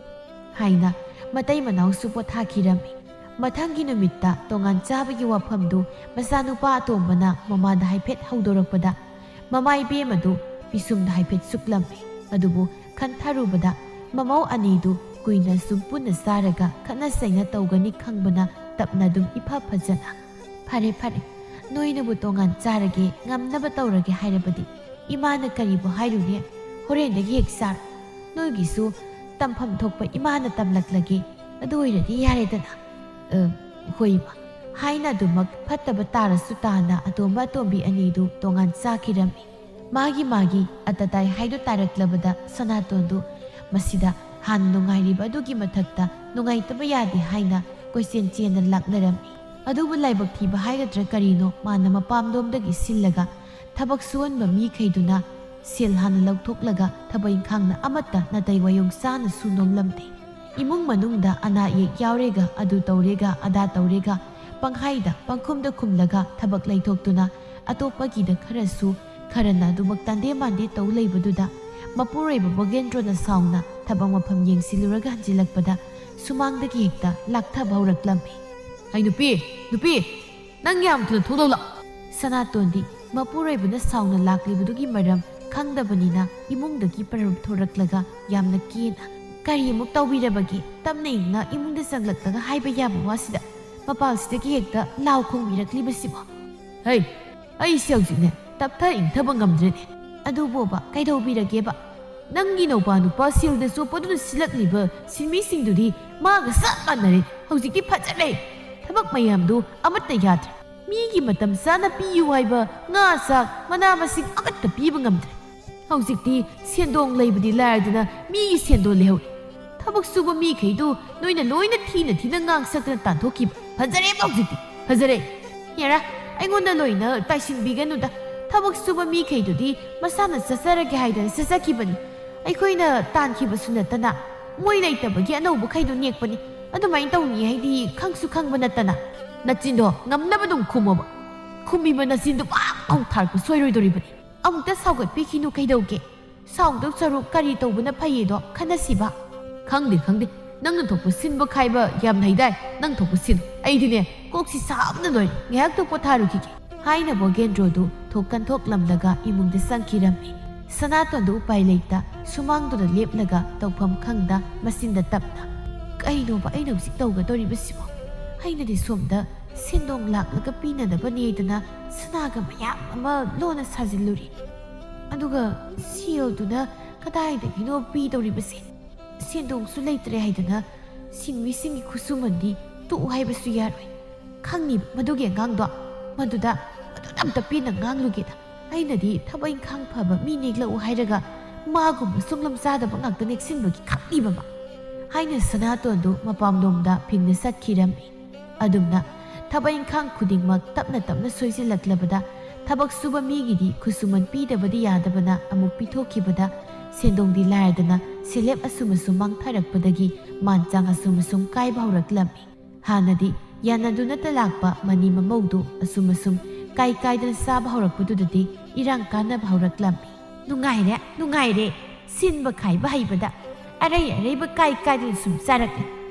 ꯍꯥꯏꯅ ꯃꯇꯩ ꯃꯅꯥꯎꯁꯨ ꯄꯣꯊꯥꯈꯤꯔꯝꯃꯤ꯫ ꯃꯊꯪꯒꯤ ꯅꯨꯃꯤꯠꯇ ꯇꯣꯉꯥꯟ ꯆꯥꯕꯒꯤ ꯋꯥꯐꯝꯗꯨ ꯃꯆꯥꯅꯨꯄꯥ ꯑꯇꯣꯝꯕꯅ ꯃꯃꯥꯗ ꯍꯥꯏꯐꯦꯠ ꯍꯧꯗꯣꯔꯛꯄꯗ ꯃꯃꯥ ꯏꯕꯦꯝ ꯑꯗꯨ ꯄꯤꯁꯨꯝꯗ ꯍꯥꯏꯐꯦꯠ ꯁꯨꯛꯂꯝꯃꯤ꯫ ꯑꯗꯨꯕꯨ ꯈꯟꯊꯔꯨꯕꯗ ꯃꯃꯧ ꯑꯅꯤꯗꯨ ꯀꯨꯏꯅ ꯁꯨꯝ ꯄꯨꯟꯅ ꯆꯥꯔꯒ ꯈꯠꯅ ꯆꯩꯅ ꯇꯧꯒꯅꯤ ꯈꯪꯕꯅ ꯇꯞꯅ ꯑꯗꯨꯝ ꯏꯐ ꯐꯖꯅ, "ꯐꯔꯦ ꯐꯔꯦ, ꯅꯣꯏꯅꯕꯨ ꯇꯣꯉꯥꯟ ꯆꯥꯔꯒꯦ, ꯉꯝꯅꯕ ꯇꯧꯔꯒꯦ ꯍꯥꯏꯔꯕꯗꯤ ꯏꯃꯥꯅ ꯀꯔꯤꯕꯨ ꯍꯥꯏꯔꯨꯅꯤ? ꯍꯣꯔꯦꯟꯗꯒꯤ ꯍꯦꯛ ꯆꯥꯔꯣ꯫ ꯅꯣꯏꯒꯤꯁꯨ ꯇꯝꯐꯝ ꯊꯣꯛꯄ ꯏꯃꯥꯅ ꯇꯝꯂꯛꯂꯒꯦ꯫ ꯑꯗꯨ ꯑꯣꯏꯔꯗꯤ ꯌꯥꯔꯦꯗꯅ?" "ꯑ, ꯍꯣꯏ ꯏꯃꯥ" ꯍꯥꯏꯅ ꯑꯗꯨꯃꯛ ꯐꯠꯇꯕ ꯇꯥꯔꯁꯨ ꯇꯥꯅ ꯑꯇꯣꯝꯕ ꯑꯇꯣꯝꯕꯤ ꯑꯅꯤꯗꯨ ꯇꯣꯉꯥꯟ ꯆꯥꯈꯤꯔꯝꯃꯤ꯫ ꯃꯥꯒꯤ ꯃꯥꯒꯤ ꯑꯇꯇꯥꯏ ꯍꯥꯏꯗꯨ ꯇꯥꯔꯛꯂꯕꯗ ꯁꯅꯥꯇꯣꯟꯗꯨ ꯃꯁꯤꯗ ꯍꯥꯟꯅ ꯅꯨꯡꯉꯥꯏꯔꯤꯕ ꯑꯗꯨꯒꯤ ꯃꯊꯛꯇ ꯅꯨꯡꯉꯥꯏꯇꯕ ꯌꯥꯗꯦ ꯍꯥꯏꯅ ꯀꯣꯏꯆꯦꯟ ꯆꯦꯟꯅ ꯂꯥꯛꯅꯔꯝꯃꯤ꯫ ꯑꯗꯨꯕꯨ ꯂꯥꯏꯕꯛ ꯊꯤꯕ ꯍꯥꯏꯒꯗ꯭ꯔꯥ ꯀꯔꯤꯅꯣ, ꯃꯥꯅ ꯃꯄꯥꯝꯂꯣꯝꯗꯒꯤ ꯁꯤꯜꯂꯒ ꯊꯕꯛ ꯁꯨꯍꯟꯕ ꯃꯤꯈꯩꯗꯨꯅ ꯁꯦꯜ ꯍꯥꯟꯅ ꯂꯧꯊꯣꯛꯂꯒ ꯊꯕꯛ ꯏꯪꯈꯥꯡꯅ ꯑꯃꯠꯇ ꯅꯥꯇꯩ ꯋꯥꯌꯣꯡ ꯆꯥꯅ ꯁꯨ ꯅꯣꯝꯂꯝꯗꯦ꯫ ꯏꯃꯨꯡ ꯃꯅꯨꯡꯗ ꯑꯅꯥ ꯑꯌꯦꯛ ꯌꯥꯎꯔꯦꯒ, ꯑꯗꯨ ꯇꯧꯔꯦꯒ, ꯑꯗꯥ ꯇꯧꯔꯦꯒ, ꯄꯪꯍꯥꯏꯗ ꯄꯪꯈꯨꯝꯗ ꯈꯨꯝꯂꯒ ꯊꯕꯛ ꯂꯩꯊꯣꯛꯇꯨꯅ ꯑꯇꯣꯞꯄꯒꯤꯗ ꯈꯔꯁꯨ, ꯈꯔꯅ ꯑꯗꯨꯃꯛ ꯇꯥꯟꯗꯦ ꯃꯥꯟꯗꯦ ꯇꯧ ꯂꯩꯕꯗꯨꯗ ꯃꯄꯨꯔꯣꯏꯕ ꯕꯣꯒꯦꯟꯗ꯭ꯔꯣꯅ ꯁꯥꯎꯅ ꯊꯕꯛ ꯃꯐꯝ ꯌꯦꯡꯁꯤꯜꯂꯨꯔꯒ ꯍꯟꯖꯤꯜꯂꯛꯄꯗ ꯁꯨꯃꯥꯡꯗꯒꯤ ꯍꯦꯛꯇ ꯂꯥꯛꯊꯕ ꯍꯧꯔꯛꯂꯝꯃꯤ꯫ "ꯍꯩ ꯅꯨꯄꯤ, ꯅꯨꯄꯤ, ꯅꯪ ꯌꯥꯝ ꯊꯨꯅ ꯊꯣꯛꯂꯛꯂꯣ!" ꯁꯅꯥꯇꯣꯟꯗꯤ ꯃꯄꯨꯔꯣꯏꯕꯅ ꯁꯥꯎꯅ ꯂꯥꯛꯂꯤꯕꯗꯨꯒꯤ ꯃꯔꯝ ꯈꯪꯗꯕꯅꯤꯅ ꯏꯃꯨꯡꯗꯒꯤ ꯄꯔꯞ ꯊꯣꯔꯛꯂꯒ ꯌꯥꯝꯅ ꯀꯦꯅ, "ꯀꯔꯤ ꯑꯃꯨꯛ ꯇꯧꯕꯤꯔꯕꯒꯦ? ꯇꯞꯅ ꯏꯪꯅ ꯏꯃꯨꯡꯗ ꯆꯪꯂꯛꯂꯒ ꯍꯥꯏꯕ ꯌꯥꯕ ꯋꯥꯁꯤꯗ ꯃꯄꯥꯜꯁꯤꯗꯒꯤ ꯍꯦꯛꯇ ꯂꯥꯎ ꯈꯣꯡꯕꯤꯔꯛꯂꯤꯕꯁꯤꯕꯣ?" "ꯍꯩ, ꯑꯩꯁꯦ ꯍꯧꯖꯤꯛꯅꯦ ꯇꯞꯊ ꯏꯪꯊꯕ ꯉꯝꯗ꯭ꯔꯦꯅꯦ꯫ ꯑꯗꯨꯕꯣꯕ, ꯀꯩꯗꯧꯕꯤꯔꯒꯦꯕ? ꯅꯪꯒꯤ ꯅꯧꯄꯥ ꯅꯨꯄꯥ ꯁꯦꯜꯗ ꯆꯣꯞꯄꯗꯨꯅ ꯁꯤꯜꯂꯛꯂꯤꯕ ꯁꯤꯟꯃꯤꯁꯤꯡꯗꯨꯗꯤ ꯃꯥꯒ ꯆꯞ ꯃꯥꯟꯅꯔꯦ꯫ ꯍꯧꯖꯤꯛꯇꯤ ꯐꯖꯔꯦ꯫ ꯊꯕꯛ ꯃꯌꯥꯝꯗꯨ ꯑꯃꯠꯇ ꯌꯥꯗ꯭ꯔꯦ꯫ ꯃꯤꯒꯤ ꯃꯇꯝ ꯆꯥꯅ ꯄꯤꯌꯨ ꯍꯥꯏꯕ ꯉꯥ ꯆꯥꯛ ꯃꯅꯥ ꯃꯁꯤꯡ ꯑꯃꯠꯇ ꯄꯤꯕ ꯉꯝꯗ꯭ꯔꯦ꯫ ꯍꯧꯖꯤꯛꯇꯤ ꯁꯦꯟꯗꯣꯡ ꯂꯩꯕꯗꯤ ꯂꯥꯏꯔꯗꯅ ꯃꯤꯒꯤ ꯁꯦꯟꯗꯣꯟ ꯂꯩꯍꯧꯔꯦ꯫ ꯊꯕꯛ ꯁꯨꯕ ꯃꯤꯈꯩꯗꯨ ꯅꯣꯏꯅ ꯂꯣꯏꯅ ꯊꯤꯅ ꯊꯤꯅ ꯉꯥꯡ ꯁꯛꯇꯅ ꯇꯥꯟꯊꯣꯛꯈꯤꯕ꯫ ꯐꯖꯔꯦꯕ ꯍꯧꯖꯤꯛꯇꯤ, ꯐꯖꯔꯦ꯫ ꯌꯥꯔꯦ, ꯑꯩꯉꯣꯟꯗ ꯂꯣꯏꯅ ꯇꯥꯏꯁꯤꯟꯕꯤꯒꯅꯨꯗ꯫ ꯊꯕꯛ ꯁꯨꯕ ꯃꯤꯈꯩꯗꯨꯗꯤ ꯃꯁꯥꯅ ꯆꯠꯆꯔꯒꯦ ꯍꯥꯏꯗꯅ ꯆꯠꯆꯈꯤꯕꯅꯤ꯫ ꯑꯩꯈꯣꯏꯅ ꯇꯥꯟꯈꯤꯕꯁꯨ ꯅꯠꯇꯅ ꯃꯣꯏ ꯂꯩꯇꯕꯒꯤ ꯑꯅꯧꯕꯈꯩꯗꯣ ꯅꯦꯛꯄꯅꯤ꯫ ꯑꯗꯨꯃꯥꯏꯅ ꯇꯧꯅꯤ ꯍꯥꯏꯗꯤ ꯈꯪꯁꯨ ꯈꯪꯕ ꯅꯠꯇꯅ꯫ ꯅꯆꯤꯟꯗꯣ ꯉꯝꯅꯕ ꯑꯗꯨꯝ ꯈꯨꯝꯃꯣꯕ꯫ ꯈꯨꯝꯃꯤꯕ ꯅꯆꯤꯟꯗꯣ ꯄꯥꯛ ꯂꯥꯎ ꯊꯥꯔꯛꯄ ꯁꯣꯏꯔꯣꯏꯗꯧꯔꯤꯕꯅꯤ꯫ ꯑꯃꯨꯛꯇ ꯁꯥꯎꯒꯠꯄꯤꯈꯤꯅꯨ ꯀꯩꯗꯧꯒꯦ? ꯁꯥꯎꯗꯧ ꯁꯔꯨꯛ ꯀꯔꯤ ꯇꯧꯕꯅ ꯐꯩꯌꯦꯗꯣ ꯈꯟꯅꯁꯤꯕ꯫ ꯈꯪꯗꯦ, ꯈꯪꯗꯦ꯫ ꯅꯪꯅ ꯊꯣꯛꯄ ꯁꯤꯟꯕ ꯈꯥꯏꯕ ꯌꯥꯝ ꯍꯩꯗꯥꯏ꯫ ꯅꯪ ꯊꯣꯛꯄ ꯁꯤꯜꯂꯨ꯫ ꯑꯩꯗꯤꯅꯦ, ꯀꯣꯛꯁꯤ ꯁꯥꯕꯅ ꯂꯣꯏꯔꯦ꯫ ꯉꯥꯏꯍꯥꯛꯇ ꯄꯣꯊꯥꯔꯨꯈꯤꯒꯦ꯫ ꯍꯥꯏꯅ ꯕꯣꯒꯦꯟꯗ꯭ꯔꯣꯗꯨ ꯊꯣꯛ ꯀꯟꯊꯣꯛꯂꯝꯂꯒ ꯏꯃꯨꯡꯗ ꯆꯪꯈꯤꯔꯝꯃꯤ꯫ ꯁꯅꯥꯇꯣꯟꯗꯨ ꯎꯄꯥꯏ ꯂꯩꯇ ꯁꯨꯃꯥꯡꯗꯨꯗ ꯂꯦꯞꯂꯒ ꯇꯧꯐꯝ ꯈꯪꯗ ꯃꯆꯤꯟꯗ ꯇꯞꯅ, "ꯀꯩꯅꯣꯕ ꯑꯩꯅ ꯍꯧꯖꯤꯛ ꯇꯧꯒꯗꯧꯔꯤꯕꯁꯤꯕꯣ? ꯑꯩꯅꯗꯤ ꯁꯣꯝꯗ ꯁꯦꯟꯗꯣꯡ ꯂꯥꯛꯂꯒ ꯄꯤꯅꯅꯕꯅꯦꯗꯅ ꯁꯅꯥꯒ ꯃꯌꯥꯝ ꯑꯃ ꯂꯣꯟꯅ ꯁꯥꯖꯤꯜꯂꯨꯔꯦ꯫ ꯑꯗꯨꯒ ꯁꯦꯜꯗꯨꯅ ꯀꯗꯥꯏꯗꯒꯤꯅꯣ ꯄꯤꯗꯧꯔꯤꯕꯁꯦ? ꯁꯦꯟꯗꯣꯡꯁꯨ ꯂꯩꯇ꯭ꯔꯦ ꯍꯥꯏꯗꯅ ꯁꯤꯟꯃꯤꯁꯤꯡꯒꯤ ꯈꯨꯠꯁꯨꯃꯟꯗꯤ ꯇꯣꯛꯎ ꯍꯥꯏꯕꯁꯨ ꯌꯥꯔꯣꯏ꯫ ꯈꯪꯉꯤꯕ ꯃꯗꯨꯒꯤ ꯑꯉꯥꯡꯗꯣ? ꯃꯗꯨꯗ, ꯃꯗꯨꯗ ꯑꯝꯇ ꯄꯦꯟꯅ ꯉꯥꯡꯂꯨꯒꯦꯗ꯫ ꯑꯩꯅꯗꯤ ꯊꯕꯛ ꯏꯪꯈꯥꯡ ꯐꯕ ꯃꯤ ꯅꯦꯛꯂꯛꯎ ꯍꯥꯏꯔꯒ ꯃꯥꯒꯨꯝꯕ ꯁꯨꯡꯂꯝ ꯆꯥꯗꯕ ꯉꯥꯛꯇ ꯅꯦꯛꯁꯤꯟꯕꯒꯤ ꯈꯪꯉꯤꯕ ꯃꯥ?" ꯍꯥꯏꯅ ꯁꯅꯥꯇꯣꯟꯗꯨ ꯃꯄꯥꯝꯂꯣꯝꯗ ꯐꯤꯡꯅ ꯆꯠꯈꯤꯔꯝꯃꯤ꯫ ꯑꯗꯨꯝꯅ ꯊꯕꯛ ꯏꯪꯈꯥꯡ ꯈꯨꯗꯤꯡꯃꯛ ꯇꯞꯅ ꯇꯞꯅ ꯁꯣꯏꯖꯤꯜꯂꯛꯂꯕꯗ, ꯊꯕꯛ ꯁꯨꯕ ꯃꯤꯒꯤꯗꯤ ꯈꯨꯠꯁꯨꯃꯟ ꯄꯤꯗꯕꯗꯤ ꯌꯥꯗꯕꯅ ꯑꯃꯨꯛ ꯄꯤꯊꯣꯛꯈꯤꯕꯗ, ꯁꯦꯟꯗꯣꯡꯗꯤ ꯂꯥꯏꯔꯗꯅ ꯁꯦꯜꯂꯦꯞ ꯑꯁꯨꯝ ꯑꯁꯨꯝ ꯃꯥꯡꯊꯔꯛꯄꯗꯒꯤ ꯃꯥꯟ ꯆꯥꯡ ꯑꯁꯨꯝ ꯑꯁꯨꯝ ꯀꯥꯏꯕ ꯍꯧꯔꯛꯂꯝꯃꯤ꯫ ꯍꯥꯟꯅꯗꯤ ꯌꯥꯅꯗꯨꯅꯇ ꯂꯥꯛꯄ ꯃꯅꯤ ꯃꯃꯧꯗꯨ ꯑꯁꯨꯝ ꯑꯁꯨꯝ ꯀꯥꯏ ꯀꯥꯏꯗꯅ ꯆꯥꯕ ꯍꯧꯔꯛꯄꯗꯨꯗꯗꯤ ꯏꯔꯥꯡ ꯀꯥꯟꯅꯕ ꯍꯧꯔꯛꯂꯝꯃꯤ꯫ "ꯅꯨꯡꯉꯥꯏꯔꯦ, ꯅꯨꯡꯉꯥꯏꯔꯦ꯫ ꯁꯤꯟꯕ ꯈꯥꯏꯕ ꯍꯩꯕꯗ ꯑꯔꯩ ꯑꯔꯩꯕ ꯀꯥꯏ ꯀꯥꯏꯗꯅ ꯁꯨꯝ ꯆꯥꯔꯛꯂꯦ꯫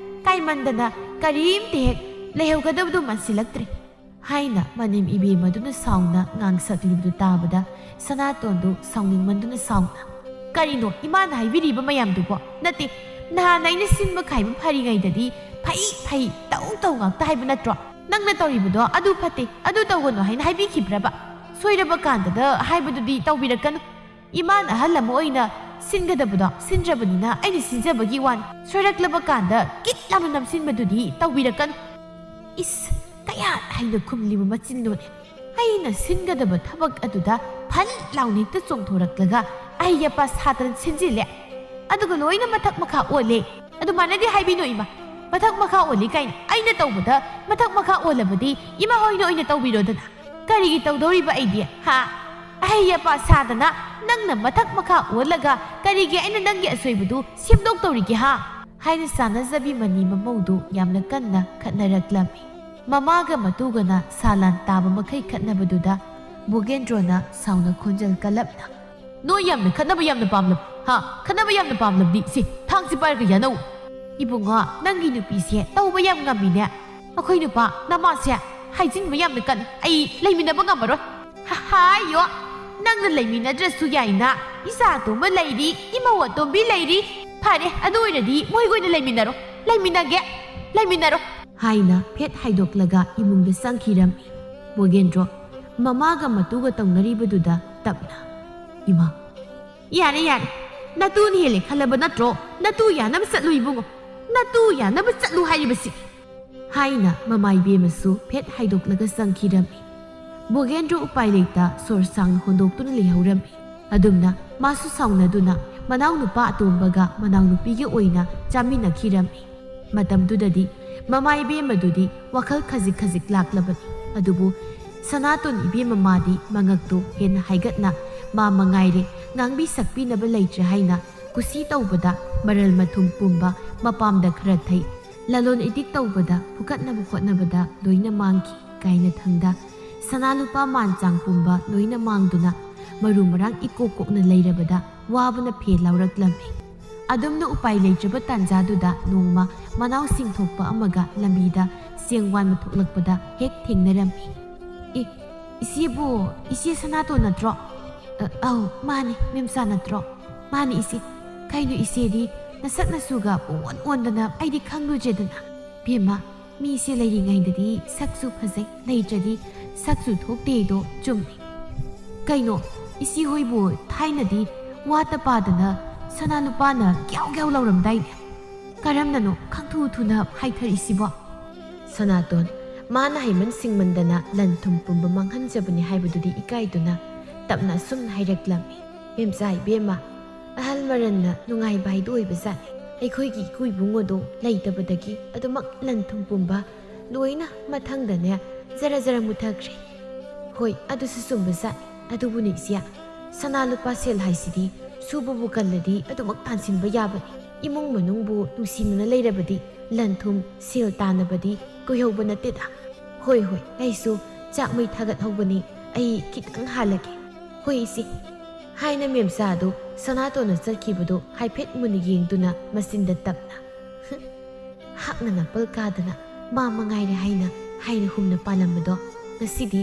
ꯀꯥꯏꯃꯟꯗꯅ ꯀꯔꯤꯝꯇ ꯍꯦꯛ ꯂꯩꯍꯧꯒꯗꯕꯗꯨ ꯃꯥꯟꯁꯤꯜꯂꯛꯇ꯭ꯔꯦ" ꯍꯥꯏꯅ ꯃꯅꯦꯝ ꯏꯕꯦꯝꯃꯗꯨꯅ ꯁꯥꯎꯅ ꯉꯥꯡꯁꯛꯂꯤꯕꯗꯨ ꯇꯥꯕꯗ ꯁꯅꯥꯇꯣꯟꯗꯨ ꯁꯥꯎꯅꯤꯡꯃꯟꯗꯨꯅ ꯁꯥꯎꯅ, "ꯀꯔꯤꯅꯣ ꯏꯃꯥꯅ ꯍꯥꯏꯕꯤꯔꯤꯕ ꯃꯌꯥꯝꯗꯨꯕꯣ? ꯅꯠꯇꯦ, ꯅꯍꯥꯟ ꯑꯩꯅ ꯁꯤꯟꯕ ꯈꯥꯏꯕ ꯐꯔꯤꯉꯩꯗꯗꯤ ꯐꯩ ꯐꯩ ꯇꯧ ꯇꯧ ꯉꯥꯛꯇ ꯍꯥꯏꯕ ꯅꯠꯇ꯭ꯔꯣ? ꯅꯪꯅ ꯇꯧꯔꯤꯕꯗꯣ ꯑꯗꯨ ꯐꯠꯇꯦ, ꯑꯗꯨ ꯇꯧꯒꯅꯨ ꯍꯥꯏꯅ ꯍꯥꯏꯕꯤꯈꯤꯕ꯭ꯔꯕ? ꯁꯣꯏꯔꯕ ꯀꯥꯟꯗꯗ ꯍꯥꯏꯕꯗꯨꯗꯤ ꯇꯧꯕꯤꯔꯛꯀꯅꯨ꯫ ꯏꯃꯥꯅ ꯑꯍꯜ ꯑꯃ ꯑꯣꯏꯅ ꯁꯤꯟꯒꯗꯕꯗꯣ ꯁꯤꯟꯗ꯭ꯔꯕꯅꯤꯅ ꯑꯩꯅ ꯁꯤꯟꯖꯕꯒꯤ ꯋꯥꯅꯤ꯫ ꯁꯣꯏꯔꯛꯂꯕ ꯀꯥꯟꯗ ꯀꯤꯠ ꯂꯥꯎꯅ ꯅꯝꯁꯤꯟꯕꯗꯨꯗꯤ ꯇꯧꯕꯤꯔꯛꯀꯅꯨ꯫ ꯏꯁ, ꯀꯌꯥ ꯍꯩꯅ ꯈꯨꯝꯂꯤꯕ ꯃꯆꯤꯟꯗꯨꯅꯦ꯫ ꯑꯩꯅ ꯁꯤꯟꯒꯗꯕ ꯊꯕꯛ ꯑꯗꯨꯗ ꯐꯟ ꯂꯥꯎꯅ ꯍꯦꯛꯇ ꯆꯣꯡꯊꯣꯔꯛꯂꯒ ꯑꯍꯩ ꯑꯄꯥ ꯁꯥꯗꯅ ꯁꯤꯟꯖꯤꯜꯂꯦ꯫ ꯑꯗꯨꯒ ꯂꯣꯏꯅ ꯃꯊꯛ ꯃꯈꯥ ꯑꯣꯜꯂꯦ꯫ ꯑꯗꯨꯃꯥꯏꯅꯗꯤ ꯍꯥꯏꯕꯤꯅꯨ ꯏꯃꯥ꯫ ꯃꯊꯛ ꯃꯈꯥ ꯑꯣꯜꯂꯤ ꯀꯥꯏꯅ꯫ ꯑꯩꯅ ꯇꯧꯕꯗ ꯃꯊꯛ ꯃꯈꯥ ꯑꯣꯜꯂꯕꯗꯤ ꯏꯃꯥ ꯍꯣꯏꯅ ꯑꯣꯏꯅ ꯇꯧꯕꯤꯔꯣꯗꯅ꯫ ꯀꯔꯤꯒꯤ ꯇꯧꯗꯧꯔꯤꯕ ꯑꯩꯗꯤ, ꯍꯥ? ꯑꯍꯩ ꯑꯄꯥ ꯁꯥꯗꯅ ꯅꯪꯅ ꯃꯊꯛ ꯃꯈꯥ ꯑꯣꯜꯂꯒ ꯀꯔꯤꯒꯤ ꯑꯩꯅ ꯅꯪꯒꯤ ꯑꯁꯣꯏꯕꯗꯨ ꯁꯦꯝꯗꯣꯛꯇꯧꯔꯤꯒꯦ, ꯍꯥ?" ꯍꯥꯏꯅ ꯆꯥꯟꯅꯖꯕꯤ ꯃꯅꯤ ꯃꯃꯧꯗꯨ ꯌꯥꯝꯅ ꯀꯟꯅ ꯈꯠꯅꯔꯛꯂꯝꯃꯤ꯫ ꯃꯃꯥꯒ ꯃꯇꯨꯒꯅ ꯁꯥꯂꯥꯟ ꯇꯥꯕ ꯃꯈꯩ ꯈꯠꯅꯕꯗꯨꯗ ꯕꯣꯒꯦꯟꯗ꯭ꯔꯣꯅ ꯁꯥꯎꯅ ꯈꯣꯟꯖꯦꯜ ꯀꯜꯂꯞꯅ, "ꯅꯣꯏ ꯌꯥꯝꯅ ꯈꯠꯅꯕ ꯌꯥꯝꯅ ꯄꯥꯝꯂꯕ, ꯍꯥ? ꯈꯠꯅꯕ ꯌꯥꯝꯅ ꯄꯥꯝꯂꯕꯗꯤ ꯁꯤ ꯊꯥꯡꯁꯤ ꯄꯥꯏꯔꯒ ꯌꯥꯅꯧ꯫" "ꯏꯕꯨꯡꯉꯣ, ꯅꯪꯒꯤ ꯅꯨꯄꯤꯁꯦ ꯇꯧꯕ ꯌꯥꯝ ꯉꯝꯃꯤꯅꯦ꯫ ꯑꯩꯈꯣꯏ ꯅꯨꯄꯥ ꯅꯃꯥꯁꯦ ꯍꯥꯏꯖꯤꯟꯕ ꯌꯥꯝꯅ ꯀꯜꯂꯤ꯫ ꯑꯩ ꯂꯩꯃꯤꯟꯅꯕ ꯉꯝꯃꯔꯣꯏ꯫" "ꯍꯥꯏꯌꯣ, ꯅꯪꯅ ꯂꯩꯃꯤꯟꯅꯗ꯭ꯔꯁꯨ ꯌꯥꯏꯅ꯫ ꯏꯆꯥ ꯑꯇꯣꯝꯕ ꯂꯩꯔꯤ, ꯏꯃꯧ ꯑꯇꯣꯝꯕꯤ ꯂꯩꯔꯤ꯫ ꯐꯔꯦ, ꯑꯗꯨ ꯑꯣꯏꯔꯗꯤ ꯃꯣꯏꯒ ꯑꯣꯏꯅ ꯂꯩꯃꯤꯟꯅꯔꯣ꯫ ꯂꯩꯃꯤꯟꯅꯒꯦ, ꯂꯩꯃꯤꯟꯅꯔꯣ꯫" ꯍꯥꯏꯅ ꯐꯦꯠ ꯍꯥꯏꯗꯣꯛꯂꯒ ꯏꯃꯨꯡꯗ ꯆꯪꯈꯤꯔꯝꯃꯤ꯫ ꯕꯣꯒꯦꯟꯗ꯭ꯔꯣ ꯃꯃꯥꯒ ꯃꯇꯨꯒ ꯇꯧꯅꯔꯤꯕꯗꯨꯗ ꯇꯞꯅ, "ꯏꯃꯥ, ꯌꯥꯔꯦ, ꯌꯥꯔꯦ꯫ ꯅꯇꯨꯅ ꯍꯦꯜꯂꯦ ꯈꯜꯂꯕ ꯅꯠꯇ꯭ꯔꯣ? ꯅꯇꯨ ꯌꯥꯅꯕ ꯆꯠꯂꯨ ꯏꯕꯨꯡꯉꯣ꯫ ꯅꯇꯨ ꯌꯥꯅꯕ ꯆꯠꯂꯨ ꯍꯥꯏꯔꯤꯕꯁꯤ꯫" ꯍꯥꯏꯅ ꯃꯃꯥ ꯏꯕꯦꯝꯃꯁꯨ ꯐꯦꯠ ꯍꯥꯏꯗꯣꯛꯂꯒ ꯆꯪꯈꯤꯔꯝꯃꯤ꯫ ꯕꯣꯒꯦꯟꯗ꯭ꯔꯣ ꯎꯄꯥꯏ ꯂꯩꯇ ꯁꯣꯔ ꯁꯥꯡꯅ ꯍꯣꯟꯗꯣꯛꯇꯨꯅ ꯂꯩꯍꯧꯔꯝꯃꯤ꯫ ꯑꯗꯨꯝꯅ ꯃꯥꯁꯨ ꯁꯥꯎꯅꯗꯨꯅ ꯃꯅꯥꯎꯅꯨꯄꯥ ꯑꯇꯣꯝꯕꯒ ꯃꯅꯥꯎꯅꯨꯄꯤꯒ ꯑꯣꯏꯅ ꯆꯥꯃꯤꯟꯅꯈꯤꯔꯝꯃꯤ꯫ ꯃꯇꯝꯗꯨꯗꯗꯤ ꯃꯃꯥ ꯏꯕꯦꯝꯃꯗꯨꯗꯤ ꯋꯥꯈꯜ ꯈꯖꯤꯛ ꯈꯖꯤꯛ ꯂꯥꯛꯂꯕꯅꯤ꯫ ꯑꯗꯨꯕꯨ ꯁꯅꯥꯇꯣꯟ ꯏꯕꯦꯝꯃ ꯃꯥꯗꯤ ꯃꯉꯛꯇꯨ ꯍꯦꯟꯅ ꯍꯥꯏꯒꯠꯅ ꯃꯥ ꯃꯉꯥꯏꯔꯦ ꯉꯥꯡꯕꯤ ꯁꯛꯄꯤꯅꯕ ꯂꯩꯇ꯭ꯔꯦ ꯍꯥꯏꯅ ꯀꯨꯁꯤ ꯇꯧꯕꯗ ꯃꯔꯜ ꯃꯊꯨꯝ ꯄꯨꯝꯕ ꯃꯄꯥꯝꯗ ꯈꯔ ꯊꯩ, ꯂꯂꯣꯟ ꯏꯇꯤꯛ ꯇꯧꯕꯗ ꯐꯨꯀꯠꯅꯕ ꯍꯣꯠꯅꯕꯗ ꯂꯣꯏꯅ ꯃꯥꯡꯈꯤ ꯀꯥꯏꯅ ꯊꯪꯗ ꯁꯅꯥ ꯂꯨꯄꯥ ꯃꯥꯟ ꯆꯥꯡ ꯄꯨꯝꯕ ꯂꯣꯏꯅ ꯃꯥꯡꯗꯨꯅ ꯃꯔꯨ ꯃꯔꯥꯡ ꯏꯀꯣꯛ ꯀꯣꯛꯅ ꯂꯩꯔꯕꯗ ꯋꯥꯕꯅ ꯐꯦ ꯂꯥꯎꯔꯛꯂꯝꯃꯤ꯫ ꯑꯗꯨꯝꯅ ꯎꯄꯥꯏ ꯂꯩꯇ꯭ꯔꯕ ꯇꯥꯟꯖꯥꯗꯨꯗ ꯅꯣꯡꯃ ꯃꯅꯥꯎꯁꯤꯡ ꯊꯣꯛꯄ ꯑꯃꯒ ꯂꯝꯕꯤꯗ ꯆꯦꯡ ꯋꯥꯟꯕ ꯊꯣꯛꯂꯛꯄꯗ ꯍꯦꯛ ꯊꯦꯡꯅꯔꯝꯃꯤ꯫ "ꯑꯦ, ꯏꯆꯦꯕꯨ ꯏꯆꯦ ꯁꯅꯥꯇꯣꯟ ꯅꯠꯇ꯭ꯔꯣ?" "ꯑ, ꯑꯧ, ꯃꯥꯅꯤ, ꯃꯦꯝꯆꯥ ꯅꯠꯇ꯭ꯔꯣ?" "ꯃꯥꯅꯤ ꯏꯆꯦ꯫ ꯀꯩꯅꯣ ꯏꯆꯦꯗꯤ ꯅꯁꯛ ꯅꯁꯨꯒ ꯄꯨꯡꯑꯣꯟ ꯑꯣꯟꯗꯅ ꯑꯩꯗꯤ ꯈꯪꯂꯨꯗ꯭ꯔꯦꯗꯅ꯫" "ꯕꯦꯝꯃ, ꯃꯤꯁꯦ ꯂꯩꯔꯤꯉꯩꯗꯗꯤ ꯁꯛꯁꯨ ꯐꯖꯩ, ꯂꯩꯇ꯭ꯔꯗꯤ ꯁꯛꯁꯨ ꯊꯣꯛꯇꯦꯗꯣ ꯆꯨꯝꯃꯤ꯫ ꯀꯩꯅꯣ, ꯏꯆꯦ ꯍꯣꯏꯕꯨ ꯊꯥꯏꯅꯗꯤ ꯋꯥꯇ ꯄꯥꯗꯅ ꯁꯅꯥ ꯂꯨꯄꯥꯅ ꯒ꯭ꯌꯥꯎ ꯒ꯭ꯌꯥꯎ ꯂꯥꯎꯔꯝꯗꯥꯏꯅꯦ? ꯀꯔꯝꯅꯅꯣ ꯈꯪꯊꯨ ꯊꯨꯅ ꯍꯥꯏꯊꯔꯤꯁꯤꯕꯣ?" ꯁꯅꯥꯇꯣꯟ, ꯃꯥꯅ ꯍꯩꯃꯟ ꯁꯤꯡꯃꯟꯗꯅ ꯂꯟ ꯊꯨꯝ ꯄꯨꯝꯕ ꯃꯥꯡꯍꯟꯖꯕꯅꯤ ꯍꯥꯏꯕꯗꯨꯗꯤ ꯏꯀꯥꯏꯗꯨꯅ ꯇꯞꯅ ꯑꯁꯨꯝꯅ ꯍꯥꯏꯔꯛꯂꯝꯃꯤ꯫ "ꯃꯦꯝꯆꯥ ꯏꯕꯦꯝꯃ, ꯑꯍꯜ ꯃꯔꯟꯅ ꯅꯨꯡꯉꯥꯏꯕ ꯍꯥꯏꯗꯨ ꯑꯣꯏꯕꯖꯥꯠꯅꯤ꯫ ꯑꯩꯈꯣꯏꯒꯤ ꯏꯀꯨ ꯏꯕꯨꯡꯉꯣꯗꯣ ꯂꯩꯇꯕꯗꯒꯤ ꯑꯗꯨꯃꯛ ꯂꯟ ꯊꯨꯝ ꯄꯨꯝꯕ ꯂꯣꯏꯅ ꯃꯊꯪꯗꯅꯦ ꯖꯔ ꯖꯔ ꯃꯨꯊꯈ꯭ꯔꯦ꯫" "ꯍꯣꯏ, ꯑꯗꯨꯁꯨ ꯆꯨꯝꯕꯖꯥꯠꯅꯤ꯫ ꯑꯗꯨꯕꯨꯅꯦ ꯏꯆꯦ, ꯁꯅꯥ ꯂꯨꯄꯥ ꯁꯦꯜ ꯍꯥꯏꯁꯤꯗꯤ ꯁꯨꯕꯕꯨ ꯀꯜꯂꯗꯤ ꯑꯗꯨꯃꯛ ꯇꯥꯟꯁꯤꯟꯕ ꯌꯥꯕꯅꯤ꯫ ꯏꯃꯨꯡ ꯃꯅꯨꯡꯕꯨ ꯅꯨꯡꯁꯤꯅꯅ ꯂꯩꯔꯕꯗꯤ ꯂꯟ ꯊꯨꯝ ꯁꯦꯜ ꯇꯥꯟꯅꯕꯗꯤ ꯀꯨꯏꯍꯧꯕ ꯅꯠꯇꯦꯗ꯫ "ꯍꯣꯏ, ꯍꯣꯏ, ꯑꯩꯁꯨ ꯆꯥꯛ ꯃꯩ ꯊꯥꯒꯠꯍꯧꯕꯅꯤ, ꯑꯩ ꯈꯤꯇꯪ ꯍꯥꯜꯂꯒꯦ꯫" "ꯍꯣꯏ, ꯏꯆꯦ," ꯍꯥꯏꯅ ꯃꯦꯝꯆꯥꯗꯨ ꯁꯅꯥꯇꯣꯟꯅ ꯆꯠꯈꯤꯕꯗꯨ ꯍꯥꯏꯐꯦꯠ ꯃꯨꯟꯅ ꯌꯦꯡꯗꯨꯅ ꯃꯆꯤꯟꯗ ꯇꯞꯅ, "ꯍꯛꯅ ꯅꯥꯄꯜ ꯀꯥꯗꯅ ꯃꯥ ꯃꯉꯥꯏꯔꯦ ꯍꯥꯏꯅ ꯍꯥꯏꯅ ꯍꯨꯝꯅ ꯄꯥꯜꯂꯝꯕꯗꯣ ꯉꯁꯤꯗꯤ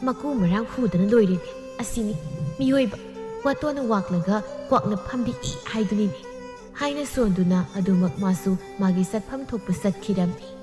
ꯃꯀꯨ ꯃꯔꯥꯡ ꯍꯨꯗꯅ ꯂꯣꯏꯔꯦꯅꯦ꯫ ꯑꯁꯤꯅꯤ ꯃꯤꯑꯣꯏꯕ, ꯋꯥꯇꯣꯟꯅ ꯋꯥꯛꯂꯒ ꯀ꯭ꯋꯥꯛꯅ ꯐꯝꯕꯤ ꯏ ꯍꯥꯏꯗꯨꯅꯤꯅꯦ," ꯍꯥꯏꯅ ꯁꯣꯟꯗꯨꯅ ꯑꯗꯨꯃꯛ ꯃꯥꯁꯨ ꯃꯥꯒꯤ ꯆꯠꯐꯝ ꯊꯣꯛꯄ ꯆꯠꯈꯤꯔꯝꯃꯤ꯫